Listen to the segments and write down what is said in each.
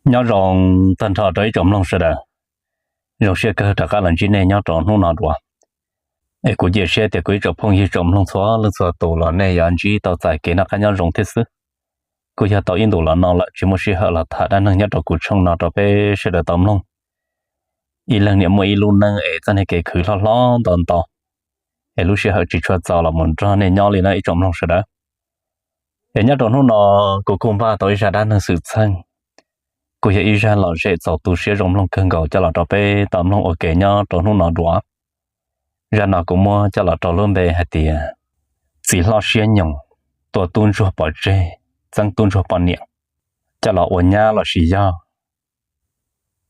Nyob zoo tag nrho rau ib tsoom mloog sawv daws. Zoo siab kawg rov qab los ntsib nej nyob rau hnub no dua. Es kuv cia siab tias kuv ib tsoom phooj ywg tsoom mloog txhua leej txhua tus los nej yuav ntsib tau txais kev noj qab nyob zoo thiab xwb. Kuj yog tau ib ntus los no lawm tsis muaj sij hawm los tham dab neeg nyob rau kuv tshooj no rau peb sawv daws tau mloog. Ib leeg niam muaj ib lub neej es txoj niag kev khwv hlob hlob ntau ntau, es lub sij hawm tsis tshua txaus los mus nrog nej nyob li no ib tsoom mloog sawv daws. Es nyob rau hnub no kuv kuj npaj tau ib zaj dab neeg xwm txheej, kuj yog ib zaj lom zem txaus tu siab zoo mloog kawg nkaus coj los rau peb tau mloog ua ke nyob rau hnub no dua. Zaj no kuv muab coj los rau lub npe hais tias txiv hlob siab nyoos tua tub ntsuag pov tseg, txeeb tub ntsuag poj niam coj los ua nyab los sis yog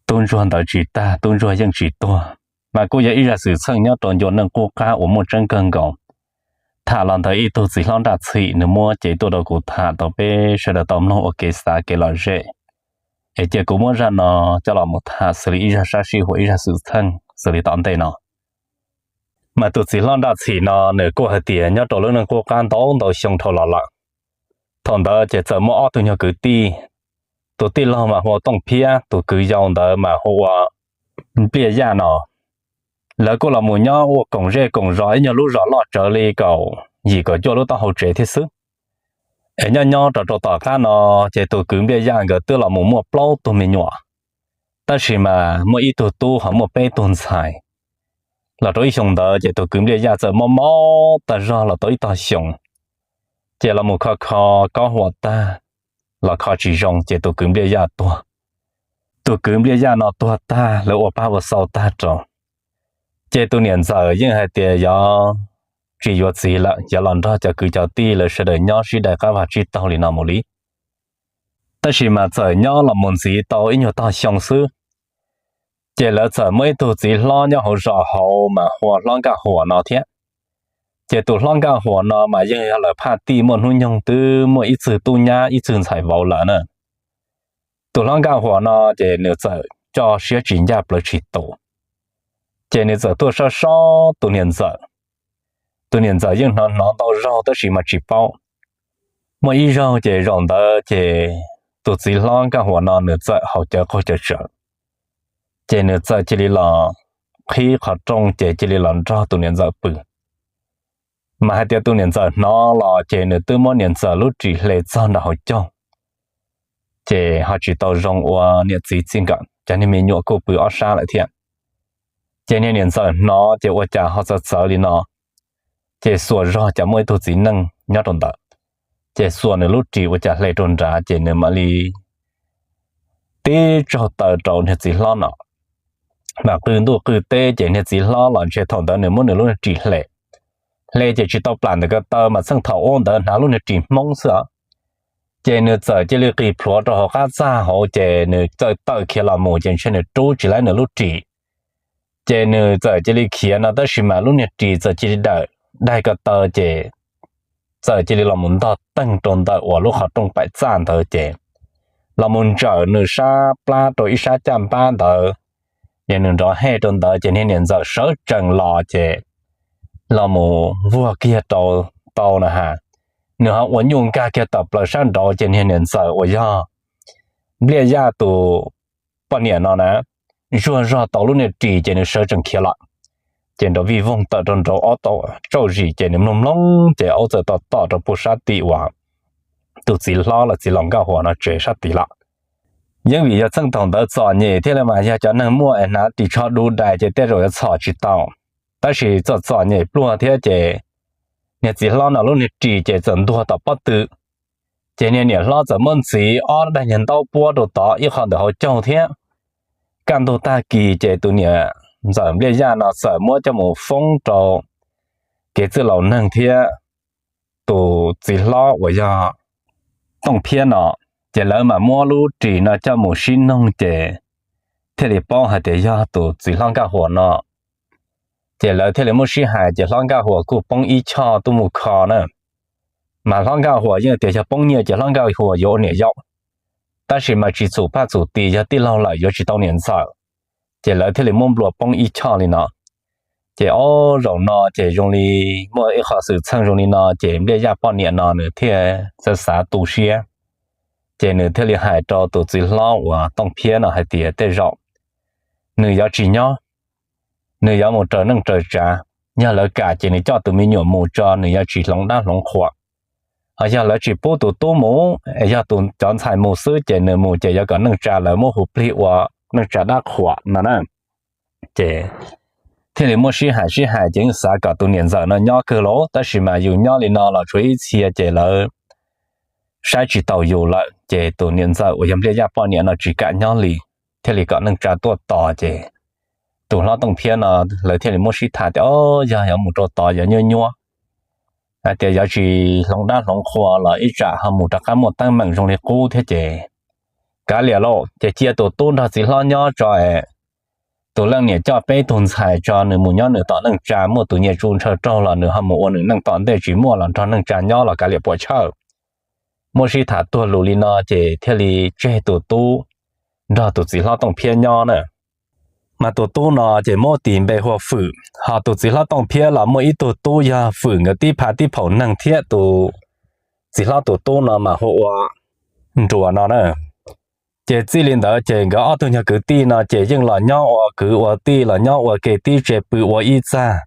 tub ntsuag ntawd tsis tag tub ntsuag yeej tsis tuag. Mas kuj yog ib zaj xwm txheej nyob rau ncua neej qub qab uas muaj tseeb kawg nkaus. Tham los ntawm ib tug txiv hlob nraj txhim nws muab cev tuaj rau kuv tham tau peb sawv daws tau mloog ua kev xav kev lom zem, es cia kuv muab zaj no coj los mus tham xws li ib zaj sab sij huam ib zaj xwm txheej xws li tom ntej no. Mas tus txiv hlob nraj txhim no nws kuj hais tias nyob rau lub neej qub qab ntau ntau xyoo dhau los lawm. Thaum ntawd ces txawm muaj ob tug nyuag kwv tij, tus tij laug mas hu ua Tooj Phiab, tus kwv yau ntawd mas hu ua Npliaj Yaj no. Lawv kuj los mus nyob ua koom zej koom zos ib nyuag lub zos loj tsawv li kaum yim kaum cuaj lub taub hau tsev thiab xwb. Es nyob nyob rau rau tom qab no, ces tus kwv Npliaj Yaj nkawd twb los mus muaj plaub tug me nyuam, tab sis mas muaj ib tug tub ho muaj peb tug ntxhais. Los rau ib xyoo ntawd ces tus kwv Npliaj Yaj txawm mob mob tag zog los tau ib tog xyoo, ces los mus kho kho kob huam tag los kho tsis zoo ces tus kwv Npliaj Yaj tuag. Tus kwv Npliaj Yaj no tuag tag lawv ua pab ua xau tag rau, ces tus niam ntxawm yeej hais tias yog tsis yuav txiv lawm, yuav los nrog cov kwv cov tij lawv sawv daws nyob sib dai qab vag tsib taug li no mus li. Tab sis mas txawm nyob los mus ntxiv tau ib nyuag tog xyoo xwb, ces lawv txawm muaj ib tug txiv hlob nyob hauv zos hauv mas hu ua Hlob Nkaj Huam no thiab. Ces tus Hlob Nkaj Huam no mas yeej yog lawv phaj tij muaj hnub nyoog twb muaj ib txwg tub nyab ib txwg ntxhais vauv lawm na. Tus Hlob Nkaj Huam no ces nws txawm coj siab tsis ncaj plawv tsis tus, ces nws txawm tuaj sob sob tus niam ntxawm. Tus niam ntxawm yeej hnov hnov ntau zaug tab sis mas tsis paub. Muaj ib zaug ces zaum ntawd ces tus txiv Hlob Nkaj Huam no nws txawm haus cawv qaug cawv tsawv, ces nws txawm cia li los qhib qhov rooj ces cia li los nrog tus niam ntxawm pw. Mas hais tias tus niam ntxawm hnov los ces nws twb muab niam ntxawm lub ris hle txog nram hauv caug, ces ho tsis tau zoo ua niam txiv txij nkawm, cov niag me nyuam kuj pw ob sab lawm thiab. Ces niag niam ntxawm hnov ces ua cas ho txawv txawv li no, ces xuas zog cas muaj ib tug txiv neej nyob rau ntawd, ces xuas nws lub ris ua cas hle rau nrad ces nws mam li tib tsaug taw rau niag txiv hlob no. Mas qw ntuj qw teb ces niag txiv hlob los ntshe thaum ntawd nws muab nws lub niag ris hle, hle ces tsis tau plam ntawm ko taw mas txheej thaum ub ntawd hnav lub niag ris Hmoob xwb os. Ces nws txawm cia li qis plhuav rau hauv qab txaj hauv ces nws txawm tawm khiav los mus ces ntshe nws rub tsis laib nws lub ris. Ces nws txawm cia li khiav no tab sis mas lub niag ris txawm cia li dawm daig ko taw ces txawm cia li los mus ntog teeg rau ntawm uas lub qhov rooj paim txaj ntawd ces los mus ntsawm nws sab plab rau ib sab caj npab ntawd. Ces nws nrov hej rau ntawd ces niag niam ntxawm sawv tsees los ces los mus vuag kiag rau tau na has, nws ho ua nyuj nkag kiag tawm plaws sab nraud ces niag niam ntxawm uas yog Npliaj Yaj tus poj niam no na, zuag zog tau lub niag ris ces nws sawv tsees khiav lawm. Ces nrov vij voog tawm rau nraud ob tau tsauj zis ces nws mloog mloog ces aub txawm tom tom rau puag sab tim uas tus txiv hlob los txiv laus Nkaj Huas no tsev sab tid lawm. Yeeb vim yog txheej thaum ntawd txom nyem thiab li mas yog cov neeg muaj es hnav ris tsho du dais ces tej zaum yuav txhom tsis tau, tab sis txom txom nyem pluag thiab ces niag txiv hlob no lub niag ris ces txawm ntuag tom pob tw. Ces niag niam hlob txawm muab ntxiv ob daim niag ntaub puab rau tod ib qho ntawm hauv caug thiab. Kaj ntug tag kis ces tus niam ntxawm Npliaj Yaj no txawm muab coj mus foob rau kev txwj laus neeg thiab tus txiv hlob uas yog Tooj Phiab no, ces lawv mam muab lub ris no coj mus sib noog ces thiaj li paub hais tias yog tus txiv hlob Nkaj Huas no. Ces lawv thiaj li muab sib hais ces hlob Nkaj Huas kuj poob ib choj tuaj mus kho na. Mas hlob Nkaj Huas yeej tias yog poob nyiaj ces hlob Nkaj Huas yuav ua niam yau, tab sis mas tsis txum paj txum tis yog tij laug lawm yuav tsis tau niam ntxawm, ces lawv thiaj li muab nplua poob ib choj li no. Ces ob zaum no ces zoo li muaj ib qho xwm txheej zoo li no ces Npliaj Yaj poj niam no nws thiaj xav xav tu siab, Ces nws thiaj li hais rau tus txiv hlob uas Tooj Phiab no hais tias tej zaum nws yuav tsis nyob, nws yuav mus raws neej raws tsav. Yog lawv kam ces nws coj tus me nyuam mus tso, nws yuav tsis hloov dab hloov qhuas. Ho yog lawv tsis pub tus tub mus, yog tus cov ntxhais mus xwb ces nws mus ces yuav kom neej tsa lawv muab hu plig ua neej tsa dab qhuas no na. Ces thiaj li muab sib hais sib hais ces yeej xav kom tus niam ntxawm no nyob kawg los, tab sis mas yus nyob li no los tshuav ib txhia ces lawv saib tsis taus yus lawm, ces tus niam ntxawm uas yog Npliaj Yaj poj niam no tsis kam nyob li, thiaj li kom neej tsa tuaj tos. Ces tus hlob Tooj Phiab no lawv thiaj li muab sib tham tias, o, yog yuav mus rau tod yuav nyuaj nyuaj, hais tias yuav tsis hloov dab hloov qhua los ib tsam ho mus rov qab muaj teeb meem zoo li qub thiab ces kav liam lauj, ces cia tus tub nrog txiv hlob nyob tso es tus leej niam coj peb tug ntxhais tso nws mus nyob nws tom neej tsa, muaj tus nyiaj tsu ntshaw raug los nws ho mus ua nws neej tom ntej, tsis muaj los nrog neej tsa nyob los kav liam puas chawj. Muab sib tham tuag lus li no ces thiaj li tseg tus tub nrog tus txiv hlob Tooj Phiab nyob na. Mas tus tub no ces muab tis npe hu ua Fwm, ho tus txiv hlob Tooj Phiab los muaj ib tug tub yog Fwm nkawd tib phav tib phaum neeg thiab, tus txiv hlob tus tub no mas hu ua Nruas no na. Ces txij li ntawd ces nkawd ob tug nyuag kwv tij no ces yeej los nyob ua kwv ua tij, los nyob ua ke tib tse pw ua ib txaj.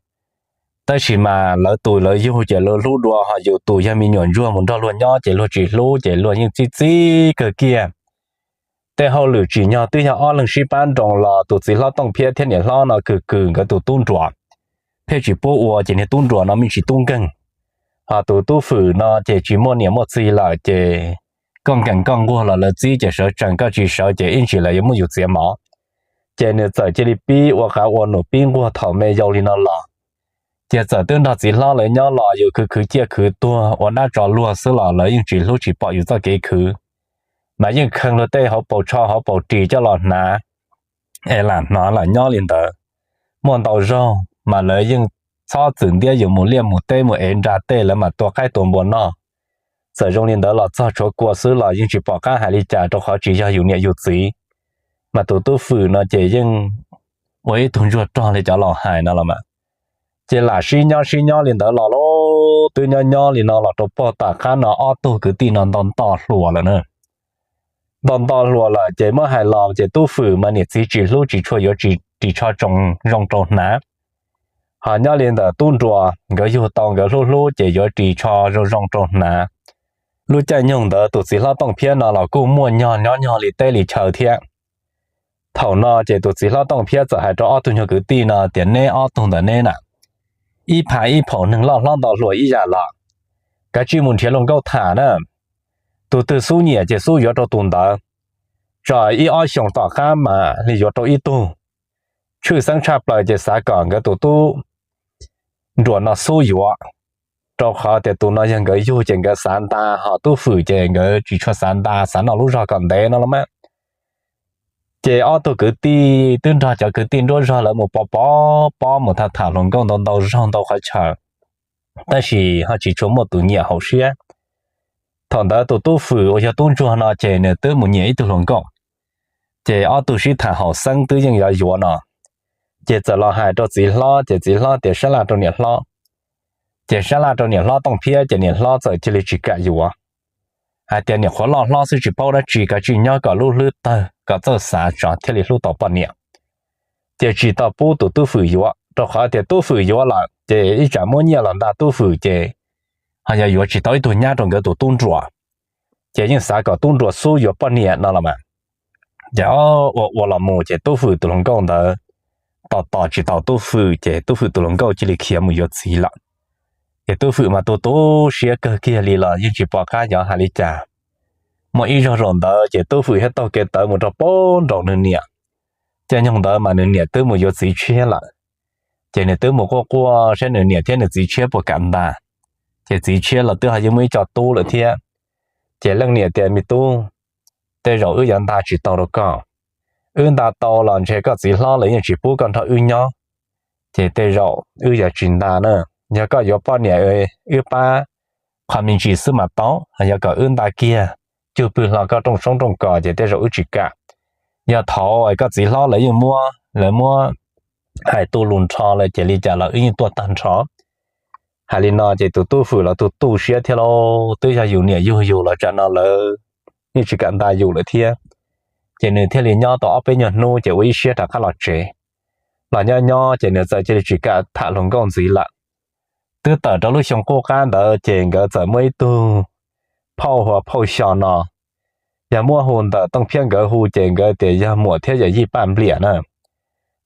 Tab sis mas lawv tus lawv yug ces lawv hlub dua, ho yus tus yog me nyuam ntsuag mus nrog luag nyob ces luag tsis hlub, ces luag yeej txib txib kawg kiag. Tej hauj lwm tsim nyog twb yog ob leeg sib pab nroo los tus txiv hlob Tooj Phiab thiab niam hlob no kws kws nkawd tus tub Nruas, pheej tsis pub ua, ces niag tub Nruas no me ntsis tub nkeeg. Ho tus tub Fwm no ces tsis muaj niam muaj txiv lawm, ces koj nkees koj nquag los lawv txib, ces sawv tsees, koj tsis sawv ces ib ntsis lawv yuav muab yus txiav mov. Ces nws txawm cia li pib ua qav ua num pib nquag thaum me yau li no los. Ces txawm twb nrog txiv hlob lawv nyob los yus khwv khwv ciaj khwv tuag ua dab tso luag xwb los lawv yeej tsis hlub tsis pom yus txoj kev khwv, mas yeej kheej luag tej hauv paus tsho hauv paus ris coj los hnav es lam hnov lam nyob li ntawd. Muaj ntau zaug mas lawv yeej txhob txwm ntiab yus mus liaj mus teb mus ev nra tej, lawv mam tua qaib tua npua noj. Txawm zoo li ntawd los txog tshuav kua xwb los yeej tsis pom qab hais li cas, rau qhov tsis yog yus niam yus txiv. Mas tus tub Fwm no ces yeej ua ib tug ntsuag rog li cov laus hais no los mas. Ces lam sib nyob sib nyob li ntawd los los twb nyob nyob li no los rau pog tom qab no ob tug kwv tij no nto nto hluas lawm na. Nto nto hluas lawm ces muab hais los ces tub Fwm mas niam txiv tsis hlub tsis tshua yuav ris tsho zoo rau hnav. Ho nyob li ntawm tub Nruas nkawd yug tau nkawd hlub hlub ces yuav ris tsho zoo zoo rau hnav. Lub caij nyoog ntawd tus txiv hlob Tooj Phiab no los kuj muaj nyog nyob nyog li teb li chaw thiab. Thaum no ces tus txiv hlob Tooj Phiab txawm hais rau ob tug nyuag kwv tij no tias, neb ob tug ntawm neb na, ib phav ib phaum neeg loj hlob ntau hluas ib yam los, kav tsij mus nrhiav luag nkauj tham na. Tus twg xub nyiam ces xub yuav rau tus ntawd. Tso ib ob xyoos tom qab mam li yuav rau ib tug. Tshwj xeeb tshaj plaws ces xav kom nkawd tus tub Nruas no xub yuav, rau qhov tias tus no yog nkawd yug ces nkawd xav nta, ho tub Fwm ces nkawd tsis tshua xav nta, xav noj lub zog kom ntev no los mas. Ces ob tug kwv tij twb nrog cov kwv tij nruab zog lawv mus pov pov pob mus tham tham hluas nkauj ntau ntau zaug ntau qhov chaw, tab sis ho tsis tshua muaj tus nyiam haum siab. Thaum ntawd tus tub Fwm uas yog tub ntsuag no ces nws twb mus nyiam ib tug hluas nkauj. Ces ob tug sib tham haum xeeb twb yeej yuav yuav no, ces txawm los hais rau txiv hlob, ces txiv hlob tias sab laj rau niam hlob. Ces sab laj rau niam hlob Tooj Phiab ces niam hlob txawm cia li tsis kam yuav, hais tias niam qhuav loj hlob xwb tsis paub dab tsi, kav tsij nyob kom lub hlwb tawg kom txawj xav tso thiaj li hlub tau poj niam. Ces tsis tau pub tus tub Fwm yuav, rau qhov tias tub Fwm yuav lawm ces ib tsam muab nyiaj los nta tub Fwm ces ho yog yuav tsis tau ib tug nyab rau nkawd tus tub Nruas, ces yeej xav kom tub Nruas xub yuav poj niam no los mas. Ces ua ua los mus ces tub Fwm tus hluas nkauj ntawd tos tos tsis tau tub Fwm ces tub Fwm tus hluas nkauj cia li khiav mus yuav txiv lawm. Ces tub Fwm mas tu tu siab kawg kiag li los yeej tsis pom qab yuav hais li cas. Muaj ib zaug zaum ntawd ces tub Fwm thiaj taug kev tawv mus rau pem nraum nws niam. Caij nyoog ntawd mas nws niam twb mus yuav txiv tshiab lawm. Ces nws twb mus quaj quaj saib nws niam thiab nws txiv tshiab puas kam nta. Ces txiv tshiab los twb ho yeej muaj ib co tub lawm thiab. Ces leej niam tias, me tub, tej zaum wb yuav nta tsis tau rau koj. Wb nta tau los ntshe koj txiv hlob lawv yeej tsis pub koj nrog wb nyob. Ces tej zaum wb yuav tsis nta na. Yog koj yuav poj niam, wb pab qhov me ntsis xwb mas tau, yog kom wb nta kiag, cug pwg hlo koj rooj soob rooj kos ces tej zaum wb tsis kam. Yog thaum koj txiv hlob lawv yeej muab, lawv muab hais tu lus nrho lawm ces li cas los wb yeej tuaj tag nrho. Hais li no ces tus tub Fwm los tu tu siab thiab lauj, twb yog yus niam yug yus los tsam no lawv yeej tsis kam nta yus lawm thiab. Ces nws thiaj li nyob tau ob peb nyuag hnub ces ua ib siab rov qab los tsev. Los nyob nyob ces nws txawm cia li tsis kam tham hluas nkauj ntxiv lawm. Twb tawm rau lub xyoo qub qab ntawd ces nkawd txawm muaj ib tug phauj hu ua phauj Xyo no. Yog muab hu ntawm Tooj Phiab nkawd hu ces nkawd tias yog muam thiab yawm yij Paj Npliam na.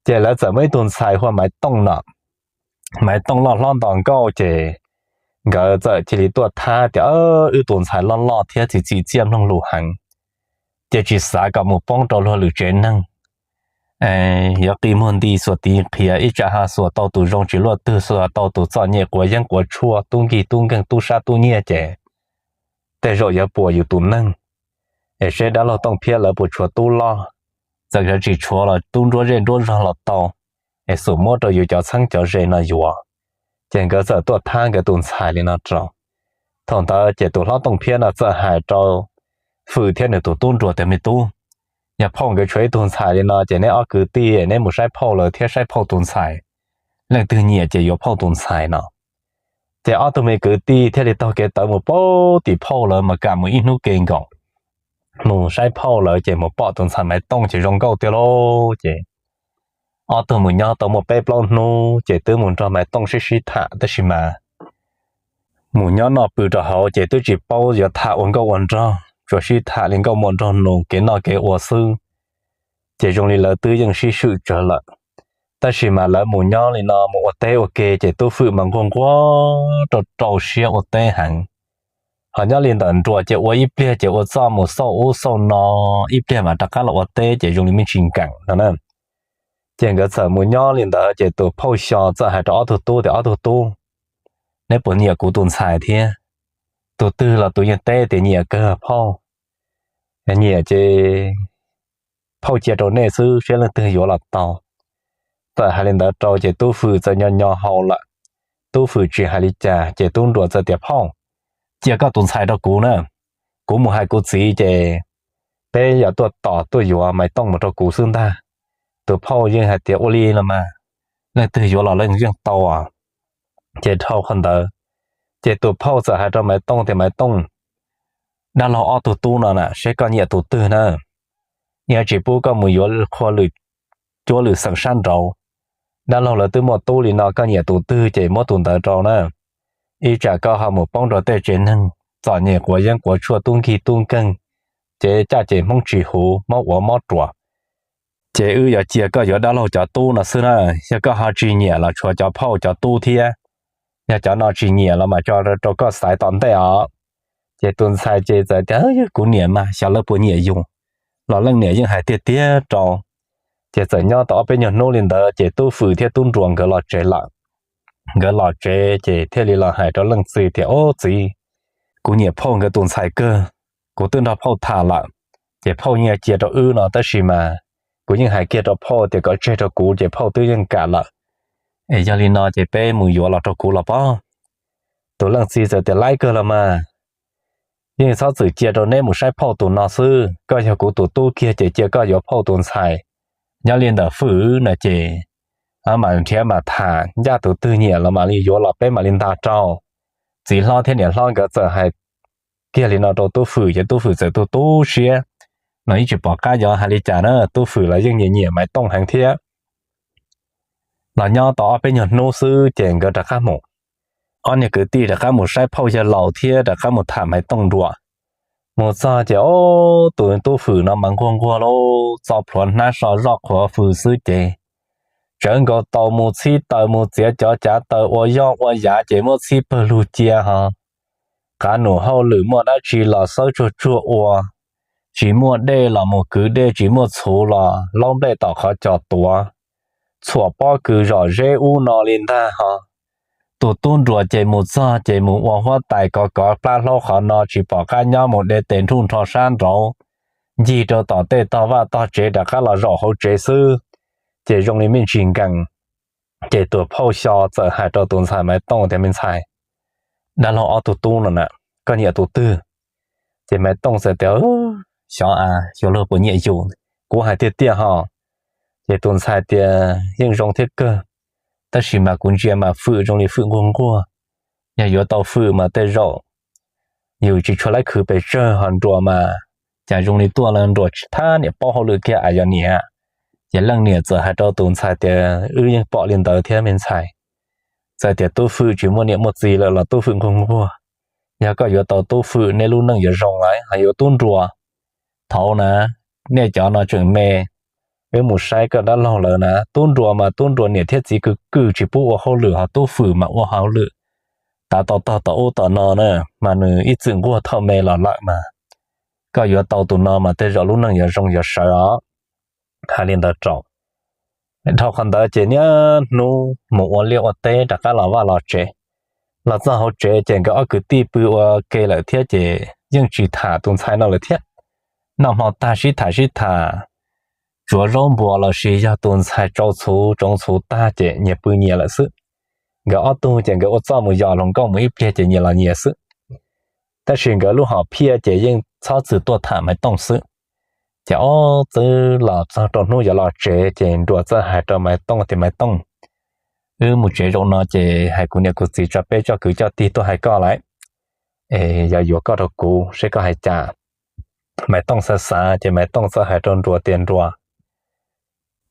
Ces lawv txawm muaj ib tug ntxhais hu ua Maiv Tooj no. Maiv Tooj loj hlob nto nkauj ces nkawd txawm cia li tuaj thab tias wb tus ntxhais loj loj thiab txim txim txiaj mloog lus heev, ces tsis xav kom mus poob rau luag lwm tsev neeg. Yuav qi muag nti xuas tiv qhiav, ib tsam ho xuas tau tus zoo tsis luaj twg, xuas tau tus txom nyem quav yeeb quav tshuaj, tub nkig tub nkeeg, tub sab tub nyiag ces tej zaum yuav puas yus tus neeg. Es seb dab laug Tooj Phiab lawv puas tshuav tub loj, txawm tsis tshuav los tub nruab zej nruab zog los tau, es xum muab rau yus cov txheeb cov ze no yuav. Ces nkawd txawm tuaj thab nkawd tus ntxhais li no rau. Thaum ntawd ces tus hlob Tooj Phiab no txawm hais rau Fwm thiab nws tus tub nruas tias, Me tub, yog phauj nkawd tshuav ib tug ntxhais li no ces neb ob kwv tij neb mus saib phauj lawv thiab saib phauj tus ntxhais, leej twg nyiam ces yuav phauj tus ntxhais no. Ces ob tug me kwv tij thiaj li taug kev tawv mus pab tim phauj lawv mas kam mus ib hnub ke nkaus. Mus saib phauj lawv ces mus pom tus ntxhais Maiv Tooj ces zoo nkauj tiag lauj. Ces ob tug mus nyob tau muaj peb plaub hnub ces twb mus nrog Maiv Tooj sib sib tham, tab sis mas mus nyob noj pw rau hauv ces twb tsis paub yuav tham ua nkauj ua nraug, tsuas sib tham li nkauj muam nraug nus kev noj kev ua xwb. Ces zoo li lawv twb yeej sib swm tsawv lawm. Tab sis mas lawv mus nyob li no mus ua teb ua ke ces Tub Fwm mas nquag nquag rau rau siab ua teb heev. Ho nyob li ntawm Nruas ces ua ib pliag ces ua txuj mus xauj ub xauj no, ib pliag mas rov qab los ua teb ces zoo li me ntsis nkees no na. Ces nkawd txawm mus nyob li ntawd ces tus phauj Xyo txawm hais rau ob tug tub tias, Ob tug tub, neb puas nyiam kuv tus ntxhais thiab? Tus twg los tus yeej teb tias nyiam kawg phauj. Nyiam ces phauj cia rau nej xwb, seb leej twg yuav los tau. Txawm hais li ntawd rau ces Tub Fwm txawm nyo nyo hau lawm. Tub Fwm tsis hais li cas ces Tub Nruas txawm tias, Phauj, cia koj tus ntxhais rau kuv na, kuv mus hais kuv txiv ces peb yuav tuaj tos tuaj yuav Maiv Tooj mus rau kuv xwb ntag. Tus phauj yeej hais tias, Ua li los mas, leej twg yuav los leej yeej tau. Ces dhau qhov ntawd ces tus phauj txawm hais rau Maiv Tooj tias, Maiv Tooj, dab laug ob tug tub no na, seb koj nyiam tus twg na, yuav tsis pub koj mus yuav qhua lwm cuab lwm xeem sab nraud. Dab laug lawv twb muaj tub li no, koj nyiam tus twg ces muab tus ntawd rau na. Ib tsam koj ho mus poob rau tej tsev neeg txom nyem quav yeeb quav tshuaj, tub nkig tub nkeeg, ces caj ces Hmoob tsis huv, mob ua mob ruam. Ces wb yuav cia koj yuav dab laug cov tub no xwb na. Yog koj ho tsis nyiam los tshuav cov phauj cov tub thiab, yog cov no tsis nyiam los mas tso rau koj xaiv tom ntej os. Ces tus ntxhais ces txawm tias, Yog kuv niam mas xyov lawv puas nyiam yus, los leej niam yeej hais tiag tiag rau. Ces txawm nyob tau ob peb nyuag hnub li ntawd ces Tub Fwm thiab Tub Nruas nkawd los tsev lawm. Nkawd los tsev ces thiaj li los hais rau leej txiv tias, Ob txiv, kuv nyiam phauj nkawd tus ntxhais kawg, kuv twb nrog phauj tham lawm, ces phauj yeej cia rau wb no, tab sis mas kuv yeej hais kiag rau phauj tias kom tseg rau kuv ces phauj twb yeej kam lawm. Es yog li no ces peb mus yuav los rau kuv los pob. Tus leej txiv txawm tias, Laib kawg los mas, yeej txhob txwm cia rau neb mus saib phauj tus no xwb, koj yog kuv tus tub kiag ces cia koj yuav phauj tus ntxhais. Nyob li ntawm Fwm no ces mam nrhiav mam tham, ncaj tus twg nyiam los mam li yuav los peb mam li nta rau. Txiv hlob thiab niam hlob nkawd txawm hais kiag li no rau Tub Fwm ces Tub Fwm txawm tu tu siab, no yeej tsis pom qab yuav hais li cas na, Tub Fwm los yeej nyiam nyiam Maiv Tooj heev thiab. Los nyob tau ob peb nyuag hnub xwb ces nkawd rov qab mus. Ob niag kwv tij rov qab mus saib phauj yawg laus thiab rov qab mus tham Maiv Tooj dua. Mus txog ces ob tus Tub Fwm no mas nquag nquag lauj, txo plhuav hnab so zoj qhuav fws xwb ces tsawv nkaus tau mus txhib taws mus txiav cov cav taws ua yoj ua yav ces muab txhib pawg lug cia ho. Qav num hauj lwm muaj dab tsi los xawb tsuag tsuag ua, tsis muaj dej los mus kwv dej, tsis muaj txhuv los laub nplej tom qhov cos tuav, txhuam pob kws zom zeb ub no li ntag ho. Tus Tub Nruas ces mus txog ces mus ua huab tais kov kov plab hlaub qhov no, tsis pom qab nyob, mus de tes nruj nrho sab nraud, ncig rau tom tej tog vaj tog tsev rov qab los zaum hauv tsev xwb, ces zoo li me ntsis nkees. Ces tus phauj Xyo txawm hais rau tus ntxhais Maiv Tooj tias, Me ntxhais, dab laug ob tug tub no na, koj nyiam tus twg? Ces Maiv Tooj txawm tias, Xyov a, xyov luag puas nyiam yus, kuv hais tiag tiag ho. Ces tus ntxhais tias, Yeej zoo thiab kawg, tab sis mas kuv ntsia mas Fwm zoo li Fwm nquag nquag. Yog yuav tau Fwm mas tej zaum yus tsis tshua laib khwv pes tsawg, ho Nruas mas Cas zoo li tuaj los Nruas tsis thab niam paub hauj lwm kiag as yog niam. Ces leej niam txawm hais rau tus ntxhais tias, Wb yeej pom li ntawd thiab me ntxhais. Txawm tias Tub Fwm tsis muaj niam muaj txiv lawm los Tub Fwm nquag nquag. Yog koj yuav tau Tub Fwm nej lub neej yuav zoo lawm. Ho yuav Tub Nruas, thaum na, nej cov no tseem me, wb mus saib koj dab laug lawv na, Tub Nruas mas Tub Nruas niam thiab txiv kwv kwm tsis pub ua hauj lwm, ho Tub Fwm mas ua hauj lwm tav tom tog tom ub tom no na, mas nws ib txwm nquag thaum me los lawm mas. Koj yuav tau tus no mas tej zaum lub neej yuav zoo yuav sawv os. Hais li ntawd rau. Dhau qhov ntawd ces niaj hnub mus ua liaj ua teb rov qab los vaj los tsev. Los txog hauv tsev ces nkawd ob kwv tij pw ua ke lawm thiab ces yeej tsis tham tus ntxhais no lawm thiab. Noj hmo tag sib tham sib tham, tsuav zaub npua los sis yog tus ntxhais tsau txhuv tsoov txhuv tag ces nyias pw nyias lawm xwb. Nkawd ob tug ces nkawd ua txuj mus yos hluas nkauj mus ib pliag ces nyias los nyias xwb. Tab sis nkawd lub hom phiaj ces yeej txhob txwm tuaj tham Maiv Tooj xwb. Ces ob txwb los txog rau hnub yuav los tsev ces Nruas txawm hais rau Maiv Tooj tias, Maiv Tooj, wb mus tsev zaum no ces hais kuv niam kuv txiv tso peb coj kwv coj tij tuaj hais koj lawm, es yog yuav koj rau kuv seb koj hais cas. Maiv Tooj xav xav ces Maiv Tooj txawm hais rau Nruas tias, Nruas,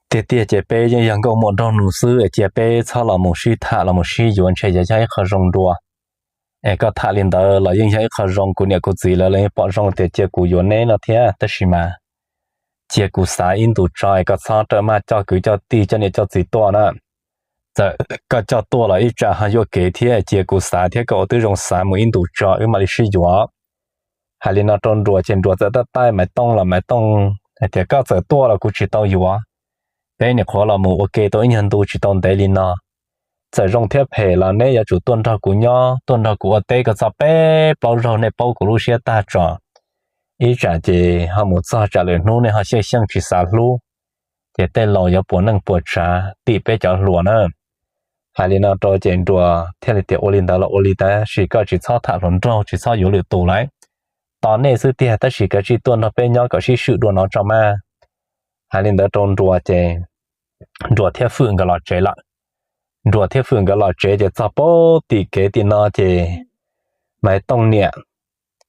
tiag tiag ces peb yeej yog nkauj muam nraug nus xwb es cia peb txhob los mus sib tham los mus sib yuav ntshe yuav yog ib qho zoo dua. Es koj tham li ntawd los yeej yog ib qho zoo, kuv niam kuv txiv lawv los yeej pom zoo tias cia kuv yuav neb no thiab, tab sis mas cia kuv xav ib ntus tso es koj txhob rawm maj coj kwv coj tij coj niam coj txiv tuaj na. Txawm koj coj tuaj los ib tsam ho yuam kev thiab, cia kuv xav thiab koj ua tib zoo xav mus ib ntus tso wb mam li sib yuav. Hais li no rau Nruas ces Nruas txawm tab taij Maiv Tooj los Maiv Tooj hais tias, Koj txawm tuaj los kuv tsis tau yuav. Peb nyuam qhuav los mus ua ke tau ib nyuag ntu tsis tau ntev li no. Txawm zoo thiab phem los neb yuav tsum tuaj nrog kuv nyob, tuaj nrog kuv ua teb kom txog peb plaub zaug, nej paub kuv lub siab tag tso. Ib tsam ces ho mus txog tsam lwm hnub nej ho xyeej xyeej tsis xav hlub, ces tej laus yuav puas neej puas tsav tim peb cov hluas na. Hais li no rau ces Nruas thiaj li tias, Ua li ntawd los ua li ntawd, tab sis koj tsis txhob tham hluas nraug, tsis txhob yuav lwm tus lawm. Tos nej xwb tiag, tab sis kav tsij tuaj nrog peb nyob kom sib swm dua no tso mas. Hais li ntawd rau Nruas ces Nruas thiab Fwm nkawd los tsev lawm. Nruas thiab Fwm nkawd los tsev ces txog pem tim kev tim no ces Maiv Tooj niam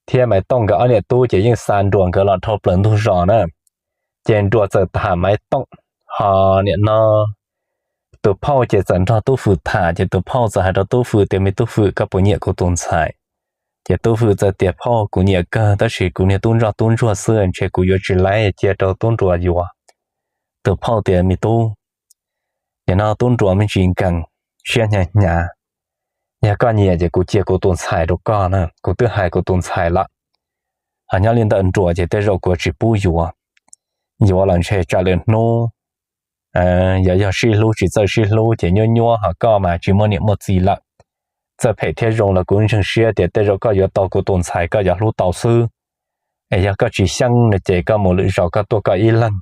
thiab Maiv Tooj nkawd ob niam tub ces yeej xa Nruas nkawd los dhau plaws ntug zos na. Ces Nruas txawm tham Maiv Tooj, ho niam no tus phauj ces txawm nrog Tub Fwm tham, ces tus phauj txawm hais rau Tub Fwm tias, Me Tub Fwm, koj puas nyiam kuv tus ntxhais? Ces Tub Fwm txawm tias, Phauj, kuv nyiam kawg, tab sis kuv niag tub ntsoj tub ntsuag xwb, ntshe kuv yuav tsis laib, cia rau Tub Nruas yuav. Tus phauj tias, Me tub, nim no Tub Nruas me ntsis nkees, siab hnyav hnyav. Yog koj nyiam ces kuv cia kuv tus ntxhais rau koj na, kuv twb hais kuv tus ntxhais lawm. Ho nyob li ntawm Nruas ces tej zaum kuv tsis pub yuav. Yuav los ntshe tsam lwm hnub yog, yog sib hlub tsis txawj sib hlub ces nyuab nyuab, ho koj mas tsis muaj niam muaj txiv lawm. Txawm phem thiab zoo los kuv ntseeg siab tias tej zaum koj yuav tau kuv tus ntxhais koj yuav hlub tau xwb. Es yog koj tsis xyeej no ces koj mus lwm zaus koj tuaj koj ib leeg,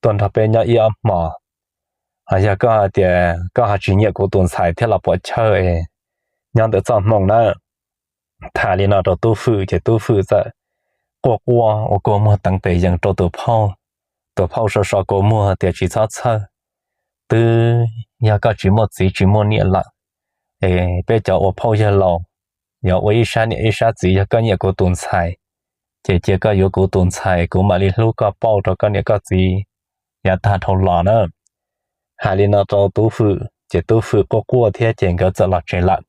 tuaj nrog peb nyob ib ob hmos. Ho yog koj hais tias koj ho tsis nyiam kuv tus ntxhais thiab los puas chawj es nyob ntawm txoj hmoo na. Tham li no rau Tub Fwm ces Tub Fwm txawm quaj quaj ua kua muag teev tes yees rau tus phauj. Tus phauj so so kua muag tias, Tsis txhob txhawj, twb yog koj tsis muaj txiv tsis muaj niam lawm, es peb cov ua phauj yawg laus yuav ua ib sab niam ib sab txiv, yog koj nyiam kuv tus ntxhais ces cia koj yuav kuv tus ntxhais, kuv mam li hlub koj pauj rau koj niam koj txiv yav tag dhau los na. Hais li no rau Tub Fwm ces Tub Fwm quaj quaj thiab ces nkawd txawm los tsev lawm.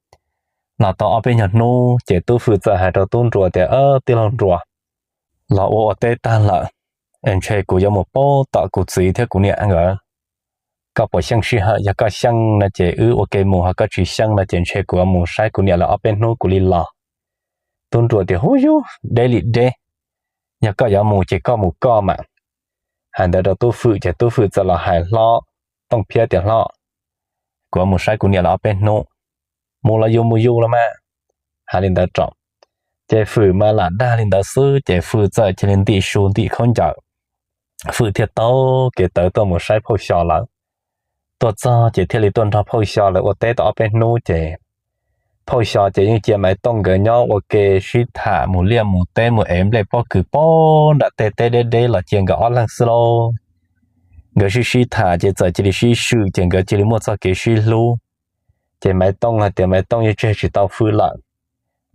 Los tau ob peb nyuag hnub ces Tub Fwm txawm hais rau Tub Nruas tias, Tij laug Nruas, los ua ua teb tag lawm, es ntshe kuv yuav mus pauj tom kuv txiv thiab kuv niam nkawd. Koj puas xyeej sij hawm? Yog koj xyeej no ces wb ua ke mus, ho koj tsis xyeej no ces ntshe kuv yuav mus saib kuv niam lawv ob peb hnub kuv li los. Tub Nruas tias, Huv yug, deb li deb, yog koj yuav mus ces koj mus koj mas. Hais ntawd rau Tub Fwm ces Tub Fwm txawm los hais hlob Tooj Phiab tias, Hlob, kuv yuav mus saib kuv niam lawv ob peb hnub, mus los yus mus yus los mas. Hais li ntawd rau, ces Fwm mas lam dag li ntawd xwb ces Fwm txawm cia li ntim su ntim khaub ncaws, Fwm thiaj taug kev tawv tuaj mus saib phauj Xyo lawv. Tuaj txog ces thiaj li tuaj nrog phauj Xyo lawv ua teb tau ob peb hnub ces phauj Xyo ces yeej cia Maiv Tooj nkawd nyob ua ke sib tham mus liaj mus teb mus ev nplej pob kws pem nram tej teb deb deb los cia nkawd ob leeg xwb lauj. Nkawd sib sib tham ces txawm cia li sib swm ces nkawd cia li muaj txoj kev sib hlub. Ces Maiv Tooj hais tias Maiv Tooj yeej tseg tsis tau Fwm lawm,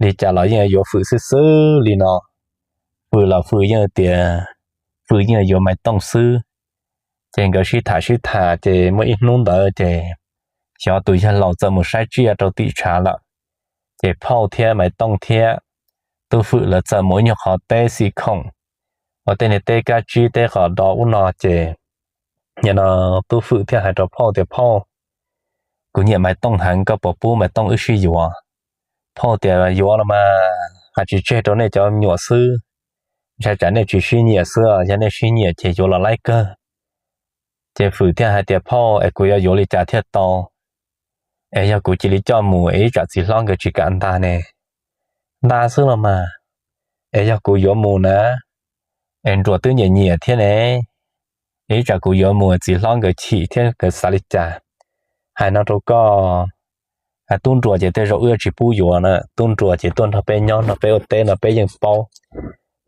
li cas los yeej yuav Fwm xwb xwb li no. Fwm los Fwm yeej tias Fwm yeej yuav Maiv Tooj xwb. Ces nkawd sib tham sib tham ces muaj ib hnub ntawd ces xyov tus yawg laus txawm mus saib tsiaj rau tim tshav lawm. Ces Phauj thiab Maiv Tooj thiab Tub Fwm lawv txawm mus ib nyuag qhov teb xim khoom, ua tej niag teb kab tsib teb qos do ub no ces nim no Tub Fwm thiaj hais rau Phauj tias, Phauj, kuv nyiam Maiv Tooj heev, koj puas pub Maiv Tooj wb sib yuav? Phauj tias, Yuav los mas, hais tsis tseg rau nej cov me nyuam xwb, ntshai tsam nej tsis sib nyiam xwb, yog nej sib nyiam ces yuav los laib kawg. Ces Fwm thiaj hais tias, Phauj, es kuv yuav yuav li cas thiaj tau? Es yog kuv cia li coj mus es ib tsam txiv hlob nkawd tsis kam ntag ne? Ntag xwb los mas. Es yog kuv yuav mus na, es Nruas twb nyiam nyiam thiab ne, es ib tsam kuv yuav mus txiv hlob nkawd chim thiab nkawd xav li cas? Hais no rau koj, hais Tub Nruas ces tej zaum wb tsis pub yuav na. Tub Nruas ces tuaj nrog peb nyob, nrog peb ua teb no peb yeej paub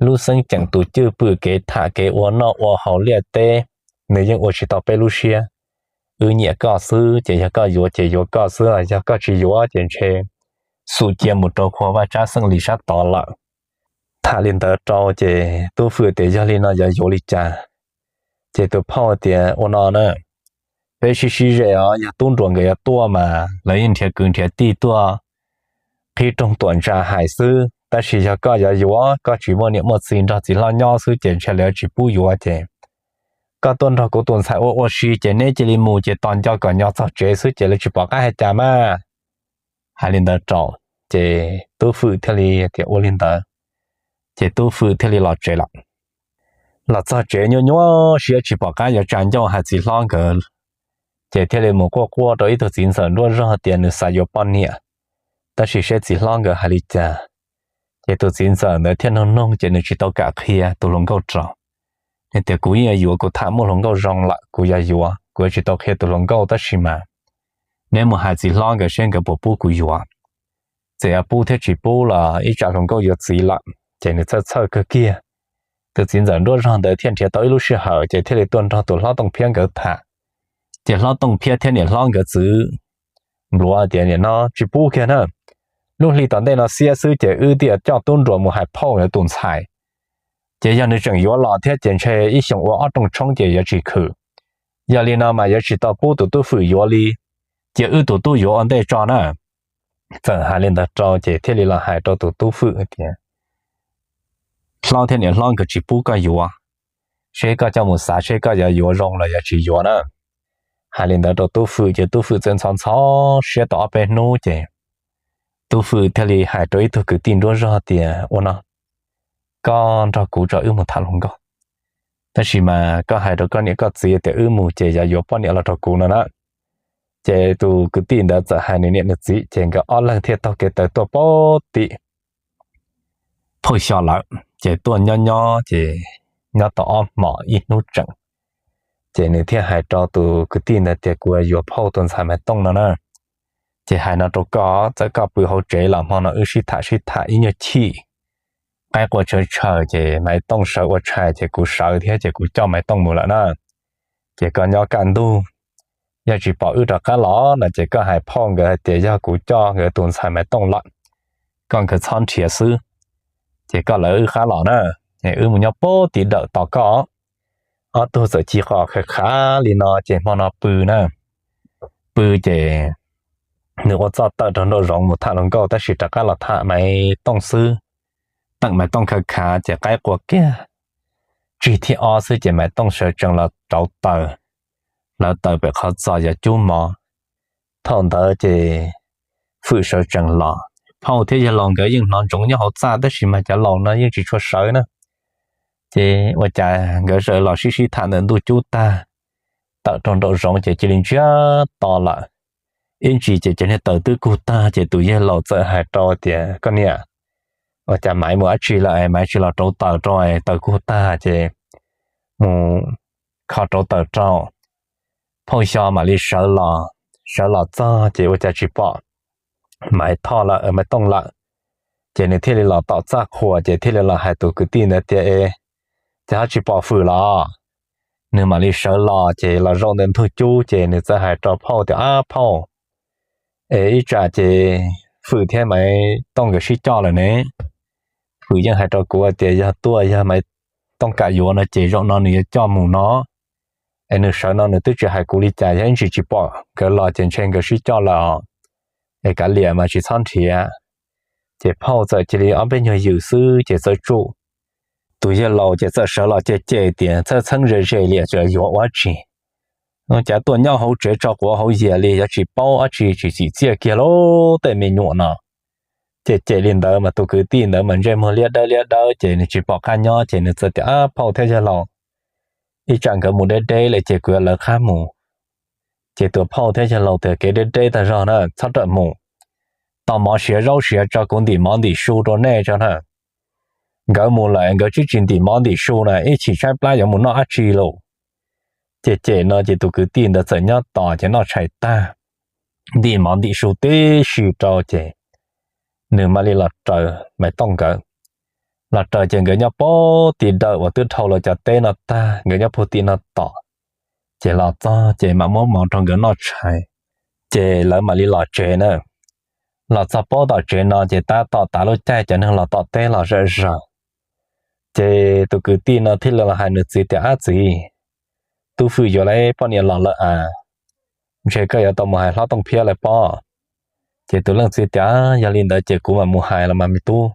lub xeeb ceem tus cwj pwm, kev tham kev ua noj ua haus liaj teb, nws yeej ua tsis tau peb lub siab. Wb nyiam koj xwb ces yog koj yuav ces yuav koj xwb, yog koj tsis yuav ces ntshe xum cia mus rau khua vaj tsab xeeb li sab tod lawm. Tham li ntawd rau ces Tub Fwm tias, Yog li no yuav yuav li cas? Ces tus phauj tias, Ua no na, peb sib sib ze os, yog Tub Nruas nkawd yuav tuaj mas lawv yeej nrhiav kwv nrhiav tij tuaj qhib rooj tuam ntsa hais xwb, tab sis yog koj yuav yuav, koj tsis muaj niam muaj txiv nrog txiv hlob nyob xwb ces ntshe lawv tsis pub yuav ces koj tuaj nrog kuv tus ntxhais ua ua si ces neb cia li mus ces tos nco kom nyob txog tsev xwb ces lawv tsis pom qab hais cas mas. Hais li ntawd rau ces Tub Fwm thiaj li tias ua li ntawd, ces Tub Fwm thiaj li los tsev lawm. Los txog tsev nyuaj nyuaj siab tsis pom qab yuav tsa ncauj hais txiv hlob nkawd, ces thiaj li mus quaj quaj rau ib tug txiv ntxawm nruab zog tias nws xav yuav poj niam, tab sis seb txiv hlob nkawd hais li cas. Ces tus txiv ntxawm ntawd thiaj nug nug ces nws tsis tau kam qhia tus hluas nkauj rau. Nws tias, Kuv yeej yuav yuav, kuv tham muaj hluas nkauj zoo lawm, kuv yuav yuav, kuv yuav tsis tau qhia tus hluas nkauj, tab sis mas neb mus hais txiv hlob nkawd seb nkawd puas pub kuv yuav. Txawm yuav pub thiab tsis pub los ib tsam hluas nkauj yuav txiv lawm ces nws txhawj txhawj kawg kiag. Tus txiv ntxawm nruab zog ntawd thiaj nrhiav tau ib lub sij hawm ces thiaj li tuaj nrog tus hlob Tooj Phiab nkawd tham. Ces hlob Tooj Phiab thiab niam hlob nkawd txwv npluav tias, Nim no tsis pub kiag na, lub hli tom ntej no xiab xwb ces wb thiaj coj Tub Nruas mus hais phauj nkawd tus ntxhais. Ces yog nws tseem yuav los thiab ces ntshe ib xyoos ua ob rooj tshoob ces yuav tsis khwm. Yog li no mas yuav tsis tau pub tus Tub Fwm yuav li, cia wb tus tub yuav ua ntej tso na. Txawm hais li ntawd rau ces thiaj li los hais rau tus Tub Fwm tias, Hlob thiab niam hlob nkawd tsis pub koj yuav, seb koj coj mus xav seb koj yuav yuav zoo los yuav tsis yuav na. Hais li ntawd rau Tub Fwm ces Tub Fwm txawm ntxhov ntxhov siab tau ob peb hnub ces Tub Fwm thiaj li hais rau ib tug kwv tij nruab zog tias, Ua no, koj nrog kuv tso wb mus tham hluas nkauj, tab sis mas koj hais rau koj niam koj txiv tias wb mus ces yuav yuav poj niam los rau kuv no na. Ces tus kwv tij ntawd txawm hais nws niam nws txiv ces nkawd ob leeg thiaj taug kev taw tuaj pab tim Phauj Xyo lawm. Ces tuaj nyob nyob ces nyob tau ob hmos ib hnub tseem, ces nws thiaj hais rau tus kwv tij ntawd tias, Kuv yuav phauj tus ntxhais Maiv Tooj no na. Ces hais no rau koj, txawm koj pw hauv tsev los hmo no wb sib tham sib tham ib nyuag chim, qaib qua tshaw tshaw ces Maiv Tooj sawv ua tshais ces kuv sawv thiab ces kuv coj Maiv Tooj mus lawm na. Ces koj nyob kaj ntug, yog tsis pom wb rov qab los no ces koj hais phauj nkawd hais tias yog kuv coj nkawd tus ntxhais Maiv Tooj lawm, koj nkawd txhob nrhiav xwb. Ces koj lawv wb qab los na, wb mus nyob pab tim dawm tos koj. Ob tug txawm ci qos khav khav li no ces hmo no pw na, pw ces nws ua txoj tawm rau nraum zoov mus tham hluas nkauj tab sis rov qab los tham Maiv Tooj xwb. Teem Maiv Tooj khav khav ces qaib qua kiag tsig thib ob xwb ces Maiv Tooj sawv tsees los rauv taws, lawv taws pem qhov txos yuav cub mov. Thaum ntawd ces Fwm sawv tsees los, phauj thiab yawg laus nkawd yeej hnov ntsoov nyob hauv txaj tab sis mas cov laus no yeej tsis tshua sawv na. Ces ua cas nkawd sawv los sib sib tham ntawm ntuj cub tag, tawm rau nraum zoov ces cia li ntsiag to lawm. Ib ntsis ces cov niag taws twb kug tag ces tus yawg laus txawm hais rau tias, Koj niam, ua cas Maiv mus dab tsi lawm es Maiv tsis los rauv taws rau, taws kug tag ces mus kho rauv taws rau. Phauj Xyo mam li sawv los, sawv los txog ces ua cas tsis pom Maiv Thoj lawm, Maiv Tooj lawm. Ces nws thiaj li los tom txaj qhua ces thiaj li los hais tus kwv tij ntawd tias, Es, ces ho tsis pom Fwm los? Nws mam li sawv los ces los zaum ntawm ntug cub ces nws txawm hais rau phauj tias, Ab phauj, es ib tsam ces Fwm thiab Maiv Tooj nkawd sib coj lawm ne. Fwm yeej hais rau kuv tias yog tuaj yog Maiv Tooj kam yuav no ces zaum no nws yuav coj mus no. Es nws sawv no nws twb tsis hais kuv li cas, yog ib ntsis tsis pom nkawd los ces ntshe nkawd sib coj lawm os. Es kav liam mas tsis txhob nrhiav. Ces phauj txawm cia li ob peb nyuag yws xwb ces txawm tsum tus yawg laus ces txawm sawv los cem cem tias txhawj txheeb ze ze li, tseem yuav ua tsi? Cas tuaj nyob hauv tsev tso quav hauv yias li, yuav tsis paub dab tsi, tsis txim txiaj kiag lauj tej me nyuam no. Cem cem li ntawd mas tus kwv tij ntawd mas ntsej muag liab dawb liab dawb ces nws tsis pom qab nyob ces nws txawm tias, Phauj thiab yawg laus, ib tsam nkawd mus deb deb lawm ces kuv yuav lawv qab mus. Ces tus phauj thiab yawg laus tias, Kev deb deb tag zog na, txhob rawm mus. Tos mov siav zaub siav tso, kuv ntim mov ntim su rau nej tso na. Nkawd mus lawm nkawd twb tsis ntim mov ntim su na, ib chim tshaib plab yuav mus noj dab tsi lauj? Cem cem no ces tus kwv tij ntawd txawm nyob tos ces noj tshais tag, ntim mov ntim su tib si rau ces nws mam li los raws Maiv Tooj nkawd. Los raws ces nkawd nyob puag tim dawm uas twb dhau lawv cov teb no tag, nkawd nyob puag tim no tos. Ces los txog ces mam muab mov rau nkawd noj tshais, ces lawv mam li los tsev na. Los txog puag tom tsev no ces tab tom tav lub caij cov neeg los tom teb los zom zaws. Ces tus kwv tij no thiaj li los hais nws txiv tias, Ab txiv, Tub Fwm yuav lawv poj niam los lawm as, ntshe koj yuav tau mus hais hlob Tooj Phiab lawv pob. Ces tus leej txiv tias, Yog li ntawd ces kuv mam mus hais los mas me tub.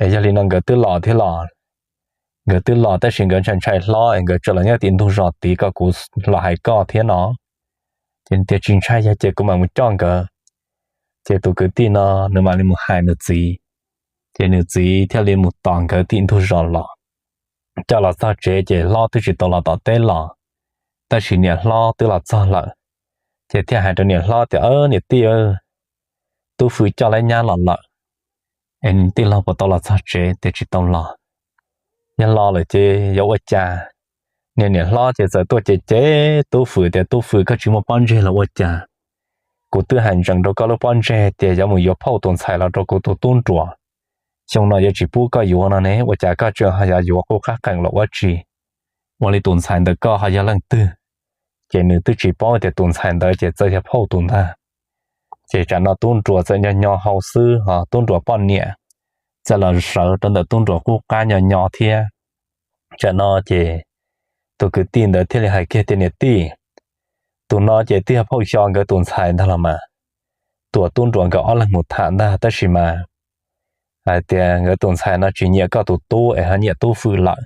Es yog li no nkawd twb los thiab los? Nkawd twb los tab sis nkawd ntshai ntshai hlob es nkawd tseem los nyob tim ntug zos tid, kom kuv los hais koj thiab no. Ces tias, Tsis ntshai, yog ces kuv mam mus coj nkawd. Ces tus kwv tij no nws mam li mus hais nws txiv, ces nws txiv thiaj li mus tos nkawd tim ntug zos los. Coj los txog tsev ces hlob twb tsis tau los tom teb los, tab sis niam hlob twb los txog lawm. Ces thiaj hais rau niam hlob tias, Niam tij, Tub Fwm coj lawv nyab los lawm, es tij laug puas tau los txog tsev? Tias, Tsis tau los. Yog los lawm ces yuav ua cas? Niag niam hlob ces txawm tuaj cem cem Tub Fwm tias, Tub Fwm, koj tsis muaj pob ntseg los ua cas? Kuv twb hais ntsees rau koj lub pob ntseg tias yuav mus yuav phauj tus ntxhais los rau kuv tus tub nruas. Xyoo no yuav tsis pub koj yuav no ne, ua cas koj tseem ho yuav yuav qub qab qees los ua tsi? Ua li tus ntxhais ntawd koj ho yog leej twg? Ces nws twb tsis paub tias tus ntxhais ntawd ces txawm yog phauj tus ntag. Ces tsam no tub nruas txawm nyo nyo hau xwb, ho tub nruas poj niam txawm los sawv rau ntawm tub nruas qub qab nyo nyo thiab. Tsam no ces tus kwv tij ntawd thiaj li hais kiag tias, Niam tij, tus no ces twb yog phauj Xyo nkawd tus ntxhais ntag los mas. Tuam tub nruas nkawd ob leeg mus tham ntag, tab sis mas hais tias nkawd tus ntxhais no tsis nyiam koj tus tub es ho nyiam Tub Fwm lawm.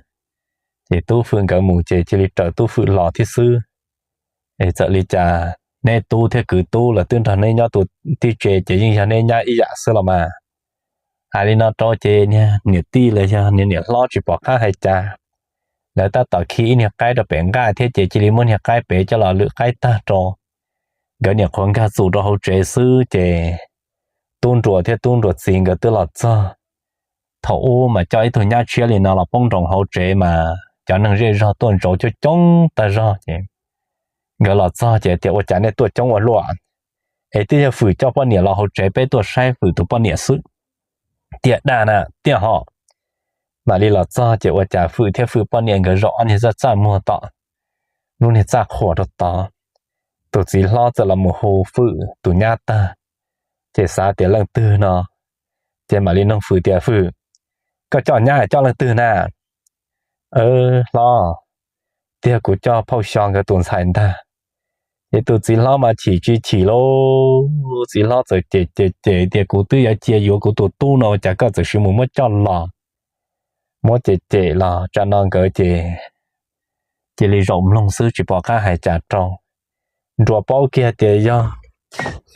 Ces Tub Fwm nkawd mus ces cia li raws Tub Fwm los thiab xwb. Es txawm li cas neb tub thiab kwv tub lawv twb nrog neb nyob tus tib tsev ces yeej yog neb nyab ib yam xwb los mas. Hais li no rau ces niag niam tij los yog niag niam hlob tsis pom qab hais cas. Lawv tab tom khi ib niag qaib rau pem nqaj thiab ces cia li muab niag qaib pem coj los lwm qaib tag rau. Nkawd niam qhuav nkag txus rau hauv tsev xwb ces tub nruas thiab tub nruas txiv nkawd twb los txog. Thaum ub mas coj ib tug nyab tshiab li no los poob nroos hauv tsev mas cov neeg zej zog tuaj ntsoov coob coob tag zog ces nkawd los txog ces tias, Ua cas nej tuaj coob ua luaj? Es twb yog Fwm coj poj niam los hauv tsev, peb tuaj saib Fwm tus poj niam xwb. Tiag dag na, tiag hos. Mam li los txog ces ua cas Fwm thiab Fwm poj niam nkawd zaum ob niag txaj txaj muag tom lub niag txaj qhuas rau tod. Tus txiv hlob txawm los mus hu Fwm tus nyab tag, ces xav tias leej twg no, ces mam li nug Fwm tias, Fwm, koj coj nyab coj leej twg na? Hlob, tiag, kuv coj phauj Xyo nkawd tus ntxhais ntag. Ces tus txiv hlob mas chim tsis chim lauj, txiv hlob txawm cem cem cem tias, Kuv twb yuav cia yuav kuv tus tub no ua cas koj txawm sis mus muab coj los? Muab cem cem los tsam no nkawd ces cia li zaum mloog xwb tsis pom qab hais cas rau. Nruas paub kiag tias yog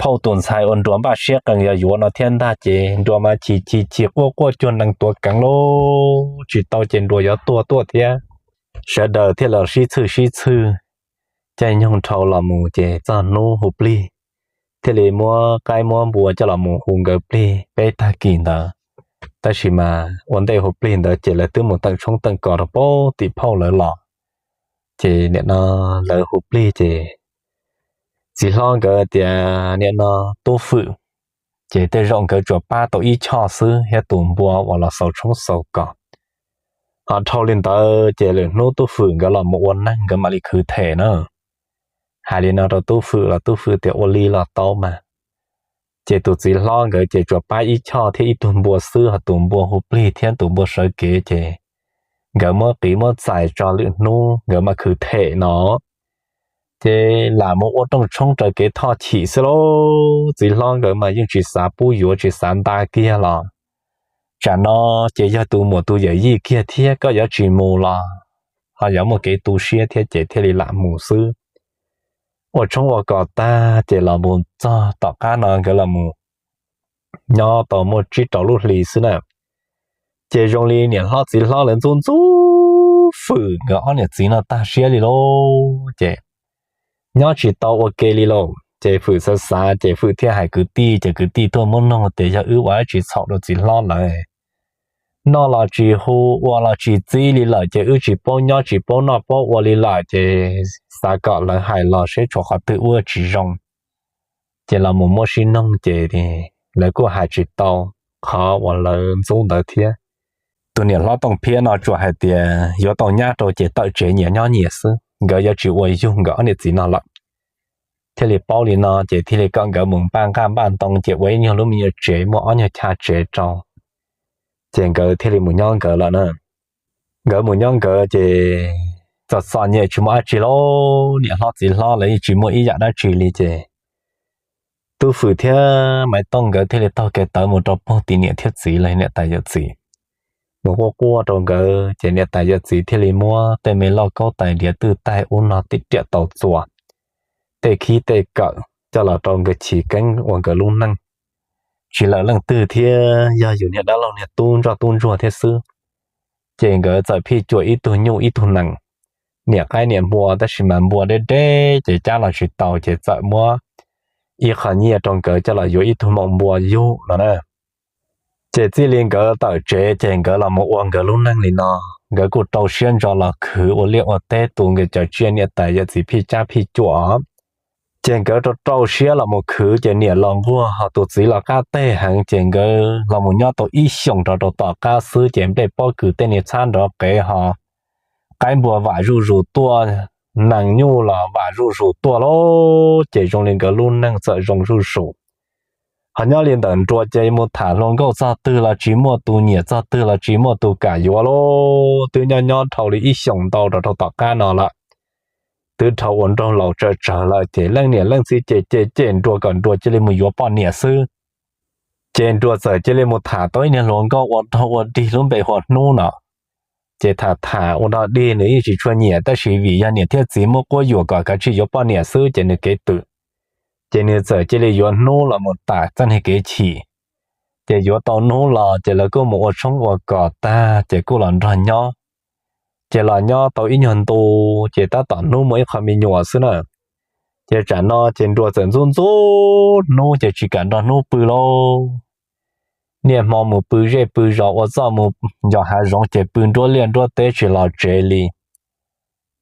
phauj tus ntxhais uas Nruas npaj siab qees yog yuav no thiab ntag ces Nruas mas chim chim chim quaj quaj cuag nees tuav keev lauj, tsis tau ces Nruas yuav tuag tuaj thiab. Sawv daws thiaj los sib txhwj sib txhwj, caij nyoog dhau los mus ces txog hnub hu plig, thiaj li muab qaib muab npua coj los mus hu nkawd plig peb tag kis ntawd. Tab sis mas ua ntej hu plig ntawd ces lawv twb mus teem tshoob teem kos rau puag tim phauj lawv los. Ces nim no lawv hu plig ces txiv hlob nkawd tias nim no Tub Fwm, ces tej zaum nkawd tsuas pab tau ib choj xwb thiab tus npua uas los xaus tshoob xaus kos. Ho dhau li ntawd ces lwm hnub Tub Fwm nkawd los mus ua neeg nkawd mam li khwv them na. Hais li no rau Tub Fwm los Tub Fwm tias ua li los tau mas. Ces tus txiv hlob nkawd ces tsuas pab ib choj thiab ib tug npua xwb, ho tus npua hu plig thiab tus npua sawv kev ces nkawd muab qiv muab txais tso lwm hnub nkawd mam khwv them no. Ces lam mus ua rooj tshoob raws kev thoj chim xwb lauj. Txiv hlob nkawd mas yeej tsis xav pub yuav tsis xav nta kiag los tsam no ces yog tus muam tus yawm yij kiag thiab, koj yuav tsis mus los ho yuav muaj kev tu siab thiab ces thiaj li lam mus xwb. Ua tshoob ua kos tag ces los mus txog tom qab no nkawd los mus nyob tau muaj tsib rau lub hli xwb na. Ces zoo li niam hlob txiv hlob lawv ntxub ntxub Fwm nkawd ob niam txiv no tag siab li lauj. Ces nyob tsis tau ua ke li lauj. Ces Fwm xav xav ces Fwm thiaj hais kwv tij, ces kwv tij tuaj muab noog tias yog wb ua dab tsi txhaum rau txiv hlob lawv. Noj los tsis hu, ua los tsis txib li lawm, ces wb tsis paub nyob tsis paub noj paub ua li lawm, ces xav kom lawv hais los seb tshuav qhov twg ua tsis zoo. Ces los mus muab sib noog ces lawv kuj hais tsis tau qhov uas lawv ntxub ntawd thiab. Tus niam hlob Tooj Phiab no tsuas hais tias yuav tau nyab rau ces tawm tsev nyias nyob nyias xwb, nkawd yuav tsis ua yug nkawd ob niam txiv no lawm. Thiaj li paub li no ces thiaj li kom nkawd mus npaj nqaj npaj ntoo ces ua ib nyuag lub me nyuam tsev muaj ob nyuag chav tsev rau, ces nkawd thiaj li mus nyob nkawd lawm na. Nkawd mus nyob nkawd ces txom txom nyem tsis muaj dab tsi lauj, niam hlob txiv hlob lawv yeej tsis muaj ib yam dab tsi li ces Tub Fwm thiab Maiv Tooj nkawd thiaj li taug kev tawv mus rau pem tim niam thiab txiv los niam tais yawm txiv. Mus quaj quaj rau nkawd ces niam tais yawm txiv thiaj li muab tej me lauj kaub tais diav twj taig ub no tim riam tau txuas, tej khib tej kawm coj los rau nkawd chiv keeb ua nkawd lub neej. Tsis lawm leej twg thiab, yog yus niag dab laug niag tub ntsoj tub ntsuag thiab xwb. Ces nkawd txawm phij cuam ib tug nyuj ib tug nees, niam qaib niam npua, tab sis mas npua deb deb ces cab los tsis tau ces txawm muab ib qho nyiaj rau nkawd coj los yuav ib tug maum npua yug no na. Ces txij li nkawd tawm tsev ces nkawd los mus ua nkawd lub neej li no. Nkawd kuj rau siab ntso los khwv ua liaj ua teb tu nkawd cov tsiaj niam tais yawm txiv phij cab phij cuam. Ces nkawd rau rau siab los mus khwv ces niam los nquag ho tus txiv los qab teg heev ces nkawd los mus nyob tau ib xyoos rov rau tom qab xwb ces nplej pob kws tej niag txhab nrov qev ho qaib npua vam zuj zus tuaj, nees nyuj los vam zuj zus tuaj lauj, ces zoo li nkawd lub neej txawm zoo zuj zus. Ho nyob li ntawm Nruas ces mus tham hluas nkauj txog twg los tsis muaj tus nyiam, txog twg los tsis muaj tus kam yuav lauj. Twb nyob nyob dhau li ib xyoos ntau rau rau tom qab no lawm, twb dhau ua nraug laus tsawv tsawv lawm ces leej niam leej txiv ces cem cem Nruas kom Nruas cia li mus yuav poj niam xwb. Ces Nruas txawm cia li mus tham tau ib niag hluas nkauj ua raug ua dig lub npe hu ua Hnub no. Ces tham tham ua raug dig nws yeej tsis tshua nyiam tab sis vim yog niam thiab txiv muab quab yuam kom kav tsij yuav poj niam xwb ces nws kev twm. Ces nws txawm cia li yuav Hnub los mus tam txoj niag kev chim. Ces yuav tau Hnub los ces lawv kuj mus ua tshoob ua kos tag ces kuj los nrog nyob. Ces los nyob tau ib nyuag ntu ces tab tom Hnub muaj ib qho me nyuam xwb na. Ces tsam no ces Nruas txawm ntxub ntxub Hnub ces tsis kam nrog Hnub pw lauj. Niaj hmo mus pw zej pw zos ua txuj mus ncog hav zoov ces pw nruab liaj nruab teb tsis los tsev li.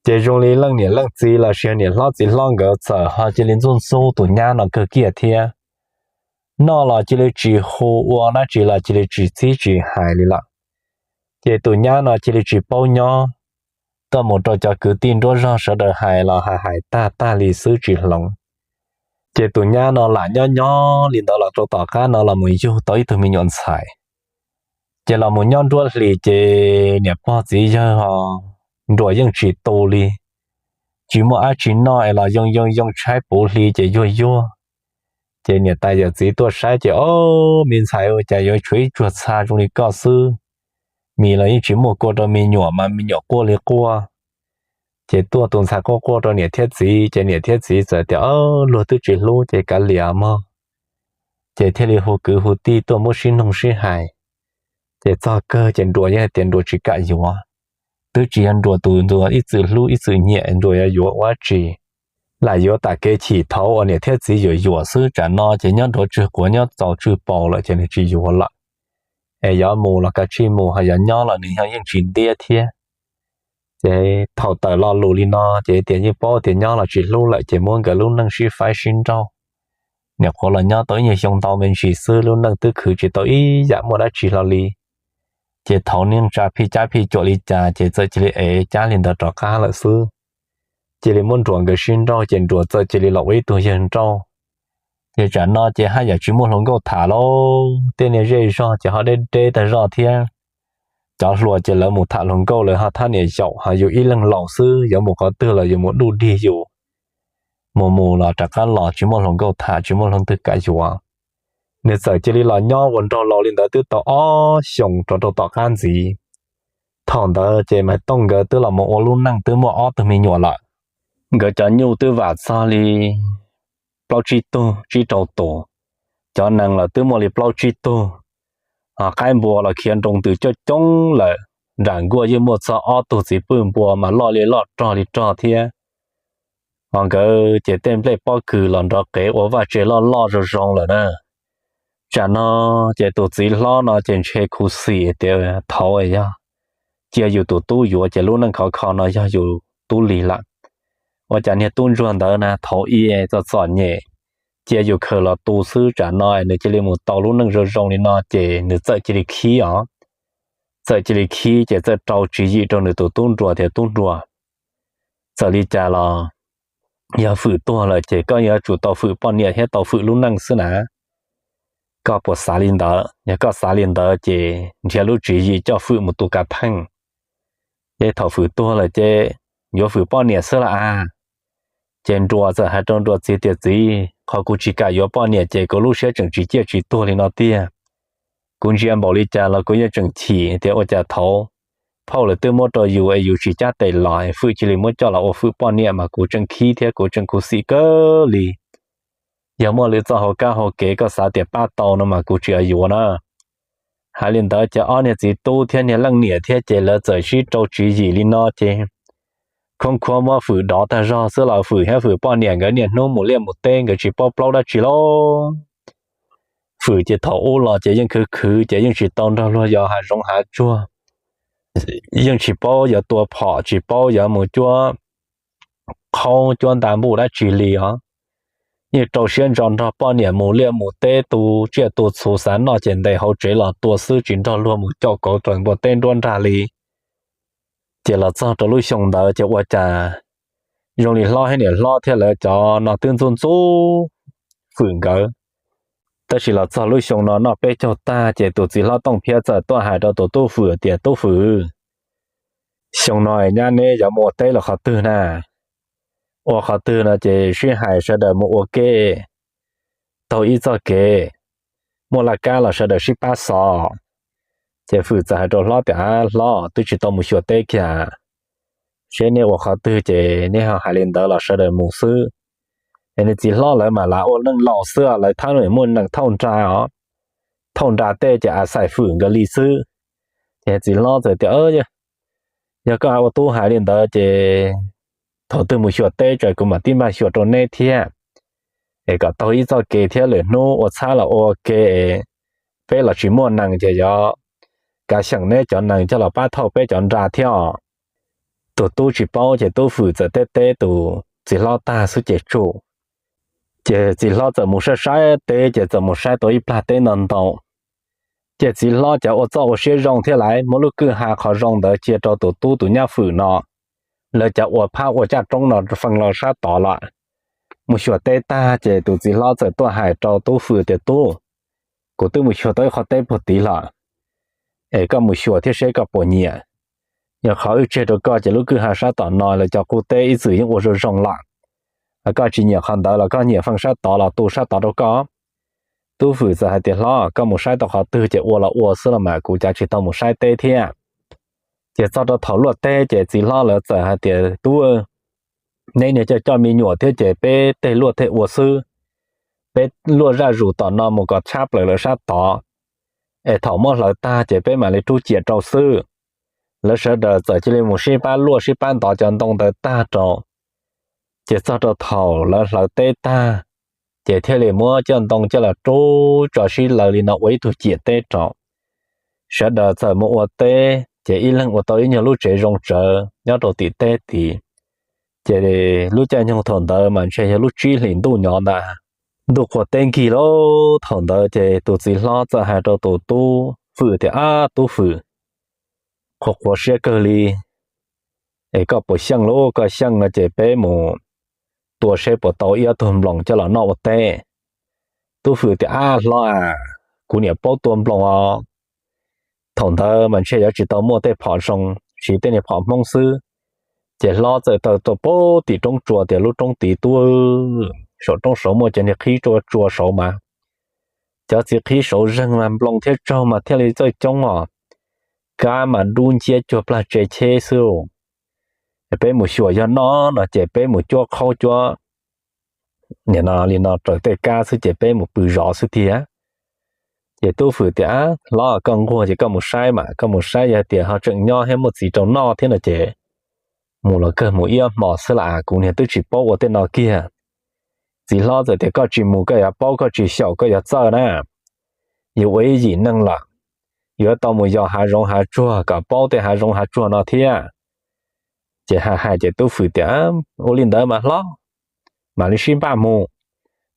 Ces zoo li leej niam leej txiv los sis niam hlob txiv hlob nkawd txawm ho cia li ntxub ntxub tus nyab no kawg kiag thiab. Noj los cia li tsis hu, ua dab tsi los cia li tsis txib tsis hais li lawm. Ces tus nyab no cia li tsis paub nyob, tuaj mus rau cov kwv tij nruab zog sawv daws hais los hais hais tag tag li xwb tsis hloov. Ces tus nyab no lam nyob nyob li ntawd los rau tom qab no los mus yug tau ib tug me nyuam ntxhais. Ces los mus nyob nruab hlis ces niam pog txiv yawg ho Nruas yeej tsis tu li, tsis muaj dab tsi noj es los yoo yoo yoo tshaib puv hli ces yuag yuag. Ces niam tais yawm txiv tuaj saib ces, Ob, me ntxhais ua cas yuav tshuav ib tsuag txha zoo li koj xwb, mis los yeej tsis muaj kua rau me nyuam mas me nyuam quaj li quaj. Ces tuaj tus ntxhais quaj quaj rau niam thiab txiv ces niam thiab txiv txawm tias, Luag twb tsis hlub ces kav liam mog. Ces thiaj li hu kwv hu tij tuaj muab sib noog sib hais. Ces txog kawg ces Nruas yeej hais tias Nruas tsis kam yuav. Twb tsis yog Nruas tus Nruas ib txwm hlub ib txwm nyiam, Nruas yuav yuav ua dab tsi, lam yuav tam kev chim thaum uas niam thiab txiv yuam yuam xwb, tsam no ces nyob nruab tswg quav nyob txaus tswj paus lawm ces nws tsis yuav lawm. Es yuav mus los kav tsij mus, ho yuav nyob los nws yeej tsis ntiab thiab. Ces thaum tawm lo lus li no ces tias yeej paub tias nyob los tsis hlub lawm ces muab nkawd lub neej sib faib sib nrauj. Nyuam qhuav los nyob tau ib nyuag xyoo ntau me ntsis xwb, lub neej twb khwv tsis tau ib yam muaj dab tsi hlo li. Ces thaum neej tsa phij cab phij cuam li cas ces txawm cia li ev cab li ntawd rov qab lawm xwb. Cia li muab Nruas nkawd sib nrauj ces Nruas txawm cia li los ua ib tug yawg nrauj. Ces tsam no ces haj yam tsis muaj hluas nkauj tham lauj, tej niag zej zog ces ho deb deb tag zog thiab. Cov hluas ces lawv mus tham hluas nkauj lawv ho thab niam yaum, ho yus ib leeg laus xwb, yuav mus qhov twg los yus mus duj dig yus, mus mus los rov qab los tsis muaj hluas nkauj tham, tsis muaj hluas nkauj twg kam yuav. Nws txawm cia li los nyob ua nraug laus li ntawd twb tau ob xyoos rov rau tom qab ntxiv. Thaum ntawd ces Maiv Tooj nkawd twb los mus ua lub neej twb muaj ob tug me nyuam lawm. Nkawd cov nyuj twb vam txog li plaub tsib tug tsib rau tus, cov nees los twb muaj li plaub tsib tug, ho qaib npua los khiav nroo ntws coob coob lawm. Nram nkuaj yeej muaj txog ob tug txiv pwj npua mas loj li loj rog li rog thiab. Ho nkawd ces tej nplej pob kws los nrov qev ua vaj tse loj loj zoo zoo lawm na. Tsam no ces tus txiv hlob no ces ntshe khuv xim tias thaud yog cia yus tus tub yuav ces lub neej khov kho no yog yus tub li lawm. Ua cas niag tub ntsuag ntawd na thaum ub txom txom nyem, cia yus khaws los tu xwb, tsam no nws cia li mus tau lub neej zoo zoo li no ces nws txawm cia li khib os. Txawm cia li khib ces txawm rau tswv yim rau nws tus tub nruas tias tub nruas, txawm li cas los yog Fwm tuag lawm ces koj yuav tsum tau Fwm poj niam thiab tau Fwm lub neej xwb na. Koj puas xav li ntawd? Yog koj xav li ntawd ces nrhiav lub tswv yim coj Fwm mus tu kav theej. Ces thaum Fwm tuag lawm ces yuav Fwm poj niam xwb los as. Ces nruas txawm hais rau nruas txiv tias txiv, qhov kuv tsis kam yuav poj niam ces kuv lub siab tseem tsis ciaj tsis tuag li no tiag. Kuv ntsia npaum li cas los kuv yeej tseem chim tias ua cas thaud phauj lawv twb muab rau yus es yus tsis cab tes los Fwm cia li muab coj los ua Fwm poj niam mas kuv tseem khib thiab kuv tseem khuv xim kawg li. Yog muaj lwm txoj hauv kab hauv kev koj xav tias pab tau no mas kuv tsis yuav na. Hais li ntawd ces ob niag txiv tub thiab niag leej niam thiab ces lawv txawm sib rau tswv yim li no ces khoob khuab muab Fwm dov tag zog xwb los Fwm thiab Fwm poj niam nkawd niaj hnub mus liaj mus teb nkawd tsis paub plaub dab tsi lauj. Fwm ces thaum ub los ces yeej khwv khwv ces yeej tsis tau nrog luag yos hav zoov hav tsuag, yeej tsis paub yuav tua phom tsis paub yuav mus cuab qhaub cuab nta npuj dab tsi li os. Yeej rau siab ntso nrog poj niam mus liaj mus teb tu tsiaj tu txhu, xav noj ces ntes hauv tsev los tua xwb tsis nrog luag mus caum kauv raws npua teb nruab nrag li. Ces los txog rau lub xyoo ntawd ces ua cas zoo li hlob thiab niam hlob thiab lawv cov no twb ntxub ntxub Fwm nkawd. Tab sis los txog lub xyoo no noj peb caug tag ces tus txiv hlob Tooj Phiab txawm tuaj hais rau tus tub Fwm tias tub Fwm, xyoo no nyab neb yuav mus ua teb los qhov twg na? Ua qhov twg no ces sib hais sawv daws mus ua ke taug ib txoj kev, muaj laj kab los sawv daws sib pab xov. Ces Fwm txawm hais rau hlob tias hlob, twb tsis tau mus xyuas teb kiag, seb neb ua qhov twg ces neb ho hais li ntawd los sawv daws mus xwb. Es nws txiv hlob lawv mas lav ua neej laus xwb, lawv thab muaj neeg thauj nra os, thauj nra tej ces a xais Fwm nkawd li xwb. Ces txiv hlob txawm tias yog koj ua tub hais li ntawd ces thaum twg mus xyuas teb ces kuv mam tib npaj xyuas rau neb thiab, es kom taug ib txoj kev thiab lwm hnub ua txhab los ua ke, peb los tsis muaj neeg ces yog kav xyeem neb cov neeg coj los pab thauj peb cov nra thiab os. Tus tub tsis paub ces tub Fwm txawm teb teb tus txiv hlob tag xwb ces tsum. Ces txiv hlob txawm mus saib saib teb ces txawm mus saib tau ib plag teb ntau ntau. Ces txiv hlob cov ua txoj ua siab zoo thiab lawv muab lub kwj ha qhov zoo ntawd cia rau tus tub tus nyab Fwm no, lawv cov ua phab ua caj roob no feej los sab tod lawm. Mus xyuas teb tag ces tus txiv hlob txawm tuaj hais rau tub Fwm tias tub, kuv twb mus xyuas tau ib qho teb puag tid lawm, es koj mus xyuas thiab seb koj puas nyiam. Yog qhov wb tseg rau koj ces lub kwj ha sab tom no lawv cov qub teb ib txwm yeej ua zoo zoo lawm. Koj tsis nyiam qhov ntawd los koj nyiam feej sab tod los tu sab tod rau koj. Tub Fwm txawm hais tias hlob, koj mus saib tau qhov twg ces ua los ua xwb los mas kuv cav tsis tau mus saib teb thiab. Ces txog rau thaum luaj teb ces txiv hlob lawv txawm hais tias tub, neb niag coj coj me nyuam thiab ces peb tej luaj tej ua xwb, peb luaj zaj zus tom no mus kom tshab plaws lawv sab tod, es thaum muab hlawv tag ces peb mam li rub ciam rau xwb. Lawv sawv daws txawm cia li mus sib pab luaj sib pab ntov cov ntoo ntawd tag rau. Ces txog rau thaum lawv hlawv teb tag, ces thiaj li muab cov ntoo coj los rub tso sib law li no ua ib tug ciam teb rau. Sawv daws txawm mus ua teb ces ib leeg ua tau ib nyuag lub tsev zoo tsawv nyob rau tim teb tid. Ces lub caij nyoog thaum ntawd mas ntshe yog lub tsib hlis ntuj nyob ntag. Ntuj qua teb nkig lawm thaum ntawd ces tus txiv hlob txawm hais rau tus tub Fwm tias ab tub Fwm, qhuav qhuav siab kawg li, es koj puas xyeej lub koj xyeej no ces peb mus tua seb puas tau ib ob tug nploos coj los noj ua teb. Tub Fwm tias, Ab hlob a, kuv niam paub tua nploos os. Thaum ntawd mas ntshe yuav tsis tau muaj tej phom zoo, siv tej niag phom Hmoob xwb. Ces hlob txawm tawm tuaj pem tim roob tsua tias lub roob tid tuaj, saum roob saud muaj cov niag qhib tsua tsua saud mas, cov txiv qhib saud zeeg mas nploos thiab tsaug mas thiaj li txawj coob os. Kab mas dub nciab cuag plag tse cheb xwb. Peb mus xyuas yog noj no ces peb mus cuab qhaub cuab li no raws tej kab xwb ces peb mus pw zov xwb tiag. Ces Tub Fwm tias, Hlob, koj nquag ces koj mus saib mas, koj mus saib yog tias ho tseem nyob thiab muaj txiv rau noj thiab no ces mus los kawg mus ib ob hmos xwb las, kuv niag twb tsis paub ua tej no kiag. Txiv hlob txawm tias, Koj tsis mus koj yuav paub, koj tsis xyaum koj yuav txawj na. Yus ua ib yim neeg lawm, yuav tau mus yos hav zoov hav tsuag kom paub tej hav zoov hav tsuag no thiab. Ces hais hais ces Tub Fwm tias, Ua li ntawd mas hlob, mam li sib npaj mus.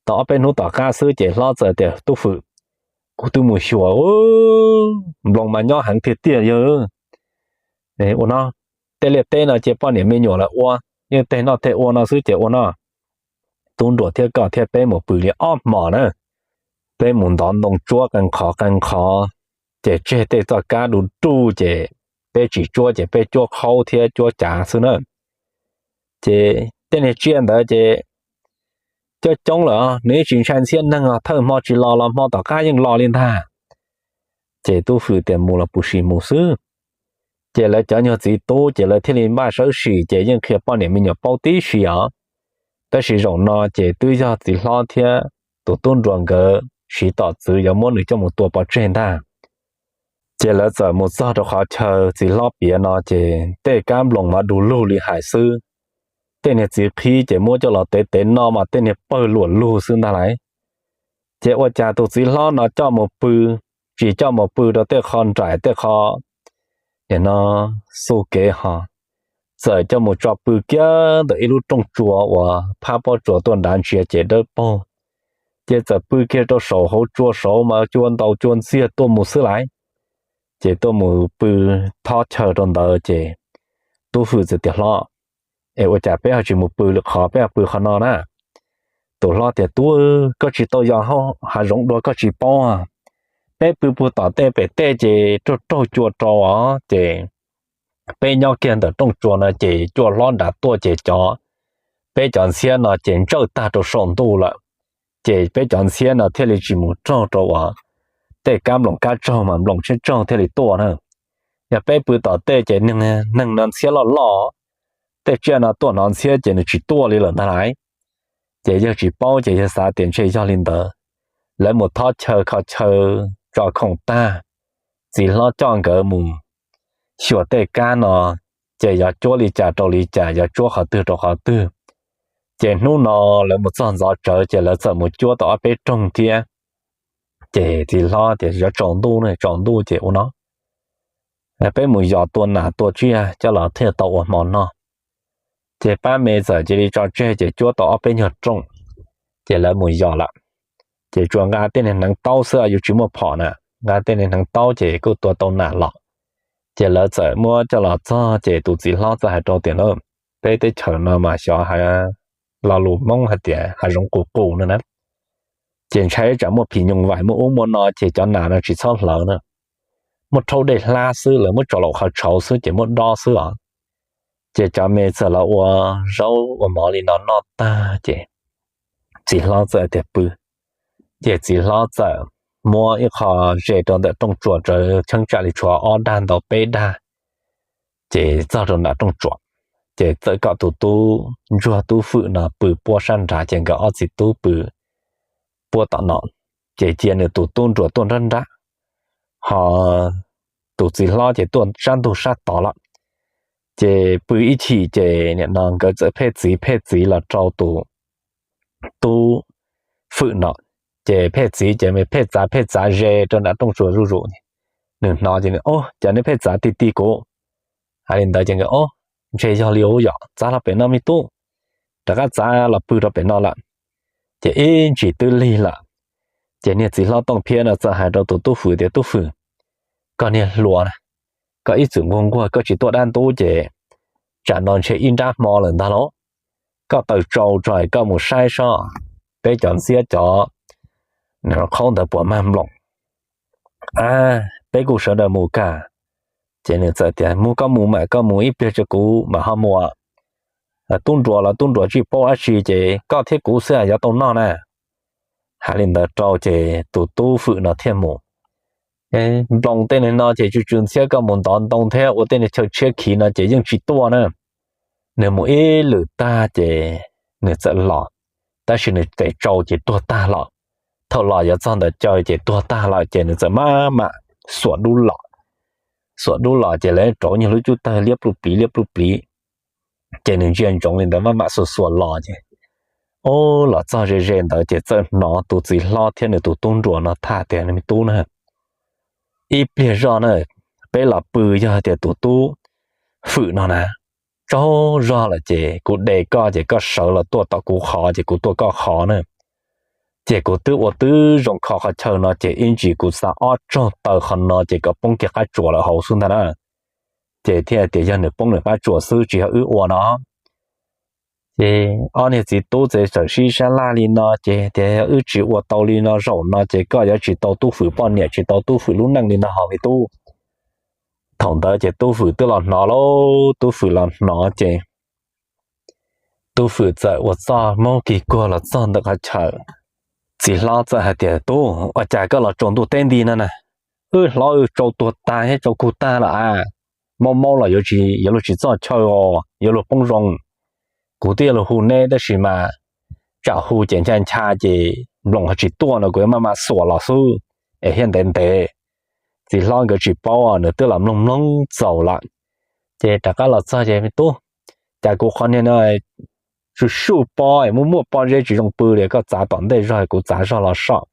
Tau ob peb hnub tom qab xwb ces hlob txawm tias, Tub Fwm, kuv twb mus xyuas, nploos mas nyob heev tiag tiag yog. Ua no, tej liaj teb no ces poj niam me nyuam lawv ua, yeej tej noj tej ua no xwb ces ua no, tub nruas thiab koj thiab peb mus pw li ob hmos na. Peb mus ntov ntoo tsuab qee qhov qee qhov, ces tseg tej txoj kab du ruj ces peb tsis tsuab ces peb cuab qhaub thiab cuab cav xwb na. Ces tej niag tsiaj ntawd ces coob coob lawm, nws tsis ntshai ntxhiab neeg os, thawj hmo tsis los los hmo tom qab yeej los li ntag. Ces Tub Fwm tias, Mus los puv sim mus xwb. Ces lawv cov nyuag txiv tub ces lawv thiaj li npaj sawv sim ces yeej qhia poj niam me nyuam paub tib si os. Tab sis zaum no ces twb yog txiv hlob thiab tus tub nruas nkawd siv tom txwv yuav muab nws coj mus tua pov tseg ntag. Ces lawv txawm mus txog rau qhov chaw txiv hlob piav no ces tej kab nploos mas du lug li hais xwb. Tej niag txiv qhib ces muab coj los tev tev noj mas tej niag pawg luam lug xwb ntag lauj. Ces ua cas tus txiv hlob no coj mus pw, tsis coj mus pw rau tej qho nraim tej qho no xu kev ho, txawm coj mus tso pw kiag ntawm ib lub rooj tsua uas phab pob tsuas tuaj nrad ntsia ces dawb paug. Ces txawm pw kiag rau saum hauv tsua saud mas cua ntaus cua ntxiag tuaj mus xwb lauj. Ces tuaj mus pw thob chaw rau ntawd ces Tub Fwm txawm tias, Hlob, es ua cas peb ho tsis mus pw lwm qhov, peb ho pw qhov no na? Tus hlob tias, Tub, koj tsis tau yos hav zoov dua koj tsis paub. Peb pw puag tom tej pem tej ces raug raug cua rau os, ces peb nyob kiag ntawm rooj tsua no ces cua hlob nrad tuaj ces cov, peb cov ntxhiab no ces ntsawj tag rau saum ntuj lawm. Ces peb cov ntxhiab no thiaj li tsis mus raug rau uas tej kab nploos kab tsaug mas nploos tshaib tsaug thiaj li tuaj na. Yog peb pw tom tej ces neeg no ntxhiab loj loj, tej tsiaj no tuaj hnov ntxhiab ces nws tsis tuaj li lawm ntag lauj. Ces yawg tsis paub ces yawg xav tias ntshe yog li ntawd. Lawv mus thob chaw kho chaw tso khoom tag, txiv hlob coj nkawd mus xyuas tej kab no, ces yuav cuab li cas rau li cas, yuav tsuab qhov twg rau qhov twg. Ces hnub no lawv mus txog ntxov tsawv ces lawv txawm mus cuab tau ob peb rooj thiab. Ces txiv hlob tias, Yuav tsaus ntuj, tsaus ntuj ces ua no, peb mus yos tua nas tua tsiaj coj los thiaj tau ua hmo noj. Ces pab me txawm cia li tso tseg ces cuab tau ob peb nyuag rooj, ces lawv mus yos lawm. Ces tsuas nqa tej niag hneev taub xwb, yus tsis muaj phom na, nqa tej niag hneev taub ces kuj tua tau nas los. Ces lawv txawm muab coj los txog ces tus txiv hlob txawm hais rau tias, Peb teb chaws no mas xyov lo lus Hmoob hais tias hav zoov qus qus no na, ces ntshai tsam muaj phim nyooj vais muaj ub muaj no ces cov nas no tsis txhob hlawv na. Muab rhaub dej hlab xwb, lawv muab tso laum qhov tshauv xwb ces muab dob xwb os. Ces cov me txawm los ua zaub ua mov li no noj tag ces txiv hlob txawm tias pw. Ces txiv hlob txawm muab ib qho ze rau ntawm rooj tsuas rawv cheeb tsam li tshuav ob dag ntau peb dag, ces txog rau nram rooj tsuas, ces txawm kom tus tub ntsuag tub fwm no pw puab sab nrad ces nkawd ob txiv tub pw puab tom no, ces cia nws tus tub nruas tuaj nrab nrab, ho tus txiv hlob ces tuaj sab ntug sab tod lawm. Ces pw ib chim ces nim no nkawd txawm pheej txiv pheej txiv los rau tus tub fwm no, ces pheej txiv ces pheej txav pheej txav ze rau nram rooj tsuas zuj zus. Nws hnov ces, Ob, cas neb pheej txav ti ti kuv? Hais li ntawd ces nkawd, Ob, ntshe yog li ub yom, txav los pem no me tub, rov qab txav los pw rau pem no lawm. Ces ib ntsis twb lig lawm, ces niag txiv hlob Tooj Phiab no txawm hais rau tus tub fwm tias, Tub fwm, koj niag hluas na, koj ib txwm nquag nquag koj tsis tuaj dab ntub ces tsam no ntshe ib nrab hmo lawm ntag lauj. Koj taws tsau tso koj mus saib sob, peb cov ntxiab cov qhaub ntawd puas mag nploos. A, peb kuj sawv daws mus kag. Ces nws txawm tias, Mus koj mus mas, koj mus ib pliag tso kuv mam ho mus. Tub nruas los tub nruas tsis paub dab tsi ces koj thiab kuv xwb yuav tau noj na. Hais li ntawd rau ces tus tub fwm no thiaj mus. Nploos tej neeg no ces tsw tsw ntxhiab, koj mus ntov ntoo thiab ua tej chaw tshiab khiv no ces yeej tsis tuaj na. Nws mus ib lwm tag ces nws txawm los, tab sis nws tes tsau ces tuag tag los. Thaum los yuav txog ntawm caw ces tuag tag lawm ces nws txawm maj mam xuas dub los. Xuas dub los ces lawv rauv nyuag lub cub tawg liab pluj pliv liab pluj pliv. Ces nws ntsia ntsoov li ntawd maj mam xuas xuas los ces, o, los txog ze ze ntawd ces txawm hnov tus txiv hlob thiab nws tus tub nruas no tham tias, Me tub na, ib pliag zoj na, peb los pw, yog tias tus tub fwm no na tsaug zog lawm ces kuv de koj ces koj sawv los tuaj tom kuv qhov ces kuv tuaj koj qhov na. Ces kuv twb ua twb zoo kho qhov chaw no ces ib ntsis kuv xa ob tsaug taw qhov no ces kom poob kiag qab tsuas lawm hauv xwb ntag na. Ces thiaj tias yog nws poob nws qab tsuas xwb tsis yog wb ua no. Ces ob niag txiv tub txawm sib sab laj li no ces tias, Yog wb tsis ua tau li no zaum no ces koj yuav tsis tau tub fwm poj niam, tsis tau tub fwm lub neej li no ho me tub. Thaum ntawd ces tub fwm twb los hnov lauj, tub fwm los hnov ces tub fwm txawm ua txuj mob kig kuag los txog ntawm qhov chaw. Txiv hlob txawm hais tias, Tub, ua cas koj los tsaus ntuj teb nti no na? Wb hlob wb tsaus tuag tag thiab tsaus kug tag lawm a. Maub maub los yuav luag tsis txoj chaw os, yuav luag poob zoo. Kuv twb yuav luag hu neb tab sis mas tsam hu ces ncha ncha ces nploos ho tsis tuaj no kuv yuav maj mam xuas los xwb es thiaj ntev ntev. Txiv hlob nkawd tsis paub, nws twb los mloog mloog txaus lawm. Ces rov qab los txog ces, Me tub, cas kuv qhov niag no tsuj suj pob, muaj muaj pob zeb tsis zoo pw li, koj txav tom ntej zog kuv txav zog los soj.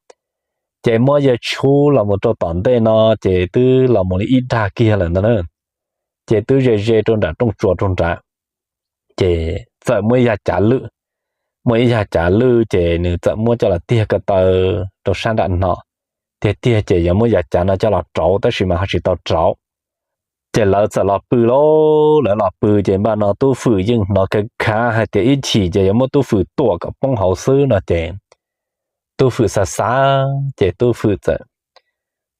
Ces muab yawg tshub los mus rau tom ntej no ces twb los mus li ib dag kiag lawm ntag na. Ces twb ze ze rau nram rooj tsuas rau nrad. Ces txawm muaj ib yag cav lwj, muaj ib yag cav lwj ces nws txawm muab coj los tiag ko taw rau sab nram no. Tiag tiag ces yuav muab yag cav no coj los rauv tab sis mas ho tsis tau rauv. Ces lawv txawm los pw lauj, lawv los pw ces npaj no tub fwm yeej hnov khav khav hais tias ib chim ces yuav muab tub fwm tuam kom poob hauv xwb no ces tub fwm xav xav ces tub fwm txawm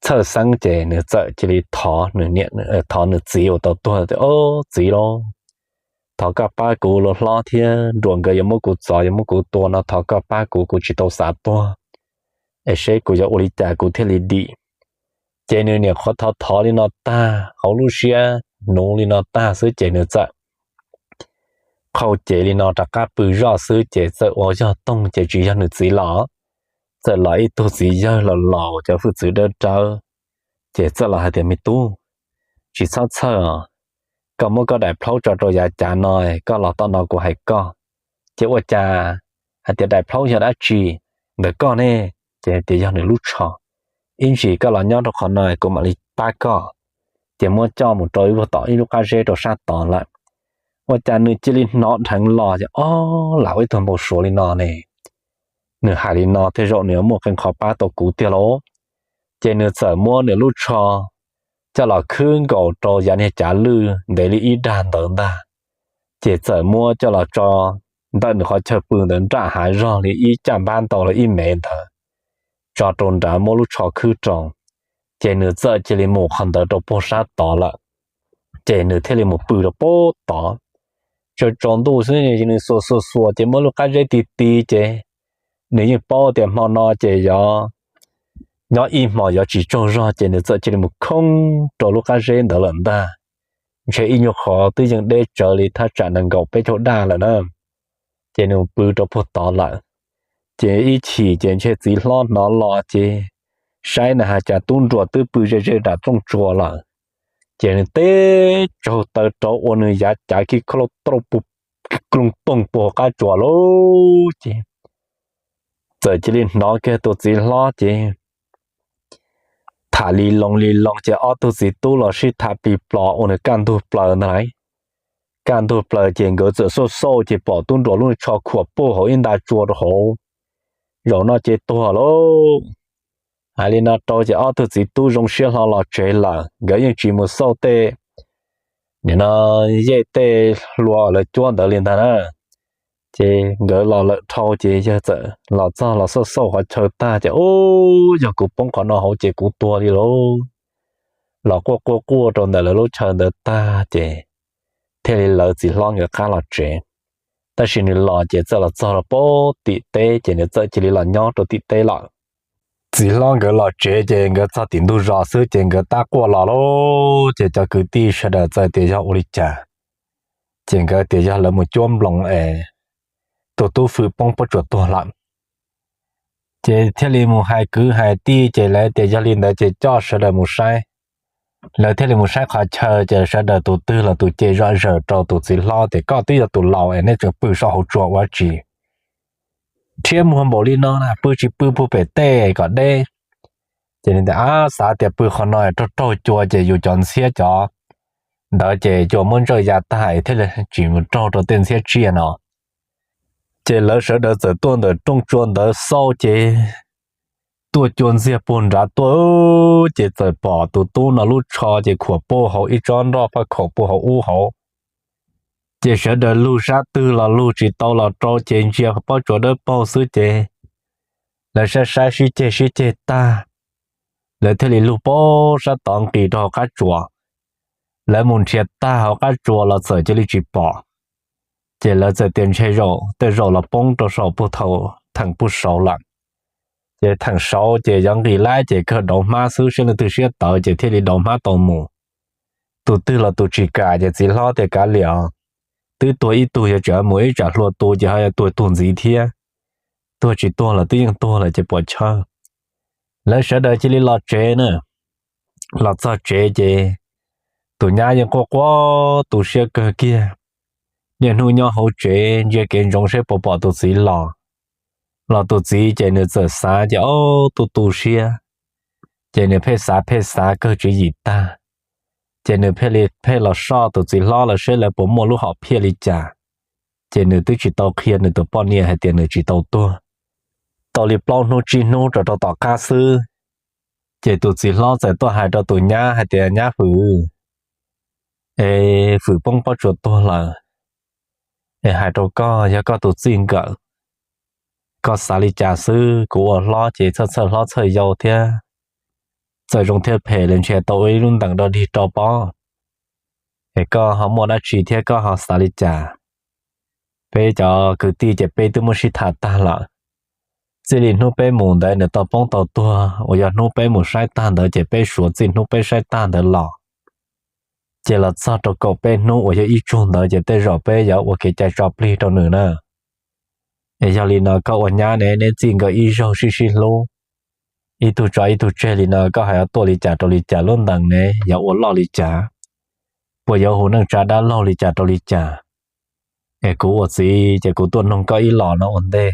txhawj xeeb ces nws txawm cia li thov nws niam, thov nws txiv uas tau tuag tias, Au, txiv lauj, thov koj pab kuv ua hlob thiab nruas nkawd yuav muab kuv txov yuav muab kuv tua no, thov koj pab kuv, kuv tsis tau xav tuag es seb kuv yuav ua li cas kuv thiaj li dim. Ces nws niam qhuav thov thov li no tag, hauv lub siab hnuv li no tag xwb ces nws txawm qhau cev li no rov qab pw zoj xwb ces txawm ua yog toog ces tsis yog nws txiv los, txawm los ib tug txiv yawg laus laus cov hwj txwv dawb dawb. Ces txawm los hais tias, Me tub, tsis txhob txhawj os, koj muab koj daim plhaub tso rau yav cav no, koj los tom no kuv hais koj. Ces ua cas hais tias daim plhaub yog dab tsi ntawm koj ne? Ces tias yog nws lub tsho. Ib ntsis koj los nyob rau qhov no kuv mam li pab koj. Ces muab coj mus rau ib vuag tom ib lub qab zeb rau sab tod lawm. Ua cas nws cia li hnov dheev los ces, Ob, lam ua ib tug npau suav li no ne. Nws hais li no tej zaum nws muaj qee qho pab tau kuv tiag lauj. Ces nws txawm muab nws lub tsho coj los khwb nkaus rau yav niag cav lwj ntev li ib dag ntawd ntag. Ces txawm muab coj los tso ntawm nws qhov chaw pw ntawd nram hav zog li ib caj npab ntau li ib mev ntawd, tso rau nrad muab lub tsho khwb rau. Ces nws txawm cia li mus qhov ntawd rau puag sab tod lawm. Ces nws thiaj li mus pw rau puag tod. Tsaus tsaus ntuj xwb nws xuas xuas xuas ces muab lub qab zeb ti ti ces nws yeej paub tias hmo no ces yog nyob ib hmos yuav tsis tsaug zog ces nws txawm cia li mus khoob rau lub qab zeb ntawd lawm ntag. Ntshe ib nyuag qhov twb yeej deb tsawv li thaj tsam nees nkaum peb caug daj lawm na. Ces nws pw rau puag tod lawm. Ces ib chim ces ntshe txiv hlob hnov los ces saib na has cas tub nruas twb pw ze ze nram rooj tsuas lawm. Ces nws teb tsaug taw rau ua nws yav cav kib kho lauj tauj pug klooj toog puag hauv qab tsuas lauj. Ces txawm cia li hnov kiag tus txiv hlob ces tham li loo li loo ces ob tug txiv tub los sib tham plig plos ua nws kaj ntug plaws ntag lauj. Kaj ntug plaws ces nkawd txawm xauj xauj ces pom tub nruas lub tsho khuam puag hauv ib nta tsua rau hauv. Zaum no ces tuag lauj. Hais li no rau ces ob tug txiv tub zoo siab hlo los tsev lawm, nkawd yeej tsis mus xauj tej, nim no yej tej hlua lawv cuab ntawd li ntag na. Ces nkawd los lawm dhau ces yawg txawm los txog los xauj xauj qhov chaw tag ces, Ub, yog kuv poob qhov no hauv ces kuv tuag li lauj. Los quaj quaj quaj rau ntawm lawv lub chaw ntawd tag ces thiaj li lawv txiv hlob nkawd qab los tsev. Tab sis nws los ces txawm los txog rau pem tim teb ces nws txawm cia li los nyob rau tim teb lawm. Txiv hlob nkawd los tsev ces nkawd txog tim ntug zos xwb ces nkawd tab quaj los lauj, ces cov kwv tij sawv daws txawm tias yog ua li cas, ces nkawd tias yog lawv mus cuab nploos es tus tub Fwm poob pob tsuas tuag lawm. Ces thiaj li mus hais kwv hais tij ces lawv tias yog li ntawd ces coj sawv daws mus saib. Lawv thiaj li mus saib qhov chaw ces sawv daws tus twg los tus ce zom zaws rau tus txiv hlob tias koj twb yog tus laus es nej tseem pw saum hauv tsua ua tsi, thiab muag npaum li no na pw tsis pw puag pem tej kom deb. Ces nws tias, Ab, xav tias pw qhov no raug raug cua ces yus cov ntxhiab cov ntawd ces cua muab ntsawj ya tag thiaj li tsis mus raug rau tej ntxhiab tsiaj no. Ces lawv sawv daws txawm tuaj ntawm rooj tsua ntawd xauj ces tuaj cua ntxiag puag nrad tuaj, ces txawm pom tus tub no lub tsho ces khuam puag hauv ib tsob nroj phaj khaum puag hauv ub hauv. Ces sawv daws lug sab twg los lug tsis tau los rau ces ntsia pob tsuas dawb paug xwb ces lawv saib saib sib ceg sib ceg tag, lawv thiaj li lug pob sab tod nqis rau hauv qab tsuas. Lawv mus nrhiav tag hauv qab tsuas los txawm cia li tsis pom. Ces lawv txawm tias ntshe zaum tej zaum los poob rau saum puag thaum theem puag saud lawm. Ces theem saud ces yuav nqis lawm ces kawg dauv hmab xwb, saib leej twg siab tawv ces thiaj li dauv hmab tau mus. Tus twg los tus tsis kam ces txiv hlob tias kav liam, twb tuag ib tug yuav tseem mus ib tsam hlua tu ces ho yuav tuag tug ntxiv thiab. Tuag tsis tuag los twb yeej tuag lawm ces puas chawj. Lawv sawv daws cia li los tsev na. Los txog tsev ces tus nyab yeej quaj quaj tu siab kawg kiag. Niaj hnub nyob hauv tsev ntsia kev ntsoov saib puas pom tus txiv los. Los tus txiv ces nws txawm xav ces ob tu tu siab, ces nws pheej xav pheej xav kawg tswv yim tag, ces nws pheej li pheej los soj tus txiv hlob lawv saib lawv puas muaj lub hom phiaj li cas. Ces nws twb tsis tau qhia nws tus poj niam hais tias nws tsis tau tuag. Tau li plaub hnub tsib hnub rau rau tom qab xwb, ces tus txiv hlob txawm tuaj hais rau tus nyab hais tias nyab Fwm, es Fwm poob pob tsuas tuag lawm, es hais rau koj yog koj tus txij nkawm, koj xav li cas xwb? Kuv ua hlob ces txhawj txhawj hlob txhawj yau thiab, txawm zoo thiab phem los ntshe tau ua ib lub ntees rau dig rau pob, es koj ho muaj dab tsi thiab koj ho xav li cas? Peb cov kwv tij ces peb twb muab sib tham tag lawm. Txij li hnub peb mus ntawd nws tau poob tau tuag uas yog hnub peb mus saib tag ntawd ces peb suav txij hnub peb saib tag ntawd los, ces los txog rau kaum peb hnub uas yog ib tsug ntawd ces tej zaum peb yuav ua kev cai tso plig rau nws na. Es yog li no koj ua nyab ne neb txij nkawm ib zaug sib sib hlub, ib tug tso ib tug tseg li no koj ho yuav tuaj li cas rau li cas? Lub ntees ne yuav ua loj li cas? Puas yuav hu neej tsa dab laug li cas rau li cas? Es kuv ua txiv ces kuv tuaj noog koj ib los no ua ntej,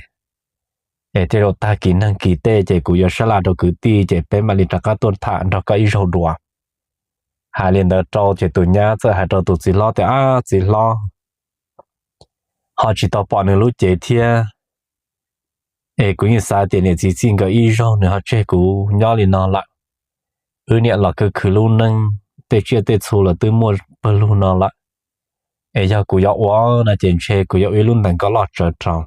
es tej zaum tag kis neeg kis tej ces kuv yuav sab laj rau kwv tij ces peb mam li rov qab tuaj tham nrog koj ib zaug dua. Hais li ntawd rau ces tus nyab txawm hais rau tus txiv hlob tias, Ab, txiv hlob, ho tsis tau pom nws lub cev thiab, es kuv yeej xav tias niam txiv txij nkawm ib zaug nws ho tseg kuv nyob li no lawm. Wb niam los khwv khwv lub neej, tej tsiaj tej txhu los twb muaj pawg lug no lawm. Es yog kuv yuav ua no ces ntshe kuv yuav ua ib lub ntees kom loj tsawv rau.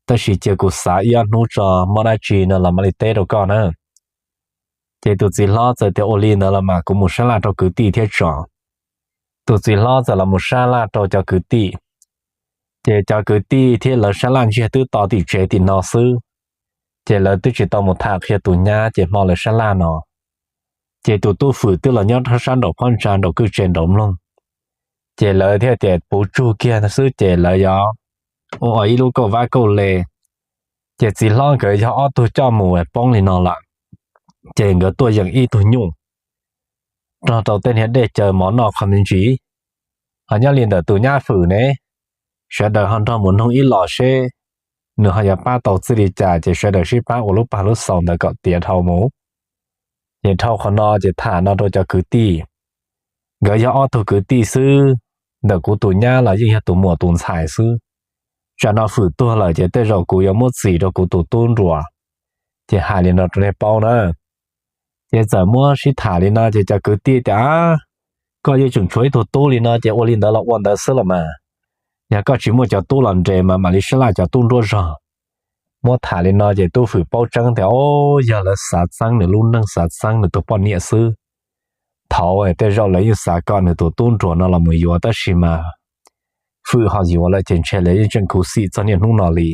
Tab sis cia kuv xav ib ob hnub tso, muaj dab tsi no los mam li teb rau koj na. Ces tus txiv hlob txawm tias, Ua li ntawd los mas kuv mus sab laj rau kwv tij thiab tso. Tus txiv hlob txawm los mus sab laj rau cov kwv tij. Ces cov kwv tij thiab lawv sab laj ntsiag twb to tim tsev tim no xwb, ces lawv twb tsis tau mus tham qhia tus nyab ces hmo lawv sab laj no, ces tus tub Fwm twb los nyob rau sab nraum phab ntsa nraum kwj tse nraum mloog. Ces lawv thiaj tias puv tsug kiag xwb ces lawv yuav ua ib lub kauj vab kauj le. Ces txiv hlob nkawd yog ob tug coj mus poob li no lawm, ces nkawd tuaj yeem ib tug nyuj, nrog rau tej niag dej caw mov noj qho me ntsis. Ho nyob li ntawm tus nyab Fwm ne, sawv daws ho nrog mus noog ib los seb nws ho yuav pab tau txij li cas ces sawv daws sib pab ua lub pag lub xaus ntawd kom tiav dhau mus. Ces dhau qhov no ces tham no rau cov kwv tij. Nkawd yog ob tug kwv tij xwb, ntawm kuv tus nyab los yeej yog tus muam tus ntxhais xwb. Tsam no Fwm tuag lawm ces tej zaum kuv yuav muab txim rau kuv tus tub nruas. Ces hais li no rau nej paub na. Ces txawm muab sib tham li no ces cov kwv tij tias, Koj yeej tseem tshuav ib tug tub li no ces ua li ntawd los ua ntawd xwb los mas. Yog koj tsis muaj cov tub los nres mas mam li sab laj cov tub nruab zog. Muab tham li no ces tub Fwm paub tseeb tias, o, yog lawv xav txeeb nws lub neej, xav txeeb nws tus poj niam xwb. Thaud tej zaum lawv yeej xav kom nws tus tub nruas no los mus yuav, tab sis mas Fwm ho yuav lawm ces ntshe lawv yeej tseem khuv xim txog niaj hnub no li.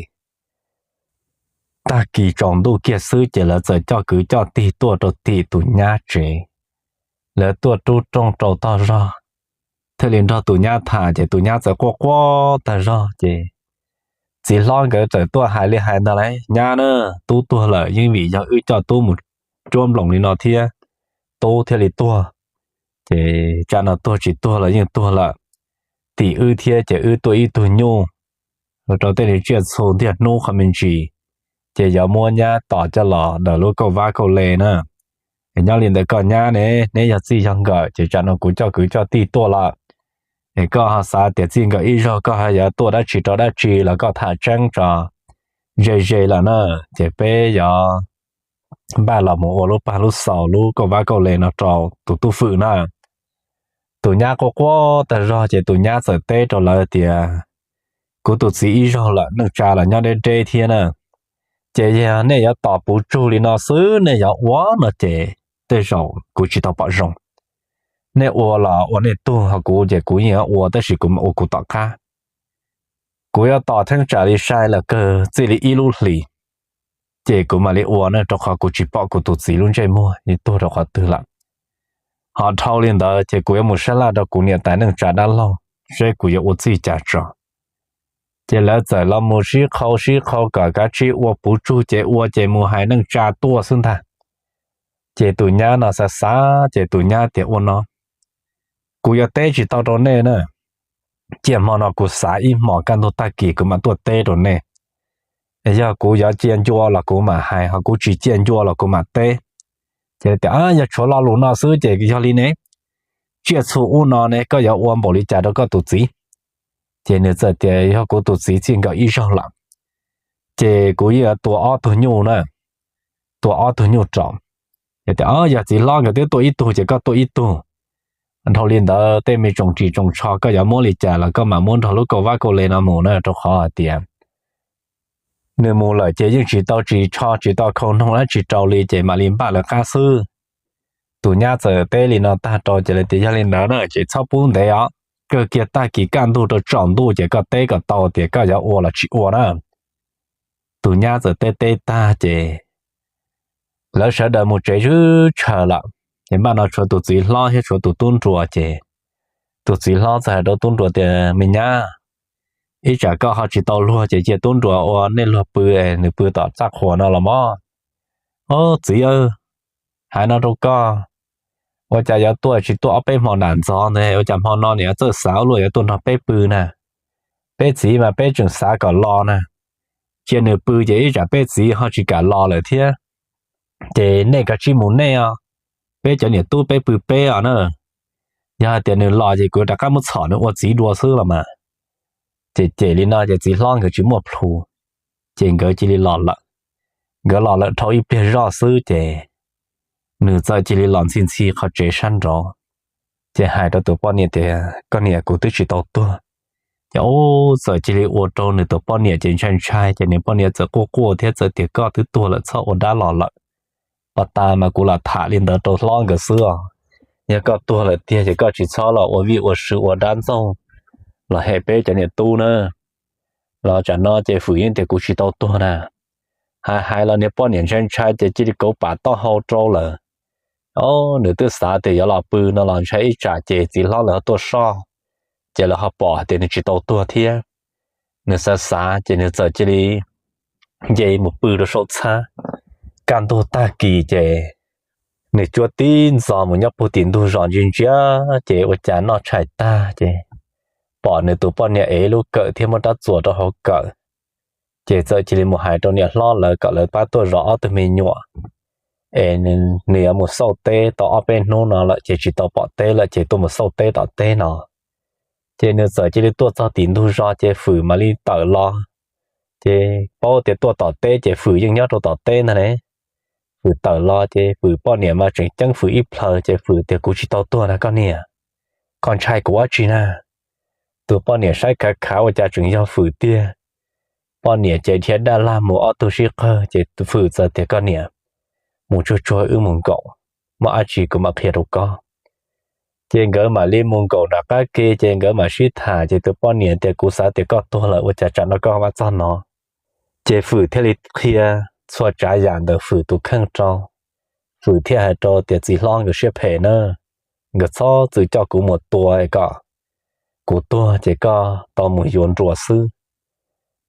Tag kis tsaus ntuj kiag xwb ces lawv txawm coj kwv coj tij tuaj rau tim tus nyab tsev. Lawv tuaj rub rooj rau tog zog, thiaj li nrog tus nyab tham ces tus nyab txawm quaj quaj tag zog ces txiv hlob nkawd txawm tuaj hais li hais ntag lauj, nyab na, tub tuag lawm, yeej vim yog wb coj tub mus cuab nploos li no thiab, tub thiaj li tuag. Ces tsam no tuag tsis tuag los yeej tuag lawm, tim wb thiab ces wb tuaj ib tug nyuj rau tej niag tsiaj txhu ntiag hnub qhov me ntsis, ces yuav muab nyab tos coj los daws lub kauj vab kauj le na. Es nyob li ntawd koj nyab ne, neb yog txij yog nkawm ces tsam no kuv coj kwv coj tij tuaj lawm, es koj ho xav tias txij nkawm ib zaug koj ho yuav tuaj dab tsi rau dab tsi los koj tham tseeb tso ze ze lawm na, ces peb yuav npaj los mus ua lub pag lub xaus lub kauj vab kauj le no rau tus tub Fwm na. Tus nyab quaj quaj tag zog ces tus nyab txawm teb rau lawv tias, kuv tus txiv ib zaug lawm, neej tsa los nyob deb deb thiab na, ces yog nej yuav tos puv tsug li no xwb nej yuav ua no ces tej zaum kuv tsis tau pom zoo. Nej ua los ua nej tug, ho kuv ces kuv yeej yuav ua, tab sis kuv mam ua kuv tom qab. Kuv yuav tos theeb tsam li sai los kawg txij li ib lub hlis, ces kuv mam li ua na, rau qhov kuv tsis pom kuv tus txiv lub ntsej muag tuag rau qhov twg lawm. Ho dhau li ntawd ces kuv yuav mus sab laj rau kuv niam tais neej tsa dab laug, seb kuv yuav ua txij cas tso. Ces lawv txawm los mus sib qhau sib qhau kom kav tsij ua puv tsug ces ua ces mus hais neej tsa tuaj xwb ntag. Ces tus nyab no xav xav ces tus nyab tias ua no, kuv yuav teb tsis tau rau nej na, cia hmo no kuv xav ib hmos kaj ntug tag kis kuv mam tuaj teb rau nej. Yog kuv yuav cia ncua los kuv mam hais, ho kuv tsis cia ncua los kuv mam teb. Ces tias, yog tshuav lo lus no xwb ces yog li ne, tsiaj txhu ub no ne koj yuav ua npaum li cas rau koj tus txiv? Ces nws txawm tias yog kuv tus txiv txij nkawm ib zaug lawm, ces kuv yeej yuav tua ob tug nyuj na, tua ob tug nyuj rau. Ces tias, yog txiv hlob nkawd twb tua ib tug ces koj tua ib tug. Dhau li ntawd tej me tsoos ris tsoos tsho koj yuav muab li cas los koj mam muab nrog lub kauj vab kauj le no mus na, rau qhov hais tias nws mus lawm ces yeej tsis tau ris tsho tsis tau khau noog dab tsi rau li ces mam li npaj lawv qab xwb. Tus nyab txawm teb li no tag rau ces lawv tias yog li ntawd na ces txhob pub ntev os, kawg kiag tag kis kaj ntug rau tsaus ntuj ces koj teb kom tau tias koj yuav ua los tsis ua na. Tus nyab txawm teb teb tag ces lawv sawv daws mus tsev tshaws lawm. Ces npaj no tshuav tus txiv hlob thiab tshuav tus tub nruas ces tus txiv hlob txawm hais rau tub nruas tias, me nyab, ib tsam koj ho tsis tau luag ces cia tub nruas ua nej luag pw, nws pw tom txaj qhua no los mog. Ob txiv, hais no rau koj, ua cas yuav tuaj tsis tuaj ob peb hmo nram ntxov ntag, ua cas hmo no nws yuav txawj xav ua luaj yuav tuaj nrog peb pw na? Peb txiv mas peb tseem xav kom los na, cia nws pw ces ib tsam peb txiv ho tsis kam los lawm thiab. Ces nej kav tsij mus nej os, peb cov niam tub peb pw peb os na. Yog hais tias nws los ces kuv rov qab muab txhom nws ua txiv dua xwb los mas. Ces cem li no ces txiv hlob nkawd tsis muaj plhus, ces nkawd cia li los lawm. Nkawd los lawm dhau ib pliag zoj xwb ces nws txawm cia li los ntxhi ntxhi qhov tsev sab nraud, ces hais rau tus poj niam tias, koj niam, kuv twb tsis tau tuag. Ces ub, txawm cia li ua rau nws tus poj niam ces ntshai ntshai, ces nws poj niam txawm quaj quaj thiab txawm tias, koj twb tuag lawm txhob ua dab los lawm. Pas tas mas kuv lam tham li ntawd rau hlob nkawd xwb os. Yog koj tuag lawm tiag ces koj tsis txhob los ua vij ua sw ua dab ntxaug los hem peb cov niam tub na. Los tsam no ces Fwm yeej tias kuv tsis tau tuag na. Hais hais los niag poj niam ntshai ntshai ces cia li kauv pam taub hau rau lawm. Ob, nws twb xav tias yuav los pw no los ntshai ib tsam ces txiv hlob lawv ho tuaj soj, ces lawv ho pom hais tias nws tsis tau tuag thiab. Nws xav xav ces nws txawm cia li nce mus pw rau saum txhab. Kaj ntug tag kis ces nws cuab tib ntxov mus nyob puag tim ntug zos ntsia ntsia, ces ua cas noj tshais tag ces pom nws tus poj niam ev lub kawm thiab muab rab txuas rau hauv kawm. Ces txawm cia li mus hais rau niam hlob lawv kom lawv pab tuaj zov ob tug me nyuam, es nws yuav mus xauj teb tau ob peb hnub no lawm ces tsis tau pom teb lawm ces tuaj mus xauj teb tom teb no. Ces nws txawm cia li tuaj txog tim ntug zos ces Fwm mam li tawm los. Ces paub tias tuaj tom teb ces Fwm yeej nyob rau tom teb ntag ne. Fwm tawm los ces Fwm poj niam mas tseem ceeb Fwm ib plhaw ces Fwm tias, kuv tsis tau tuag na koj niam, koj ntshai kuv ua tsi na? tus poj niam saib khav khav ua cas tseem yog Fwm tiag. Poj niam ces dhia daj laj mus ob tug sib qawg ces Fwm txawm tias, Koj niam, mus tsuag tsuag wb mus nkaum, muaj dab tsi kuv mam qhia rau koj. Ces nkawd mam li mus nkaum nram qab ke ces nkawd mam sib tham ces tus poj niam tias, Kuv xav tias koj tuag lawm ua cas tsam no koj mam txog no. Ces Fwm thiaj li qhia txhua tsav yam ntawm Fwm tus kheej rau. Fwm thiaj hais rau tias, Txiv hlob nkawd siab phem na, nkawd txhob txwm coj kuv mus tua kom kuv tuag ces koj tau mus yuav nruas xwb.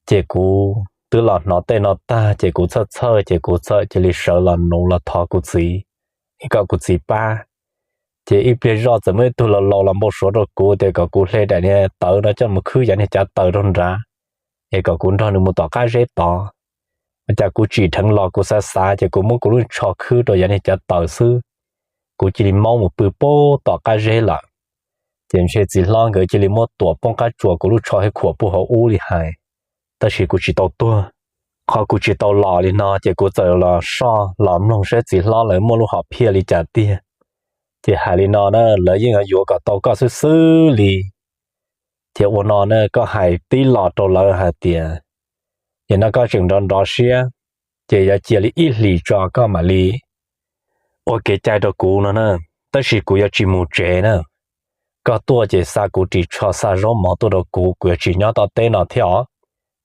Ces kuv twb los hnov tej no tag ces kuv txhawj txhawj ces kuv txawm cia li sawv los nuv los thov kuv txiv, kom kuv txiv pab. Ces ib pliag zoj txawm muaj ib tug laus laus los npau suav rau kuv tias kom kuv hle daim niag tawv no coj mus khwb yav niag cav taws rau nrad, es kom kuv nrog nws mus tom qab zeb tod. Ua cas kuv tsim dheev los kuv xav xav ces kuv muab kuv lub tsho khwb rau yav niag cav taws xwb, kuv cia li maub mus pw pem tom qab zeb lawm. Ces ntshe txiv hlob nkawd cia li muab tuam poob qab tsuas kuv lub tsho thiab khuam puag hauv ub li hais, tab sis kuv tsis tau tuag. Qhov kuv tsis tau los li no ces kuv txawm los soj los mloog saib txiv hlob lawv muaj lub hom phiaj li cas tiag. Ces hais li no na, lawv yeej yuav kom tau koj xwb xwb li. Ces ua no na, koj hais tib los rau lawv hais tias, Nim no koj tseem nrov nrov siab, ces yuav cia li ib hlis tso koj mam li ua kev cai rau kuv no na, tab sis kuv yuav tsis mus tsev na. Koj tuaj ces xa kuv ris tsho xa zaub mov tuaj rau kuv, kuv yuav tsis nyob tom teb no thiab os.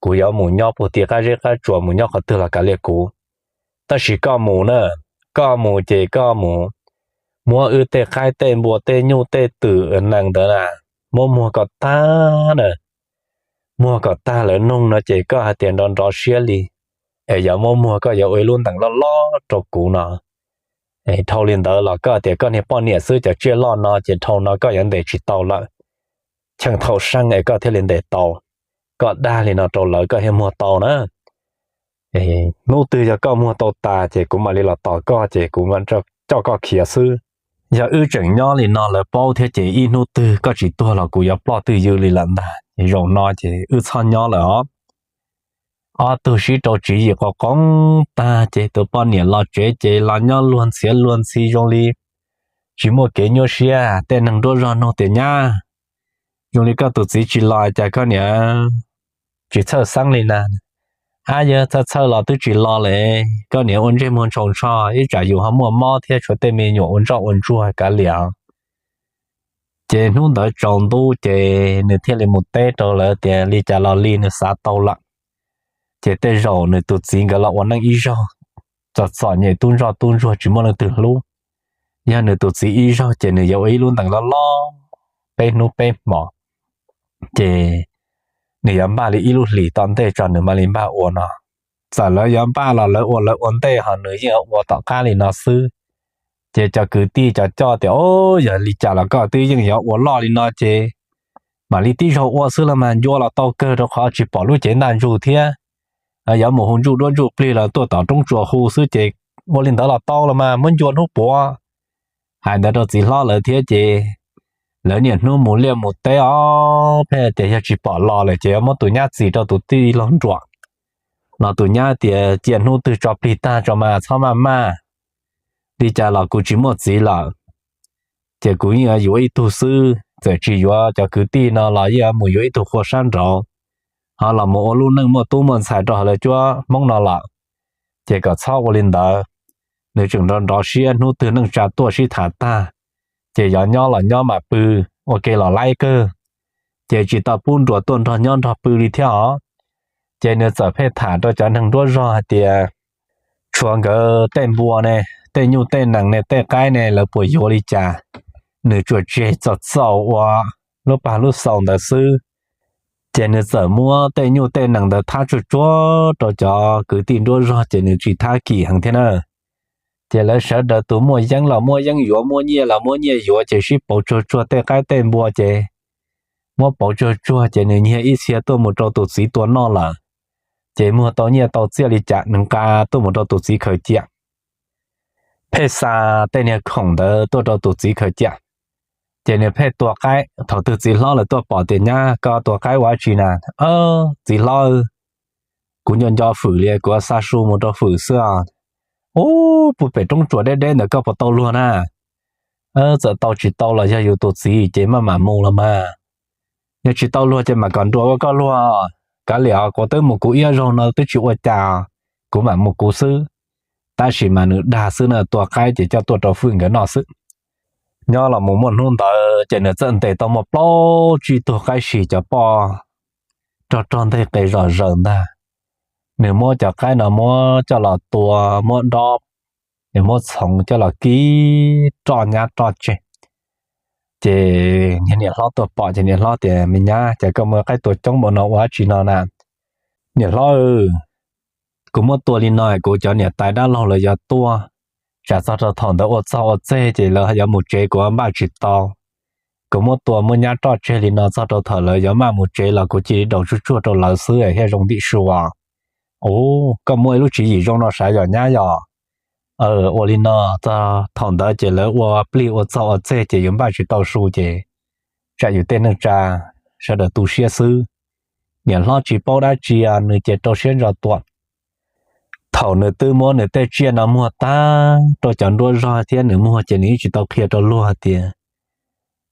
Kuv yuav mus nyob puag tim qab zeb qab tsuas, mus nyob qhov twg los kav liam kuv. Tab sis koj mus na, koj mus ces koj mus muab wb tej qaib tej npua tej nyuj tej twm nees ntawd na, muab muag kom tag na, muag kom tag lawv noog no ces koj hais tias nrov nrov siab li, es yuav muab muag koj yuav ua ib lub ntees loj loj rau kuv no. Dhau li ntawd los koj tias koj niag poj niam xwb cov tsiaj loj no ces dhau no koj yuav ntes tsis tau lawm. Cheem thaum seej es koj thiaj li ntes tau. Koj dag li no rau lawv koj thiaj muag tau na. Hnub twg yog koj muag tau tas ces kuv mam li los tos koj ces kuv mam coj koj khiav xwb. Yog wb tseem nyob li no lawv paub thiab ces ib hnub twg koj tsis tuag los kuv yuav ploj twj ywm li lawm ntag. Zaum no ces wb txhob nyob lawm os. Ob tug sib rau tswv yim qos qoob tag ces tus poj niam los tsev ces los nyob luag ntxhiav luag ntxhi zoo li tsis muaj kev nyuaj siab. Tej neeg nruab zog nug tias, Nyab, zoo li koj tus txiv tsis los cas koj niam tsis txhawj xeeb li na? Ab, yog txhawj txhawj los twb tsis los lawm. Koj niam ua ntsej muag ntshaus ntsho, ib tsam yus ho muaj mob thiab tshuav tej me nyuam ua ntsoj ua ntsuag kav liam. Ces hnub ntawd tsaus ntuj ces nws thiaj li mus teb rau lawv tias li cas los li nws xav tau lawm. Ces tej zaum nws tus txiv nkawd los ua neej ib zaug, txom txom nyem tub ntsoj tub ntsuag tsis muaj leej twg hlub. Yog nws tus txiv ib zaug ces nws yuav ua ib lub ntees loj loj peb hnub peb hmos, ces nws yuav npaj li ib lub hlis tom ntej tso nws mam li npaj ua no. Txawm lawv yuav npaj los lawv ua lawv ua ntej ho nws yeej ua tom qab li no xwb. Ces cov kwv tij cov coj tias, Au, yog li cas los koj twb yeej yuav ua loj li no ces mam li tib zaug ua xwb los mas, ncua los tau kawg rau qhov tsis pom lub cev ntaj ntsug thiab. Yuav mus hu ntsuj duab ntsuj plig los tuaj tom roob tsuas hu xwb ces ua li ntawd los tau los mas, muab ncua hnub puav. Hais ntawd rau txiv hlob lawv thiab ces lawv niaj hnub mus liaj mus teb os, pheej tias yog tsis pom los lawm ces yuav muab tus nyab txis rau tus tij laug nruam. Los tus nyab tias, Cia hnub twg tso plig tag tso mas txhob maj maj, li cas los kuv tsis muaj txiv lawm. Ces kuv yeej yuav ib tug xwb, txawm tsis yuav cov kwv tij no los yeej yuav mus yuav ib tug qhua sab nraud, ho los mus ua lub neej muaj tub muaj ntxhais rau hauv lawv cuab Hmoob no lawm. Ces kom txhob ua li ntawd. Nws tseem nrov nrov siab, hnub twg neej tsa tuaj sib tham tag, ces yuav nyob los nyob mam pw, ua ke los laib kawg. Ces tsis tau pub nruas tuaj nrog nyob nrog pw li thiab os. Ces nws txawm pheej tham rau cov neeg nruab zog hais tias, Tshuav nkawd tej npua ne, tej nyuj tej nees ne, tej qaib ne, lawv puas yuav li cas? Nws tsuas tseg txaus txaus ua lub pag lub xaus ntawd xwb. Ces nws txawm muab tej nyuj tej nees ntawd thab tsuag tsuag rau cov kwv tij nruab zog ces nws tsis thab kim heev thiab na. Ces lawv sawv daws tus muaj yeeb los muaj yeeb yuav, muaj nyiaj los muaj nyiaj yuav, ces sib pauv tsuag tsuag tej qaib tej npua ces muab pauv tsuag tsuag ces nws nyiag ib txhia tuaj mus rau tus txiv tua noj lawm. Ces muag tau nyiaj tau txiaj li cas nws nqa tuaj mus rau tus txiv khaws cia. Pheej xa tej niag khoom ntawd tuaj rau tus txiv khaws cia. Ces nws pheej tua qaib, thaum twg txiv hlob lawv tuaj pom tias, Nyab, koj tua qaib ua dab tsi na? Txiv hlob, kuv nco nco Fwm li, kuv xa su mus rau Fwm xwb os. Ub, puag pem roob tsuas deb deb ntawd koj puas tau luag na? Txawm tau tsis tau los yog yus tus txiv ces maj mam mus los mas. Yog tsis tau luag ces mam kom nruas ua koj luag. Kav liam, kuv twb mus kuv ib zaug no twb tsis ua cas, kuv mam mus kuv xwb. Tab sis mas nws dag xwb na, tua qaib ces coj tuaj rau Fwj nkawd noj xwb. Nyob los mus muaj hnub ntawd ces nws txawm ntes tau muaj plaub tsib tug qaib si cov poj rog rog nteg qe zom zaws ntag. Nws muab cov qaib no muab coj los tua, muab dob, muab txhoov coj los kib roj nyab roj tseg. Ces niam hlob tuaj pom ces niam hlob tias, Me nyab, cas koj muaj qaib tua coob npaum no ua dab tsi no na? Niam hlob, kuv muab tua li no kuv cov niam tais dab laug lawv yuav tuaj, tsam txog rau thaum ntawd ua txog ua txeg ces lawv yuav mus tsev kuv npaj tsis tau. Kuv muab tua muab nyab roj tseg li no txog rau thaum lawv yuav maj mus tsev los kuv cia li daus tsuj tsuag rau lawv xwb thiaj zoo ntim su. Ua, koj muaj ib lub tswv yim zoo no sav yog nyab yog. Ua li no, txog thaum ntawd ces lawv ua plig ua txog ua txeg ces yus npaj tsis tau su ces tsam yus tej neej tsa sawv daws tu siab xwb. Niam hlob tsis paub dab tsi, nws ces rau siab ntso tua. Thaum nws twb muab nws tej tsiaj no muag tag rau cov nruab zog thiab nws muag ces nws yeej tsis tau qhia rau luag tias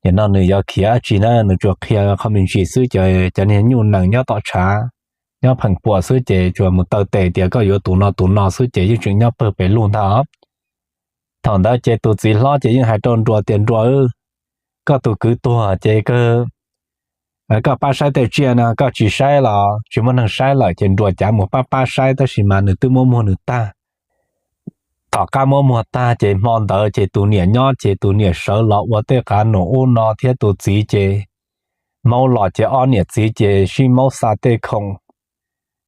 nim no nws yuav khiav dab tsi na, nws tsuas qhia qhov me ntsis xwb ces cov niag nyuj nees nyob tom tshav, nyob pheem puam xwb ces tsuas mus taw tes tias koj yuav tus no tus no xwb ces yeej tseem nyob pawg pes lug ntag. Thaum ntawd ces tus txiv hlob ces yeej hais rau nruas tias, Nruas, koj tus kwv tuag ces koj pab saib tej tsiaj no, koj tsis saib los tsis muaj neeg saib lawm. Ces nruas cav mus pab pab saib tab sis mas nws twb muab muag nws tag. Tom qab muab muag tag ces hmo ntawd ces tus niam nyob ces tus niam sawv los ua tej qav num ub no thiab tus txiv ces maub los ces ob niam txiv ces sib maub xa tej khoom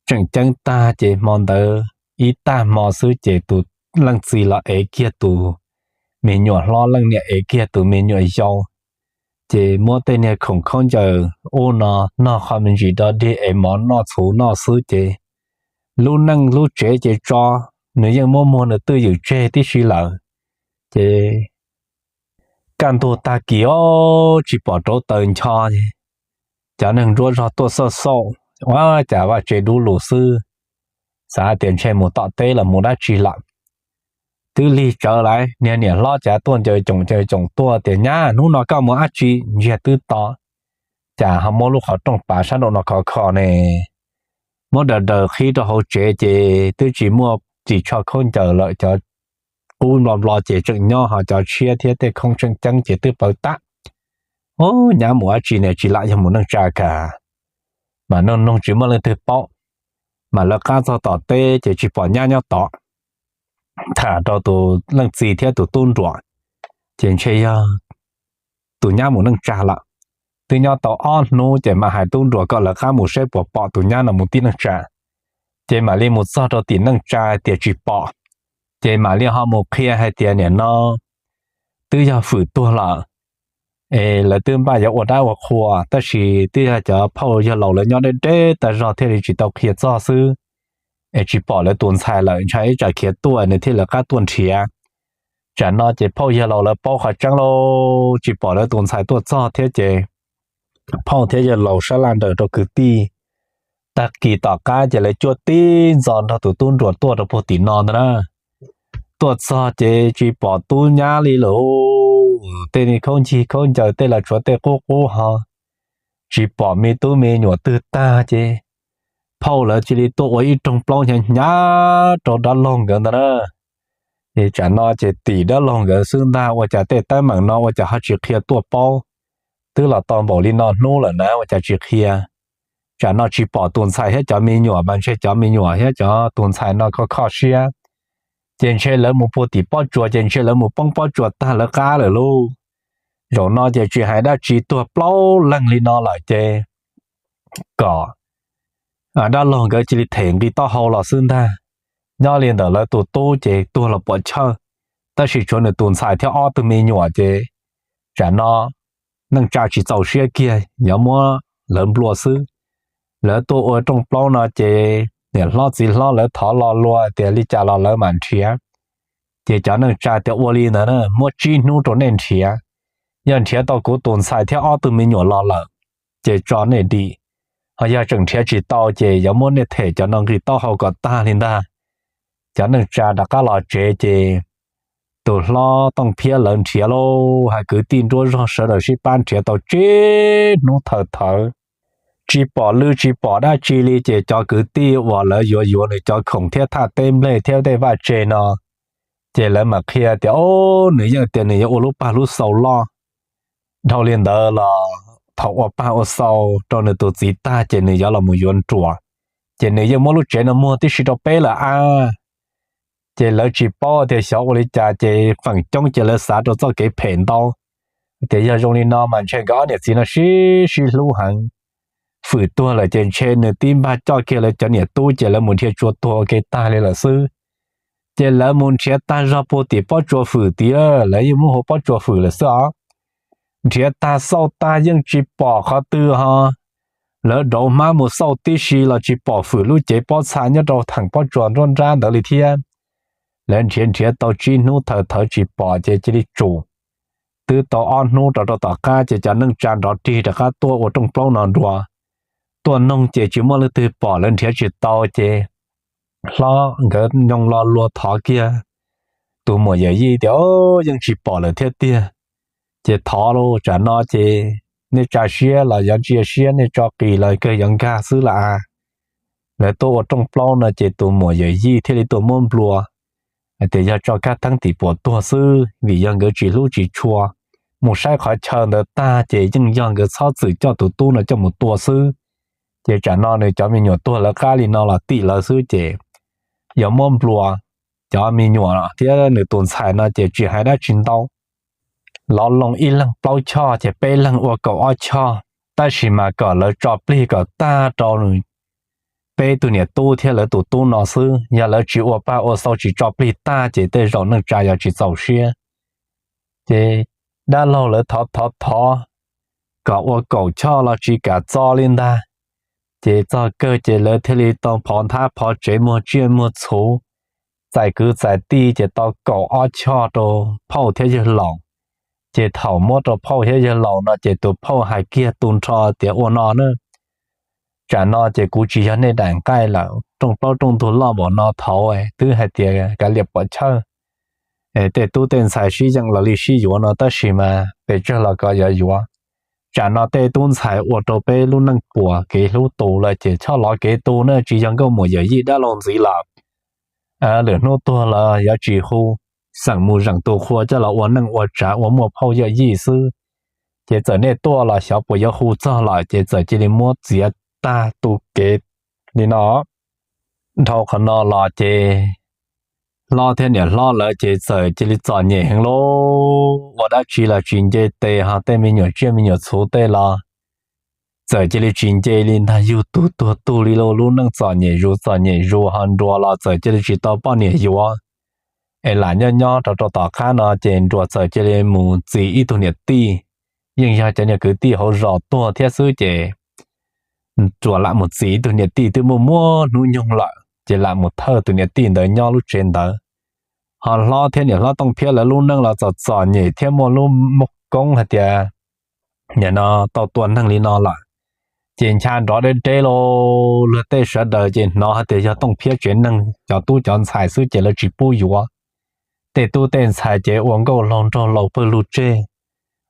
tseem ceeb tag ces hmo ntawd ib tag hmo xwb ces tus leej txiv los ev kiag tus me nyuam hlob, leej niam ev kiag tus me nyuam yau. Ces muab tej niag khoom khaub ncaws ub no nog qhov me ntsis do dig es mov noj txhuv noj xwb ces lub neej lub tsev ces tso, nws yeej muab muag nws twj ywm tseg tib si lawm. Ces kaj ntug tag kis os tsis pom rauv taws ncho, cov neeg nruab zog tuaj xauj xauj, ua cas vaj tsev dub lug xwb, xav tias ntshe mus tom teb los mus dab tsi lawm. Twb lig tsawv lawm, niag niam hlob cav tuaj ncaws coom ncaws coom tuaj tias, Nyab, hnub no koj mus dab tsi ntsiag twb to, cas ho muab lub qhov rooj pav sab nraum no khov kho ne? Muab daws daws qhib rau hauv tsev ces twb tsis muaj ris tsho khaub ncaws lawm, cov qub nplo nplo ces tseem nyob ho cov tshiab thiab tej khoob tseem ceeb ces twb pawv tag. Ub, nyab mus dab tsi ne, tsis lam yog mus neej tsa kag. Mas noog noog tsis muaj leej twg paub, mas lawv qab txog tom teb ces tsis pom nyab nyob tod. Tham rau tus leej txiv thiab tus tub nruam, ces ntshe yog tus nyab mus neej tsa lawm. Twb nyob tau ob hnub ces mam hais tub nruam kom lawv qab mus saib puas pom tus nyab no mus tim neej tsa. Ces mam li mus txog rau tim neej tsa tias tsis pom, ces mam li ho mus qhia hais tias nim no twb yog fwm tuag lawm, es lawv twb npaj yuav ua dab ua qhua tab sis twb yog cov phauj yawg laus lawv nyob deb deb tag zog thiaj li tsis tau qhia txog xwb, es tsis pom lawv tus ntxhais lawm, ntshai ib tsam khiav tuaj nws thiaj lawv qab tuaj nrhiav. Tsam no ces phauj yawg laus lawv paub qhov tseeb lauj, tsis pom lawv tus ntxhais tuaj txog thiab ces phauj thiab yawg laus sab laj nraws rau kwv tij. Tag kis tom qab ces lawv cuab tib ntxo nrog tus tub nruam tuaj rau puag tim no ntag na. Tuaj txog ces tsis pom tub nyab li lawm, tej niag khaub ncig khaub ncaws tej los tshuav tej qub qub ho, tsis pom me tub me nyuam twg tag ces phauj lawv cia li tuaj ua ib rooj plaub hnyav hnyav rau dab laug nkawd ntag na. Es tsam no ces tim dab laug nkawd xwb ntag, ua cas tej teeb meem no ua cas ho tsis qhia tuaj paub, twb los tau npaum li no hnub lawm na ua cas tsis qhia. Tsam no tsis pom tus ntxhais thiab cov me nyuam mas ntshe cov me nyuam thiab cov tus ntxhais no kho kho siab, ces ntshe lawv mus puag tim pob tsuas ces ntshe lawv mus poob pob tsuas tag lawv qab lawm lauj. Zaum no ces tsis hais dab tsi, tuag plaub leeg li no lawm ces kom dab laug nkawd cia li them nqi taub hau los xwb ntag. Nyob li ntawm lawv tus tub ces tuag los puam chawj, tab sis tshuav nws tus ntxhais thiab ob tug me nyuam ces tsam no neej tsa tsis txaus siab kiag yuav muab lawv nplua xwb. Lawv tuaj ua rooj plaub no ces niam hlob txiv hlob lawv thov lo lua tias li cas los lawv mam nrhiav. Ces cov neej tsa tias ua li ntawd na, muab tsib hnub rau nej nrhiav. Yog nrhiav tau kuv tus ntxhais thiab ob tug me nyuam los lawm ces tso nej dim, ho yog tseem nrhiav tsis tau ces yuav muab nej them cov no nqi taub hau kom tag li ntag. Cov neej tsa rov qab los tsev ces tus hlob Tooj Phiab lawv nrhiav lauj, hais kwv tij nruab zog sawv daws sib pab nrhiav tau tsib hnub thawm thawv tsis pom lw tsis pom dab tsi li. Ces cov kwv tij uas lawv yuav yuav nws cov khoom thiab thaj teb nplej thiab tej vaj tse no, ces lawv mam qhia tias, o, nws yeej tias nws yuav ua lub pag lub xau loj. Dhau li ntawd los thaum ua pag ua xau rau nws tus txiv tag ces nws yuav los mus yuav nruas, ces nws yeej muab lub tsev no muag tib si rau peb lawm a. Ces lawv tsis paub tias xyov ua li cas ces feem coob ces lawv xav rau txoj kev phem ntau. Tias yog zoo li no mas ntshe nkawd ob niam txiv no sib sib hlub heev, fwm tuag lawm ces ntshe nws tib npag coj kiag lawv cov niam tub ces lawv mus nrhiav tsua tuag ua ke tag li lawm xwb. Ces lawv mus nrhiav tag zog puag tim pob tsuas fwm tid, lawv yeej muab hu pob tsuas fwm lawm xwb os. Nrhiav tag xauj tag yeej tsis pom qhov twg ho. Lawv rauv hmab mus xauj tib si los tsis pom fwm lub cev pob txha nyob rau theem pob tsuas nruab nrab ntawd li thiab. Lawv nrhiav nrhiav tau tsib hnub thawm thawv tsis pom ces cia li tsum. Twb tau ob hnub rau rau tom qab ces cov neej tsa nrov rig rov qab tuaj ua rooj plaub no dua. Tuaj noog ces tsis muaj leej twg pom, lawv nrhiav tsis tau ces hlob nkawd nyooj lo lua thov kiag tus muam yawm yij tias, o, yeej tsis pom lawm thiab tiag. Ces thov lauj, tsam no ces nej tsa siab los yuav ntsia siab, nej tso qis los kawg yuav nkag xwb lawm a. Lawv tuaj ua rooj plaub no ces tus muam yawm yij thiaj li tuaj muab nplua hais tias yog tso kab theeb tim puas tuag xwb, vim yog nkawd tsis hlub tsis tshua. Mus saib qhov chaw ntawd tag ces yeej yog nkawd txhob txwm coj tus tub no coj mus tua xwb. Ces tsam no nws cov me nyuam tuag lawv qab li no los tim lawv xwb ces yuav muab nplua. Cov me nyuam thiab nws tus ntxhais no ces tsis hais dab tsi ntau, lov loo ib leeg plaub choj ces peb leeg ua kaum ob choj, tab sis mas kom lawv tso plig kom tag rau peb tug niam tub thiab lawv tus tub no xwb. Yog lawv tsis ua pag ua xau tsis tso plig tag ces tej zaum neej tsa yuav tsis txaus siab. Ces dab laug lawv thov thov thov kom ua kaum choj los tsis kam txo li ntag. Ces txog kawg ces lawv thiaj li tau phov nthab phov tsev muag tsiaj muag txhuv, txais kwv txais tij ces tau kaum ob choj rau phauj thiab yawg laus. Ces thaum muab rau phauj thiab yawg laus no ces tus phauj hais kiag tu nrho tias ua no na, tsam no ces kuv tsis yog nej daim nqaij lawm, rooj plaub rooj ntug loj npaum no thaud twb hais tias kav liam pom chawj, tej tub tej ntxhais sib yeej los li sib yuav no tab sis mas pes tsawg los kom yuav yuav. Tsam no tej tub ntxhais ua rau peb lub neej puas kev hlub tus lawm ces choj lov kev tu na, tsis yog nkauj muam yawm yij dab laug ntxiv lawm. Lwm hnub tuag los yuav tsis hu, xeem mus zeem tus qhua coj los ua neej ua tsav ua muaj phauj yawm yij xwb. Ces txawm nej tuaj los xyov puas yuav hu txog lawm ces txawm cia li muab txiav tag tu kev li no. Dhau qhov no los ces hlob thiab niam hlob lawv ces txawm cia li txom nyem heev lauj, ua dab tsi los tsis nce tes, ho tej me nyuam tsiaj me nyuam txhuv tej los txawm cia li tsis nce li ntag, yug tug tuag tug li lauj. Lub neej txom nyem zus txom nyem zus, ho nruas los txawm cia li tsis tau poj niam yuav. Es lam nyob nyob rau rau tom qab no ces nruas txawm cia li mus txis ib tug niam tij, yeej yog cov niag kwv tij hauv zos tuag thiab xwb ces nruas lam mus txis ib tug niam tij twb muaj muaj hnub nyoog lawm ces lam mus thawj tus niam tij ntawd nyob lub tsev ntawd. Ho hlob thiab niam hlob Tooj Phiab lawv lub neej los txom txom nyem thiab muaj lub muaj koob hais tias nim no tau tua neeg li no lawm. Ces ncha nrov deb deb lauj, luag tej sawv daws ces hnov hais tias yog Tooj Phiab tsev neeg cov tub cov ntxhais xwb ces lawv tsis pub yuav. Tej tub tej ntxhais ces ua nkauj laug nraug laus pawg lug tseg,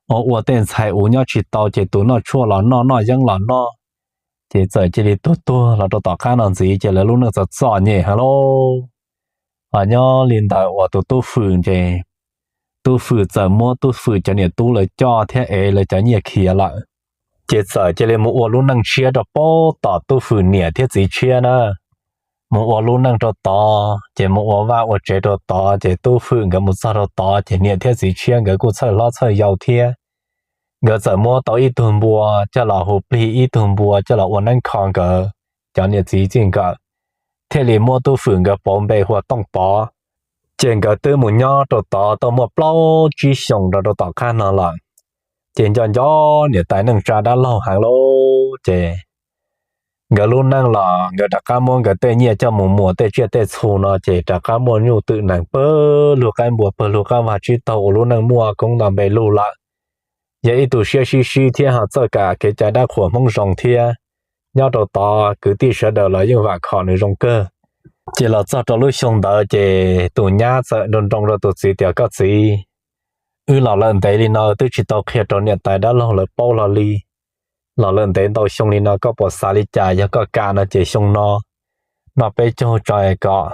ua ua tej ntxhais uv nyob tsis tau ces tus noj tshuaj los noj, noj yeeb los noj. Ces txawm cia li tuag tuag los rau tom qab no ntxiv ces lawv lub neej txom txom nyem heev lauj. Ho nyob li ntawd uas tus tub Fwm ces tub Fwm txawm muab tub Fwm cov niam tub lawv coj thiab ev lawv cov nyiaj khiav lawm. Ces txawm cia li mus ua lub neej tshiab rau pem tom tub Fwm niam thiab txiv tshiab na. Mus ua lub neej rau tod ces mus ua vaj ua tsev rau tod, ces tub Fwm nkawd mus txog rau tod ces niam thiab txiv tshiab nkawd kuj txhawj hlob txhawj yau thiab. Nkawd txawm muab tau ib tug npua coj los hu plig, ib tug npua coj los ua neeb kho nkawd cov niam txiv txij nkawm, thiaj li muab tub Fwm nkawd pauv npe hu ua Tooj Pov. Ces nkawd twb mus nyob rau tod tau muaj plaub tsib xyoos rau rau tom qab no lawm. Ces nco nco niam tais neej tsa dab laug heev lauj, ces nkawd lub neej los nkawd rov qab muab nkawd tej nyiaj coj mus muas tej tsiaj tej txhu no ces rov qab muaj nyuj twm nees pawg lug qaib npua pawg lug qab vag tsib taug ua lub neej muaj koob nto npe lug lawm. Yog ib tug siab sib sib thiab ho txawj kam kev cai dab qhuas Hmoob zoo thiab. Nyob rau tod kwv tij sawv daws los yeej vam khom nws zoo kawg. Ces los txog rau lub xyoo ntawd ces tus nyab txawm nroo nroo rau tus txiv tias, koj txiv, wb los lawm ntev li no twb tsis tau qhia rau niam tais dab laug lawv paub hlo li. los lawm ntev ntau xyoo li no, koj puas xav li cas? Yog koj kam no ces xyoo no noj peb caug tso kom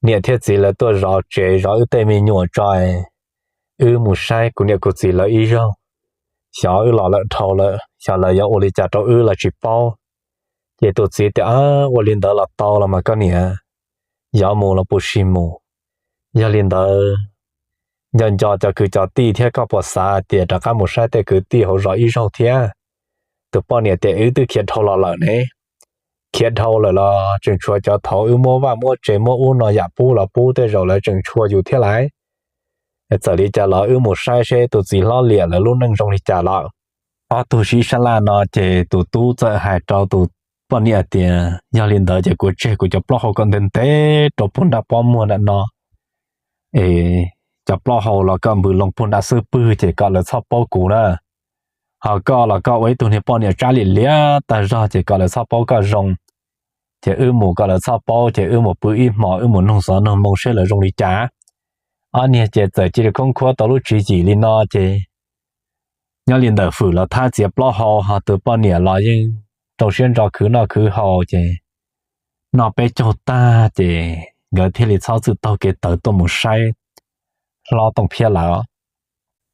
niam thiab txiv lawv tuaj zov tsev zov wb tej me nyuam tso, wb mus saib kuv niam kuv txiv lawv ib zaug, xyov wb los lawm dhau lawm xyov lawv yuav ua li cas rau wb los tsis paub. Ces tus txiv tias, Ua li ntawd los tau los mas koj niam, yuav mus los puas sim mus. Yog li ntawd nco nco cov kwv cov tij thiab, koj puas xav tias rov qab mus saib tej kwv tij hauv zos ib zaug thiab? Tus poj niam tias, Wb twb khiav dhau los lawm ne. Khiav dhau lawm los tseem tshuav cov thaum wb muab vaj muab tsev muab ub no yam pub los pub, tej zaum lawv tseem tshua yus thiab lais. Txawm li cas los wb mus saib seb tus txiv hlob Liam lawv lub neej zoo li cas lawm. Ob tug sib sab laj no ces tus tub txawm hais rau tus poj niam tias, Yog li ntawd ces kuv tseg kuv cov plaub hau kom ntev ntev rau puag nram pob muag nram no, es cov plaub hau los koj npws loo puag nram xub pwg ces kom lawv txhob paub kuv na. Ho koj los koj ua ib tug niag poj niam tsab liam liam tag zog ces kom lawv txhob paub koj zoo. Ces wb mus kom lawv txhob paub, ces wb mus pw ib hmos, wb mus nug xov nug moo seb lawv zoo li cas. Ob niag ces txawm cia li khoob khuab tau lub tswv yim li no ces nyob li ntawm Fwm los thab txiav plaub hau, ho tus poj niam los yeej rau siab ntso khwv noj khwv haus ces noj peb caug tag ces nkawd thiaj li txhob txwm taug kev tawm tuaj mus saib hlob Tooj Phiab lawm.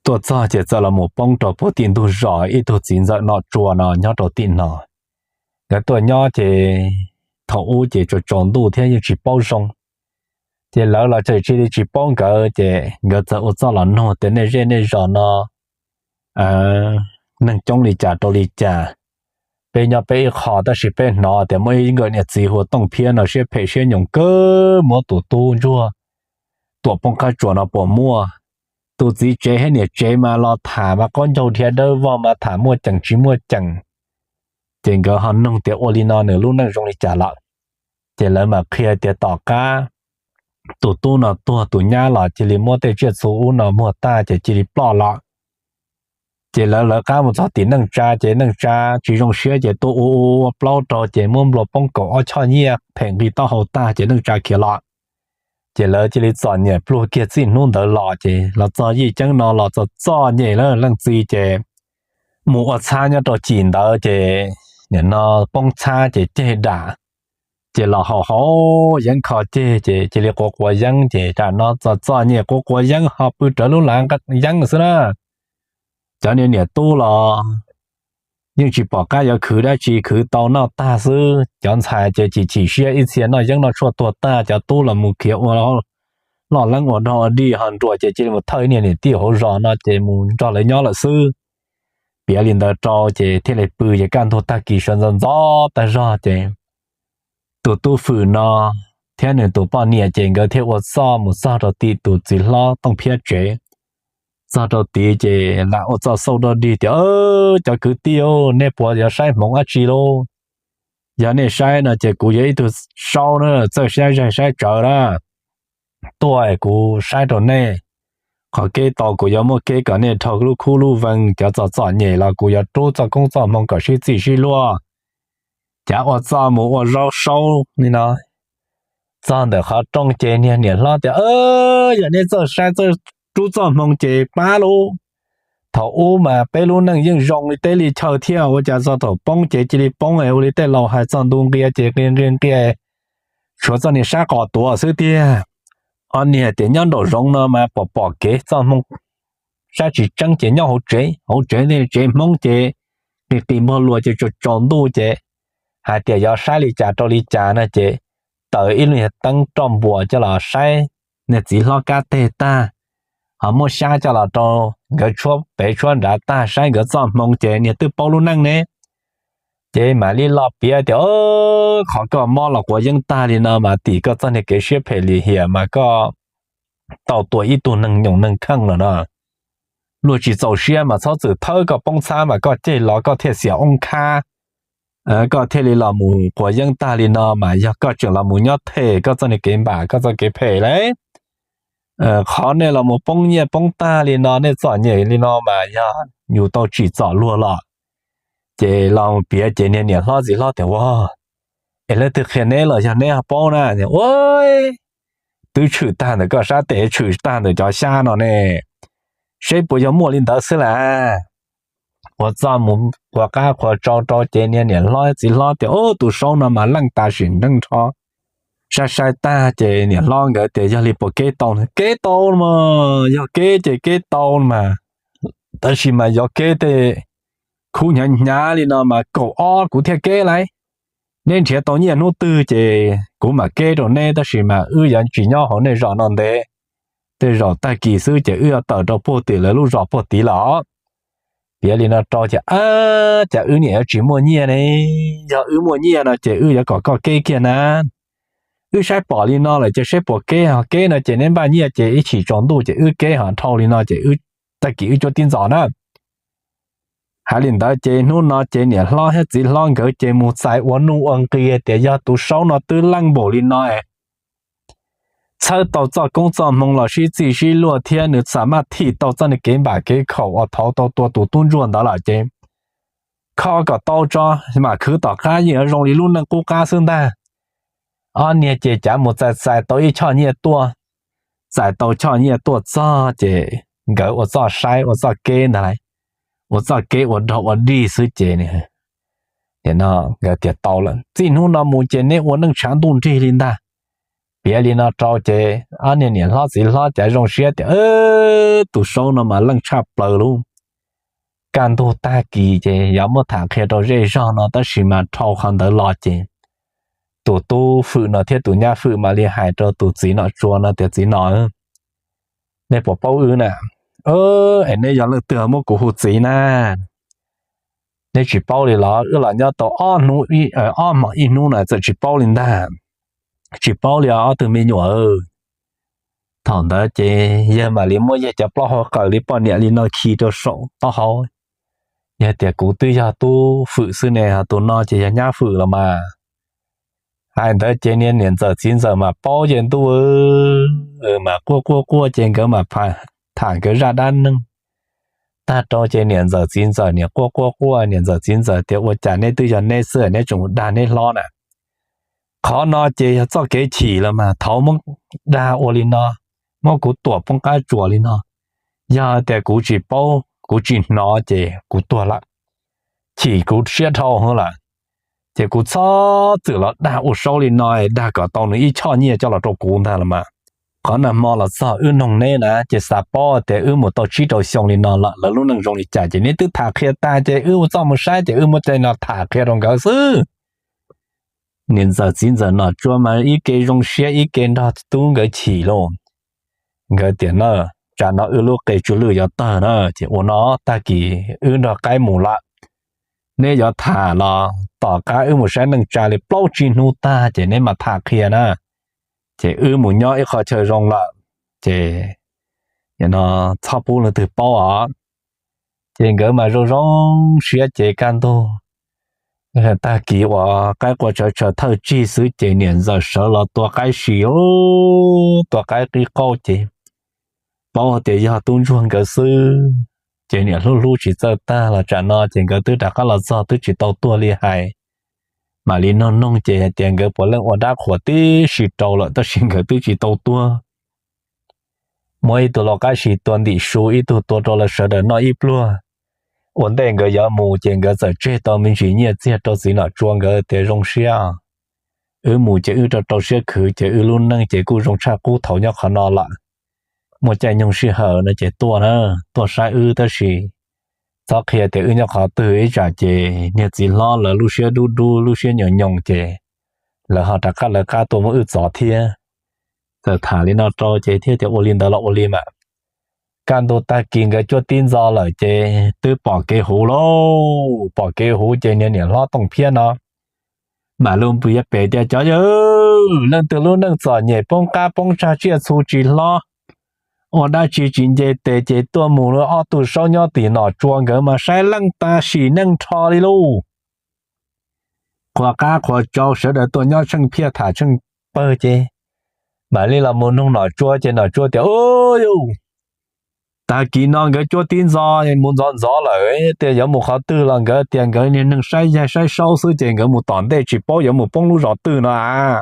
Tuaj txog ces txawm los mus poob rau puag tim ntug zos ib tug txiv ntxawm nom tsua no nyob rau tim no. Nkawd tuaj nyob ces thaum ub ces tsaus tsaus ntuj thiab yeej tsis paub zoo, ces lawv los tseem cia li tsis paub nkawd, ces nkawd txawm ua txoj los nug tias, Nej zej nej zos no neeg coob li cas rau li cas? Peb nyob peb ib qho tab sis peb hnov tias muaj ib nkawm niam txiv hu ua Tooj Phiab no siab phem siab nyoos kawg, muab tus tub ntsuag tuam poob qab tsuas no puas muaj? Tus txiv tsev thiab niam tsev mas los tham mas qaub ncaug dhia dawb vog mas tham muaj ceem tsis muaj ceem. Ces nkawd ho nug tias ua li no nws lub neej zoo li cas lawm. Ces lawv mam qhia tias tom qab tus tub no tuag tus nyab los cia li muab tej tsiaj txhu ub no muag tag ces cia li ploj lawm. Ces lawv lawv qab mus txog tim neej tsa ces neej tsa tsis zoo siab ces tuaj ua ua plaub rau ces muab nplua poob kaum ob choj nyiaj phem nqi taub hau tag ces neej tsa khiav los. Ces lawv cia li txom nyem pluag kiag txij hnub ntawd los ces los txog yij ceeb no los txom txom nyem lawm, leej txiv ces mus ua txhab nyob rau cim ntawd ces nim no poob txhab ces ceg dam, ces los haus haus yeeb kho ceg ces cia li quav quav yeeb ces tam no txom txom nyem quav quav yeeb ho pw rawv lub lav yeeb xwb na. Cov niag niam tub los yeej tsis pom qab yuav khwv dab tsi, khwv tau noj tag xwb. Cov ntxhais ces chim chim siab ib txhia noj yeeb noj tshuaj tuag tag, cov tub los mus khiav ua loj leeb ua dog ua dig, ho nruas ces cia li mus thawj niag niam tij hauv zos no ces mus nrog lawv nyob lawm xwb. Piav li ntawd rau ces thiaj li pw ces kaj ntug tag kis sawv ntxov ntxov tag zog ces tus tub Fwm no thiab nws tus poj niam ces nkawd thiaj ua txoj mus txog rau tim tus txiv hlob Tooj Phiab tsev. Txog rau tid ces lam ua txoj xauj dog dig tias, Cov kwv tij, nej puas yuav saib hmoov dab tsi lauj? Yog nej saib no ces kuv yog ib tug saub na, txawj saib zag saib tsawv na. Tuaj kuv saib rau nej, qhov kev tau kuv yuav muaj kev kom nej dhau lub khub lub vees, cov txom txom nyem los kuv yuav rub txoj koob txoj hmoo kom sib txij sib luag. Cav ua txoj mus ua zaub saub li no. Txog ntawm qhov rooj ces niag niam hlob tias, Yog nej txawj saib txawj rub txoj hmoo ces pab lauj. Thaum ub mas peb lub neej yeej zoo li teb li chaw thiab, ua cas txog thaum poob ces cia li poob, ua li tej laus hais txog ntu nqia ces nqia nqia nqia, tshuav txoj niag sab qos tuav xwb tiag. Ob niag tias nyob nraum zoov no mas pom pom kev txoj hmoo, sab tsis tseeb ces nyob hauv tsev, hauv tsev tsev Hmoob ces qis qis npuag luas ces tsaus tsaus ntuj ces hais tias yuav saib li cas rau li cas no ces taws ib lub niag teeb roj npuas coj los saib niag txiv hlob kab teg tag, ho muab xyab coj los rau nkawd tshuab pem tshuab nrad tag saib nkawd txoj hmoo ces niag twb paub lub neej ne. Ces mam li los piav tias, Qhov koj mob los quav yeeb tag li no mas tim koj txoj niag kev siab phem lim hiam mas koj tau tua ib tug neeg nyoos neeg kheej lawm no. Luag tsis txaus siab mas txhob txwm thawb koj poob txhab mas koj ceg los koj thiaj xiam oob khab, koj thiaj li los mus quav yeeb tag li no mas yog koj tseem los mus nyob them koj txoj niag kev npam koj txoj kev phem lauj. Qhov nej los mus poob nyiaj poob tag li no, nej txom nyem li no mas yog yus tau tsim txom luag los. Ces los piav ces niag niam hlob txiv hlob tias, Ua, es leej twg qhia neb los yog neb ho paub na? Ua, twb tshwm tag ntawm koj sab tes, tshwm tag ntawm cov xyab no ne, seb puas yog muaj li ntawd xwb las. qhuav txog mus qhuav qab qhuav tsau rau ces niag niam hlob txiv hlob tias, Ub, tus saub no mas leej tas sim neej nrho. Saib saib tag ces niam hlob nkawd tias, Yog li puas keb tau? Keb tau mas, yog keb ces keb tau mas, tab sis mas yuav keb tej khub hnyav hnyav li no mas kaum ob kuv thiaj keb lauj. Neb nrhiav tau nyiaj hnub twg ces kuv mam keb rau neb, tab sis mas wb yuav tsis nyob hauv nej zos no ntev, tej zaum tag kis xwb ces wb yuav tawm rau puag tim lawv lub zos puag tid lawm. Piav li no rau ces, Ab, cas wb niam yuav tsis muaj nyiaj ne? Yog wb muaj nyiaj no ces wb yuav kom koj keb kiag na. Wb saib pom li no lawm ces saib puas keb, ho keb no ces neb npaj nyiaj ces ib chim tsaus ntuj ces wb keb, ho dhau li no ces tag kis wb cuab tib ntxov na. Hais li ntawd ces hnub no ces niam hlob thiab txiv hlob nkawd ces mus txais ua nuj ua nqi tias yog tus saub no twb leej npaum li no, txhawb tau txoj koob txoj hmoo los sib txig sib luag thiab nws txawm maj thim tau txoj niag kev npam kev khaum uas thauv tau tua tus tub ntsuag ntawd lawm ces kho kom tau tso, mam khwv tom qab yeej yuav zoo li lub neej qub qab xwb ntag. Ob niag ces cav mus txais txais tau ib choj nyiaj tuaj. Txais tau choj nyiaj tuaj txog ces nkawd ua txoj saib ua txoj keb ntag lauj, ua txoj keb ua dog ua dig xwb ces nkawd tias, Tau lawm, txij hnub no mus ces neb ua neej tshav ntuj nrig li ntag. Piav li no rau ces ob niag niam hlob txiv hlob cav zoo siab tias, Tus saub no mas leej tshaj plaws lauj. Kaj ntug tag kis ces yuav muab tham qhia rau zej zog no, tab sis mas dhau qhov ntawd los ces tus tub fwm no thiab tus nyab fwm mam li hais rau tus txiv nom tsua no tias, Txiv nom, nej puas paub wb na? Es neb yog leej twg muab kuv hu txiv na? Neb tsis paub li los? Wb los nyob tau ob hmo ib hnub na txawm tsis paub li ntag. Tsis paub li os ob tug me nyuam. Thaum ntawd ces yawg mam li muab yawg cov plaub hau qawm li poj niam li no khi rau saum taub hau. Yawg tias, Kuv twb yog tub fwm xwb ne, ho tus no ces yog nyab fwm los mas. Hais ntawd ces niag niam ntxawm txiv ntxawm mas paub ces ntuj mas quaj quaj quaj ces nkawd mas tham nkawd zaj dab neeg tag rau ces niam ntxawm txiv ntxawm niam quaj quaj quaj, niam ntxawm txiv ntxawm tias, Ua cas neb twb yog neb xwb neb tseem dag neb hlob na? Qhov no ces yog txoj kev chim los mas thaum muab dag ua li no, muab kuv tuam poob qab tsuas li no, yog tias kuv tsis paub kuv tsis hnov ces kuv tuag lawm. Chim kuv siab dhau hwv lawm, ces kuv txhob txwm los dag ua saub li no, dag kom tau nws ib choj nyiaj coj los rau kuv ntag los mas. Qhov nag hmo los txog wb noog neb na ces xav paub tias wb mus tau tsib rau xyoo li no lawm lawv lub neej zoo li cas ces neb twb tham qhia tag ces wb ua txoj mus saib ces wb muab tej no tham qhia rau nkawd xwb. Niam ntxawm txiv ntxawm nom tsua mas ib ke zoo siab ib ke nrog tub nkawd chim lauj. Nkawd tias, Na, tsam no wb lub qe tsw lwj yuav tawg na, ces ua no, tag kis wb nrog qaib mus lawm. Neb yuav tham los tom qab wb mus saib neej tsa li plaub tsib hnub tag ces neb mam tham qhia na. Ces wb mus nyob ib qho chaw zoo lawm, ces txhob pub leej twg paub os. Ces nkawd mas zoo zoo siab ces kaj ntug tag kis uas qaib qua tsawv tshaws thawj tsig xwb ces niam ntxawm sawv los tua qaib si, tua qaib qib qauj ces paub tias yog tub ntsuag nkawd xwb. Ces niam hlub hlub tsis txawj tag los tsam no ces nkawd twb rov qab los txog twb tsis tau tuag li hais. Mam li noog noog ces hais tias nkawd puav leej ua dab qhuas tib si rau lawm tab sis nkawd twb tsis tau tuag. Muab ib tug lau qaib si tua ntim su, ib tug tua rau lawv sawv daws noj ib pluag. Ua ntej nkawd yuav mus ces nkawd txawm tseg tau me ntsis nyiaj txiag rau txiv nom tsua nkawd tias, Zoo siab, wb mus ces wb rau rau siab khwv ces wb lub neej ces kuj zoo tshaj qub thaum nyob qhov no lawm. Muaj caij nyoog sij hawm no ces tuaj na, tuaj saib wb tab sis txhob qhia tias wb nyob qhov twg ib tsam ces niag txiv hlob lawv lub siab dub dub lub siab nyoos nyoos ces lawv ho rov qab lawv qab tuaj muab wb txov thiab. Txawm tham li no rau ces thiaj tias, Ua li ntawd los ua li mas. Kaj ntug tag kis nkawd cuab tib ntxo lawm ces twb pom kev huv lauj. Pom kev huv ces niag niam hlob Tooj Phiab no mam lus pem tias, Cov yawg, leej twg lub neej txom nyem poob qab poob tsag tsiaj txhu tsis hlob, ua dab tsi tsis nce tes ces tuaj mus, ob tug saub nyob tim nom tsua nkawd mas saib leej tas sim neej nrho li lauj. Qhuas qab qhuas tsau sawv daws tuaj nyob tsheej phiaj tham tsheej pawg ces mam li los mus nug nom tsua ces nom tsua tias, Ub, tag kis no nkawd cuab tib ntxo mus ntxov ntxov lawm, tias yuav mus qhov twg los nkawd tias nkawd niag neeg saib yaig saib saub xwb ces nkawd mus tom ntej tsis paub yuav mus poob lub zos twg no a.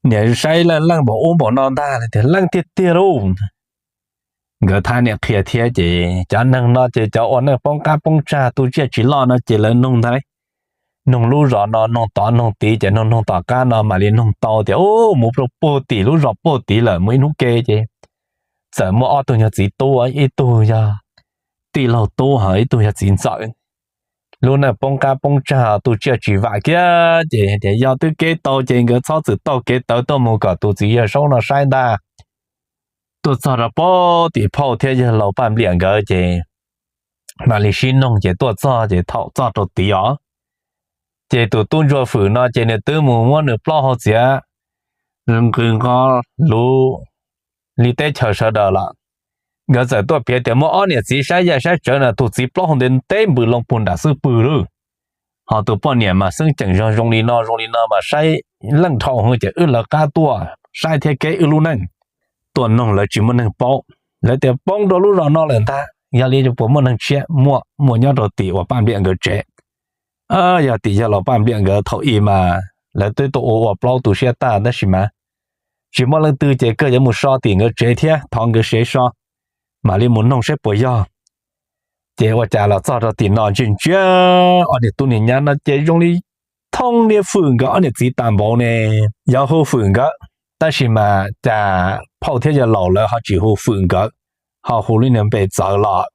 Niam saib leej leej npaum ub npaum no ntag tias, Leej tiag tiag lauj. nkawd thab niam qhia thiab ces cov neeg no ces cov ua neej poob qab poob tsag tu tsiaj tsis loj no ces lawv nug ntag, nug lub zos no nug tod nug tid ces nug nug tom qab no mam li nug tau tias ub mus rau puag tim lub zos puag tid lawm mus ib hnub ke ces txawm muaj ob tug nyuag txiv tub, ib tug yog tij laug tub ho ib tug yog txiv ntxawm. Lub neej poob qab poob tsag tu tsiaj tsis vam kiag ces tias yog twb kev tau ces nkawd txhob txwm taug kev tawv tuaj mus kom tus txiv yawg saub no saib ntag. Tuaj txog rau puag tim phauj thiab yawg laus Paj Npliam nkawd ces mam li sib noog ces tuaj txog ces thaum txog rau tid os ces tus tub ntsuag Fwm no ces nws twb mus muab nws plaub hau txiav nqws nqo luv li teb chaws sawv daws lawm. Nkawd txawm tuaj piav tias muaj ob niam txiv saib yaj saib tsawv no tus txiv plaub hau ntev ntev npws loo puag nram xwb pwg lawm, ho tus poj niam mas xeeb ceem zoo zoo li no zoo li no mas saib leej dhau hwv ces wb lawv qab tuaj saib thiab kev wb lub neej. Tuaj noog lawv tsis muaj neeg paub, lawv tias poob rau lub zos no lawm ntag, yog li puas muaj neeg tshiab? Muaj, muaj nyob rau tim uas Paj Npliam nkawd tsev. Yog tim yawg laus Paj Npliam nkawd thaum ub mas lawv twb tuaj ua ua plaub tu siab tag tab sis mas tsis muaj leej twg ces kawg yuav mus so tim nkawd tsev thiab thov nkawd sev so, mam li mus noog saib puas yog. Ces ua cas los txog rau tim no ntsia ntsia ob niag tub niag nyab no ces zoo li thooj niag Fwm nkawd ob niag txiv tas npaum ne. Yog hu Fwm nkawd tab sis mas cas phauj thiab yawg laus lawv ho tsis hu Fwm nkawd, ho hu lub niag npe txawv los.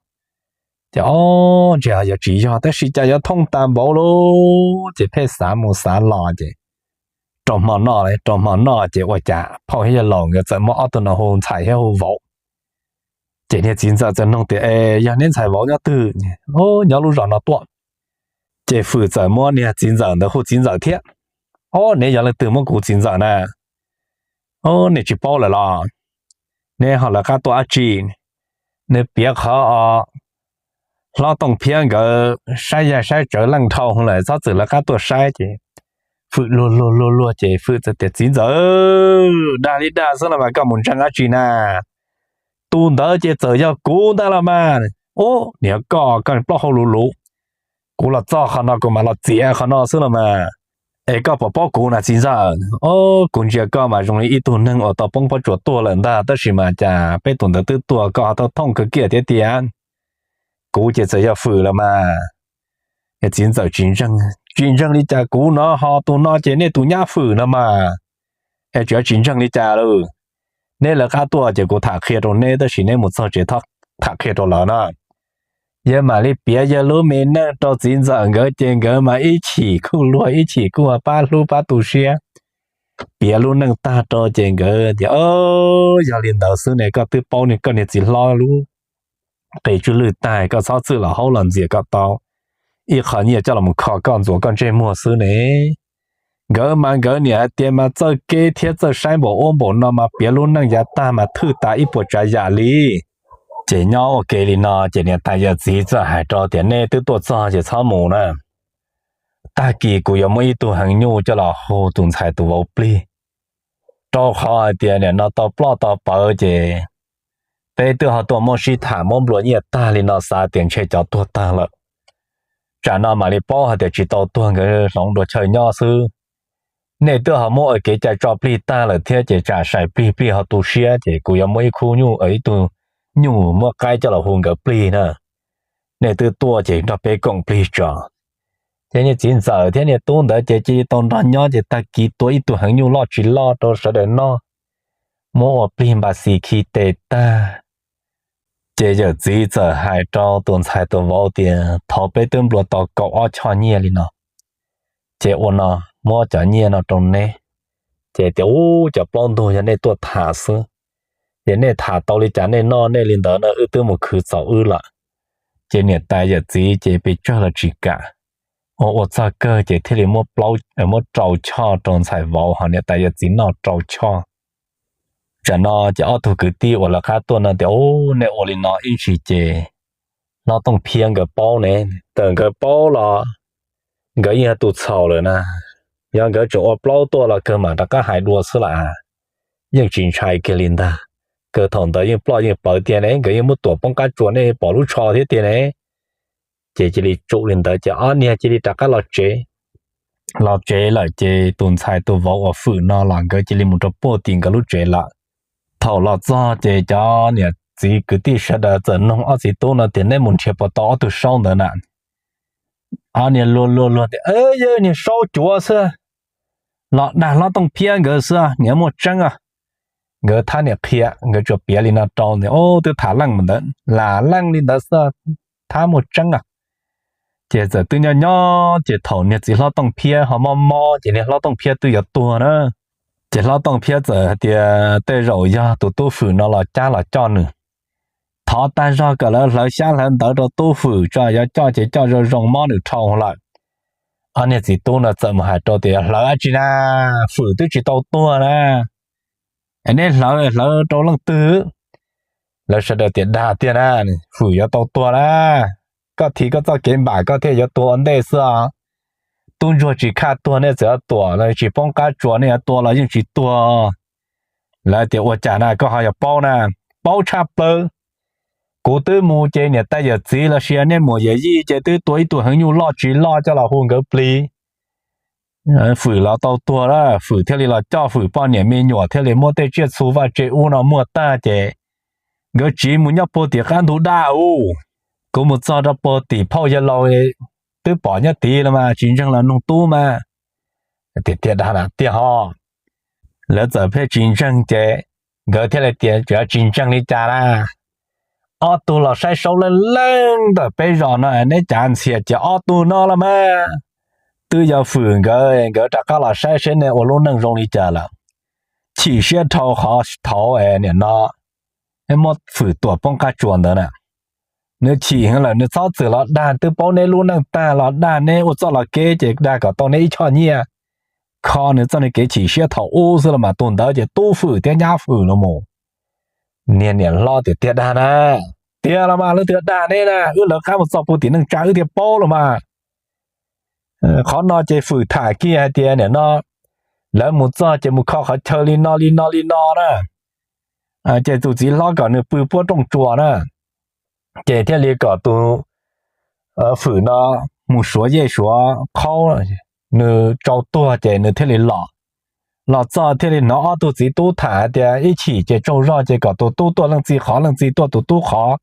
Ces ob ntsia yog tsis yog tab sis cas yuav thooj tas npaum lauj, ces pheej xav mus xav los ces rau hmo noj, rau hmo noj ces ua cas phauj thiab yawg laus nkawd txawm muab ob tug no hu ntxhais thiab hu vauv. Ces niag txiv ntxawm txawm nug tias es yog neb ntxhais vauv nyob twg? Nyob lub zos no tuaj. Ces Fwm txawm muab niag txiv ntxawm ntawd hu txiv ntxawm thiab. Ob, neb yog leej twg muab kuv txiv ntxawm na? Ob, nej tsis paub lawm los? Neb ho lawv qab tuaj dab tsi? Nws piav qhov hlob Tooj Phiab nkawd saib yaj saib tsawv leej dhau lawm txhob txwm lawv qab tuaj saib ces Fwm luag luag luag luag ces Fwm txawm tias txiv ntxawm, dag li dag xwb los mas koj mus ntseeg dab tsi na? Tus ntawd ces txawm yog kuv ntag los mas. Ub, niag koj, koj plaub hau luv luv, kuv los txog qhov no kuv mam los txiav qhov no xwb los mas. Es koj puas paub kuv na txiv ntxawm? Ob, kuv ntsia koj mas zoo li ib tug neeg uas tau poob pob tsuas tuag lawm ntag tab sis mas cas peb tus ntawd twb tuag koj ho tau thooj kawg kiag thiab tiag. Kuv ces txawm yog Fwm los mas. Txiv ntxawm tsis ntseeg, tsis ntseeg li cas kuv no ho tus no ces nej tus nyab Fwm no mas. Es tsis, tsis ntseeg li cas lawm. Neb lawv qab tuaj ces kuv tham qhia rau neb tab sis neb mus txog tsev tham qhia rau lawv na. Yawg mam li piav yawg lub me neej rau txiv ntxawm nkawd ces nkawd mas ib chim kuj luag ib chim kuj pab hlub pab tu siab. Piav lub neej tag rau ces nkawd tias yog li ntawd xwb ne, koj twb paub ne koj niag txiv hlob lub qe tswj lwj tag, koj txhob txwm los haub los ntxias kom tau ib qho nyiaj coj los kho koj ntxuav koj ntsej muag xwb ne. Nkawd mas nkawd niam hais tias mas txawj keb thiab txawj saib npaum ub npaum no mas piav lub neej yav tag mas thwj tas ib puas tsav yam li. Ces nyob ua ke li no ces niam tais yawm txiv txawm hais rau tias nej twb tuaj txog ces txhob mus na. Tag kis kuv yuav muab ib tug heev nyuj coj los hu tus ntxhais tus vauv plig, rau qhov hais tias nim no tau ploj tau pawv ces peb twb ho tuaj muab sib tham muab nplua nyiaj tag li no xav tias ntshe cov tuag tag lawm. Tsam no mam li paub hais tias tsis tau tuag, nkawd hloov dua chaw nyob xwb. Nej twb ho muab ua kev cai tso plig tag lawm thiab ces tsam sai plig plig ho tu siab ces kuv yuav muab ib khub nyuj, ib tug nyuj muab qaib coj los hu nkawd plig na. Nej twb tuaj ces nrog peb koom plig tso. Ces niag txiv ntxawm thiab niag tub ntawd ces cia li tau nrog nyob ces tag kis tua ib tug heev nyuj loj tsis loj rau sawv daws noj, muab ua plig npas xis khi tes tag. Ces yawm txiv txawm hais rau tus ntxhais tus vauv tias thov peb twb nplua tau kaum ob choj nyiaj li no, ces ua no, muab cov nyiaj no rau neb. Ces tias ub, cov plaub ntug yog nej tuaj tham xwb, ces nej tham tau li cas nej noj nej li ntawd no, wb twb mus khwv txaus wb lawm. Ces niam tais yawm txiv ces pes tsawg los tsis kam, ua ua txog kawg ces thiaj li muab rau choj rau ntxhais vauv ho niam tais yawm txiv noj rau choj. Tsam no ces ob tug kwv tij uas lawv qab tuaj no tias ub, nej ua li no ib ntsis ces hlob Tooj Phiab nkawd paub ne. Txawm nkawd paub los nkawd yeej yog tus txhaum lawm na. Yog nkawd tseem ua plaub tuaj los kawg mam rov qab hais dua xwb lawm. Yeej tsis ntshai kiag li ntag. Kawg thaum ntawd yeej ploj yeej pawv tiag ne, nkawd yeej muab tuam poob qab tsuas nej pom lub tsho thiab tiag ne. Ces cia li tsum li ntawd ces ob niag cia li rov qab los tsev. Los tsev lawm ces tus ntxhais tus vauv uas Fwm no los nkawd cia li mus rau puag tim nkawd lub tsev lawm. Thaum los txog ces cov niam txiv kwv tij sawv daws txawm nug ob txiv tub no tias neb mus nrhiav puas tau ob tug saub ntawd na? Ob niag luag luag luag tias yog niag saub cuav xwb, los dag hlob Tooj Phiab nkawd xwb, niam muaj tseeb os. Nkawd thab niam qhia, nkawd tsuas piav li no rau ntawd, twb tham leej mus ntawd, lam leej li ntawd xwb, thab muaj tseeb os. Ces txawm twb nyob nyob ces thaum niag txiv hlob Tooj Phiab ho mob mob ces niag hlob Tooj Phiab twb yuav tuag na. Ces hlob Tooj Phiab txawm hais tias tej zaum yog tus tub Fwm no los cab los coj nws. Thov tag zog kom lawv hlawv xyab hlawv ntawv rau tub Fwm tso, yuav coj ces coj zoo zoo, mob nws dhau lawm. Ob niag txiv tub no txawm mus hais rau tias hlawv dab tsi na, Fwm twb tsis tau tuag na. Neb hlawv hlawv rau leej twg? Lawv sawv daws tias dag tiag na, Fwm yuav tau tuag na. Koj thim koj txoj kev npam koj thiaj yuav tuag ua ntej xwb. Tub ntsuag tsis khaj tuag nej txawm yuav tuam, tsis poob qab tsuas nej yuav tua los yeej tsis tuag. Lawv tias ua cas na koj ho yog paub na? Paub tshaj plaws. Kuv twb mus ces niam tais yawm txiv los sis nej muam yawm yij ces twb tua ib tug heev nyuj loj tsis loj coj los hu nkawd plig. Fwm los tau tuag lawm, Fwm thiaj li los coj Fwm poj niam me nyuam thiaj li muab tej tsiaj txhu vaj tse ub no muag tag ces nkawd tsiv mus nyob puag tim qab ntug daj ub. Kuv mus txog rau puag tim phauj yawg laus twb pom nyob tid los mas tsis ntseeg los nug tub mas. Tiag tiag dag na tiag ho. Lawv txawm pheej tsis ntseeg ces nkawd thiaj li tias tsis ntseeg li cas na. Ob tug los saib saub leej leej ntawm peb zos no neb cav ntxhias cia ob tug no los mas. Twb yog Fwm nkawd, nkawd rov qab los saib seb nej ua lub neej zoo li cas lawm. Chim siab dhau qhov thaud niam no muab Fwm tuam poob qab tsuas ntawd na. Nws chim heev lawm nws txhob txwm los dag, twb paub neb lub neej tag los dag neb ua txoj los kev ces dag kom tau neb ib choj nyiaj. Kho nws txoj kev chim siab thaum ub xwb los mas tus ntawd ces tub Fwm thiab nyab Fwm los mus. Niag niam hlob tias tiag dag na, tiag los mas lawv tias dag neb na, wb lawv qab mus txog puag tim neej tsa wb thiaj paub los mas. Qhov no ces Fwm tham kiag hais tias niam no lawv mus txog ces mus kho qhov chaw li no li no li no na. Ces tus txiv hlob kom nws pw puab rooj tsuas na, ces thiaj li kom tus Fwm no mus suav yej suav qhaub, nws tsau tuag ces nws thiaj li los. Los txog thiaj li hnov ob tug txiv tub tham hais tias ib chim ces tsaug zog ces kom tus tub tuaj leej txiv qhov, leej txiv tuaj tus tub qhov,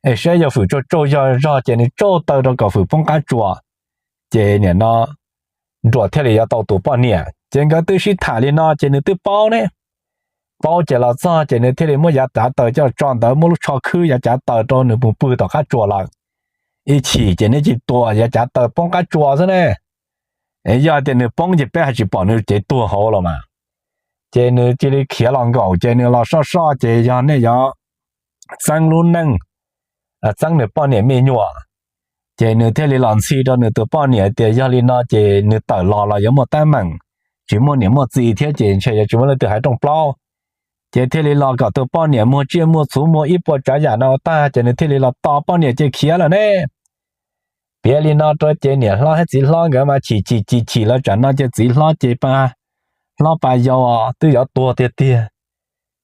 es saib yog Fwm tsaug tsaug zog ces nws tsauj taw rau kom Fwm poob qab tsuas, ces niam no Nruas thiaj li yuav tau tus poj niam. Ces nkawd twb sib tham li no ces nws twb paub ne. Paub ces los txog ces nws thiaj li muab yav cav taws coj tso ntawd, muab lub tsho khwb yav cav taws rau nws mus pw tom qab tsuas lawm. Ib chim ces neb cia tua yav cav taws poob qab tsuas xwb ne. Yog tias nws poob ces peb haj tsis pom nws cev tuag hauv los mas. Ces nws cia li khiav los nkaum ces nws los soj soj ces yog nej yuav txeeb lub neej, txeeb nws poj niam me nyuam. Ces nws thiaj li los ntxhi rau nws tus poj niam tias yog li no ces nws tawm los los yuav muaj teeb meem, tsis muaj niam muaj txiv thiab ces ntshe yuav tsis muaj leej twg hais rooj plaub. Ces thiaj li los kom tus poj niam muag tsiaj muag txhuv muag ib puas tsav yam no tag ces nws thiaj li los tos poj niam ces khiav lawm ne. Piav li no rau ces niam hlob thiab txiv hlob nkawd mas chim chim chim chim los tsam no ces txiv hlob ces pa hlob pa yau twb yuav tuag tiag tiag.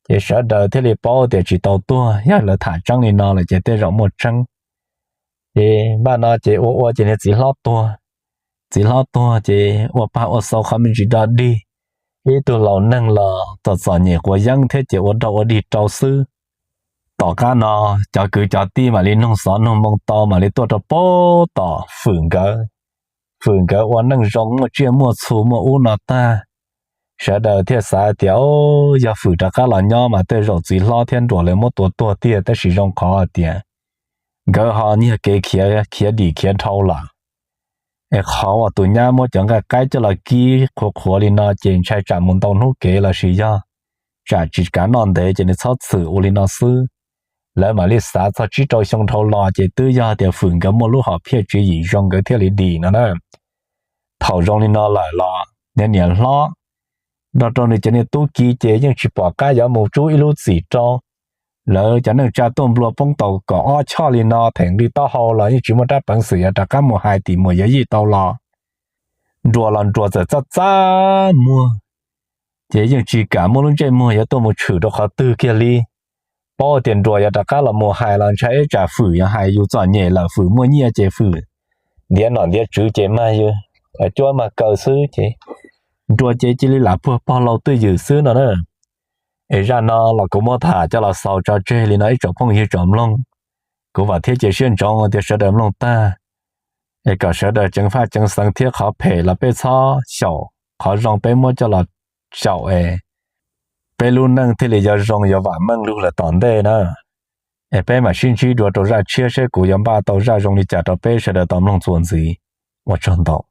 Ces sawv daws thiaj li paub tias tsis tau tuag, yog lawv tham tseeb li no lawm ces tej zaum muaj tseeb. Ces npaj no ces ua ua ces niag txiv hlob tuag. Txiv hlob tuag ces ua pag ua xau qhov me ntsis dog dig, ib tug laus neeg los txom txom nyem quav yeeb thiab ces ua dog ua dig rau xwb. Tom qab no cov kwv cov tij mam li noog xov noog moo tau mam li tuaj rau pab tom Fwm nkawd. Fwm nkawd ua neej zoo muaj tsiaj muaj txhu muaj ub no tag, sawv daws thiaj xav tias yog Fwm rov qab los nyob mas tej zaum txiv hlob thiab Nruas lawv muab tua tuag tiag, tab sis zoo qhov hais tias nkawd ho nyiag kev khiav khiav dim khiav dhau lawm. Es qhov uas tus nyab muab cov nqaij qaib coj los kib qhuav qhuav li no ces ntshai tsam mus ntau hnub kev los sis yog tsam tsis kav noj ntev ces nws txhob txwm ua li no xwb. Lawv mam li xav txog tsib rau xyoo dhau los ces twb yog tias Fwm nkawd muaj lub hom phiaj tswv yim zoo nkawd thiaj li dim no na. Thaum zoo li no lawm los niag niam hlob nrog rau nws cov niag tub ki ces yeej tsis pom qab yuav mus rub ib lub txim rau. Lawv cov neej tsa tuaj nplua poob tau kaum ob choj li no, them nqi taub hau los yeej tsis muaj rab peev xwm yuav rov qab mus hais tim muam yawg yij tau los. Nruas los Nruas txawm txaj txaj muag, ces yeej tsis kam muab lub ntsej muag yuav tuaj mus tshwm rau qhov twg kiag li. Paub tias Nruas yuav rov qab los mus hais los ntshai ib tsam Fwm yuav hais yus txom nyem lawm, Fwm muaj nyiaj ces Fwm ntiav nom ntiav tswv ces mag yus cuab mag kaw xwb ces Nruas ces cia li lam puag pog laus twj ywm xwb no na. Es zaj no los kuv muab tham coj los xaus tso tseg li no ib tsoom phooj ywg tsoom mloog. Kuv vam thiab cia siab ntsoov tias sawv daws mloog tag es kom sawv daws ceev faj ceev xeev thiab qhov phem los peb txhob xyaum, qhov zoo peb muab coj los xyaum es peb lub neej thiaj li yuav zoo yuav vam meej lug lawm tom ntej na. Es peb mam sib ntsib dua rau zaj tshiab seb kuv yuav npaj tau zaj zoo li cas rau peb sawv daws tau mloog txuas ntxiv. Ua tsaug ntau.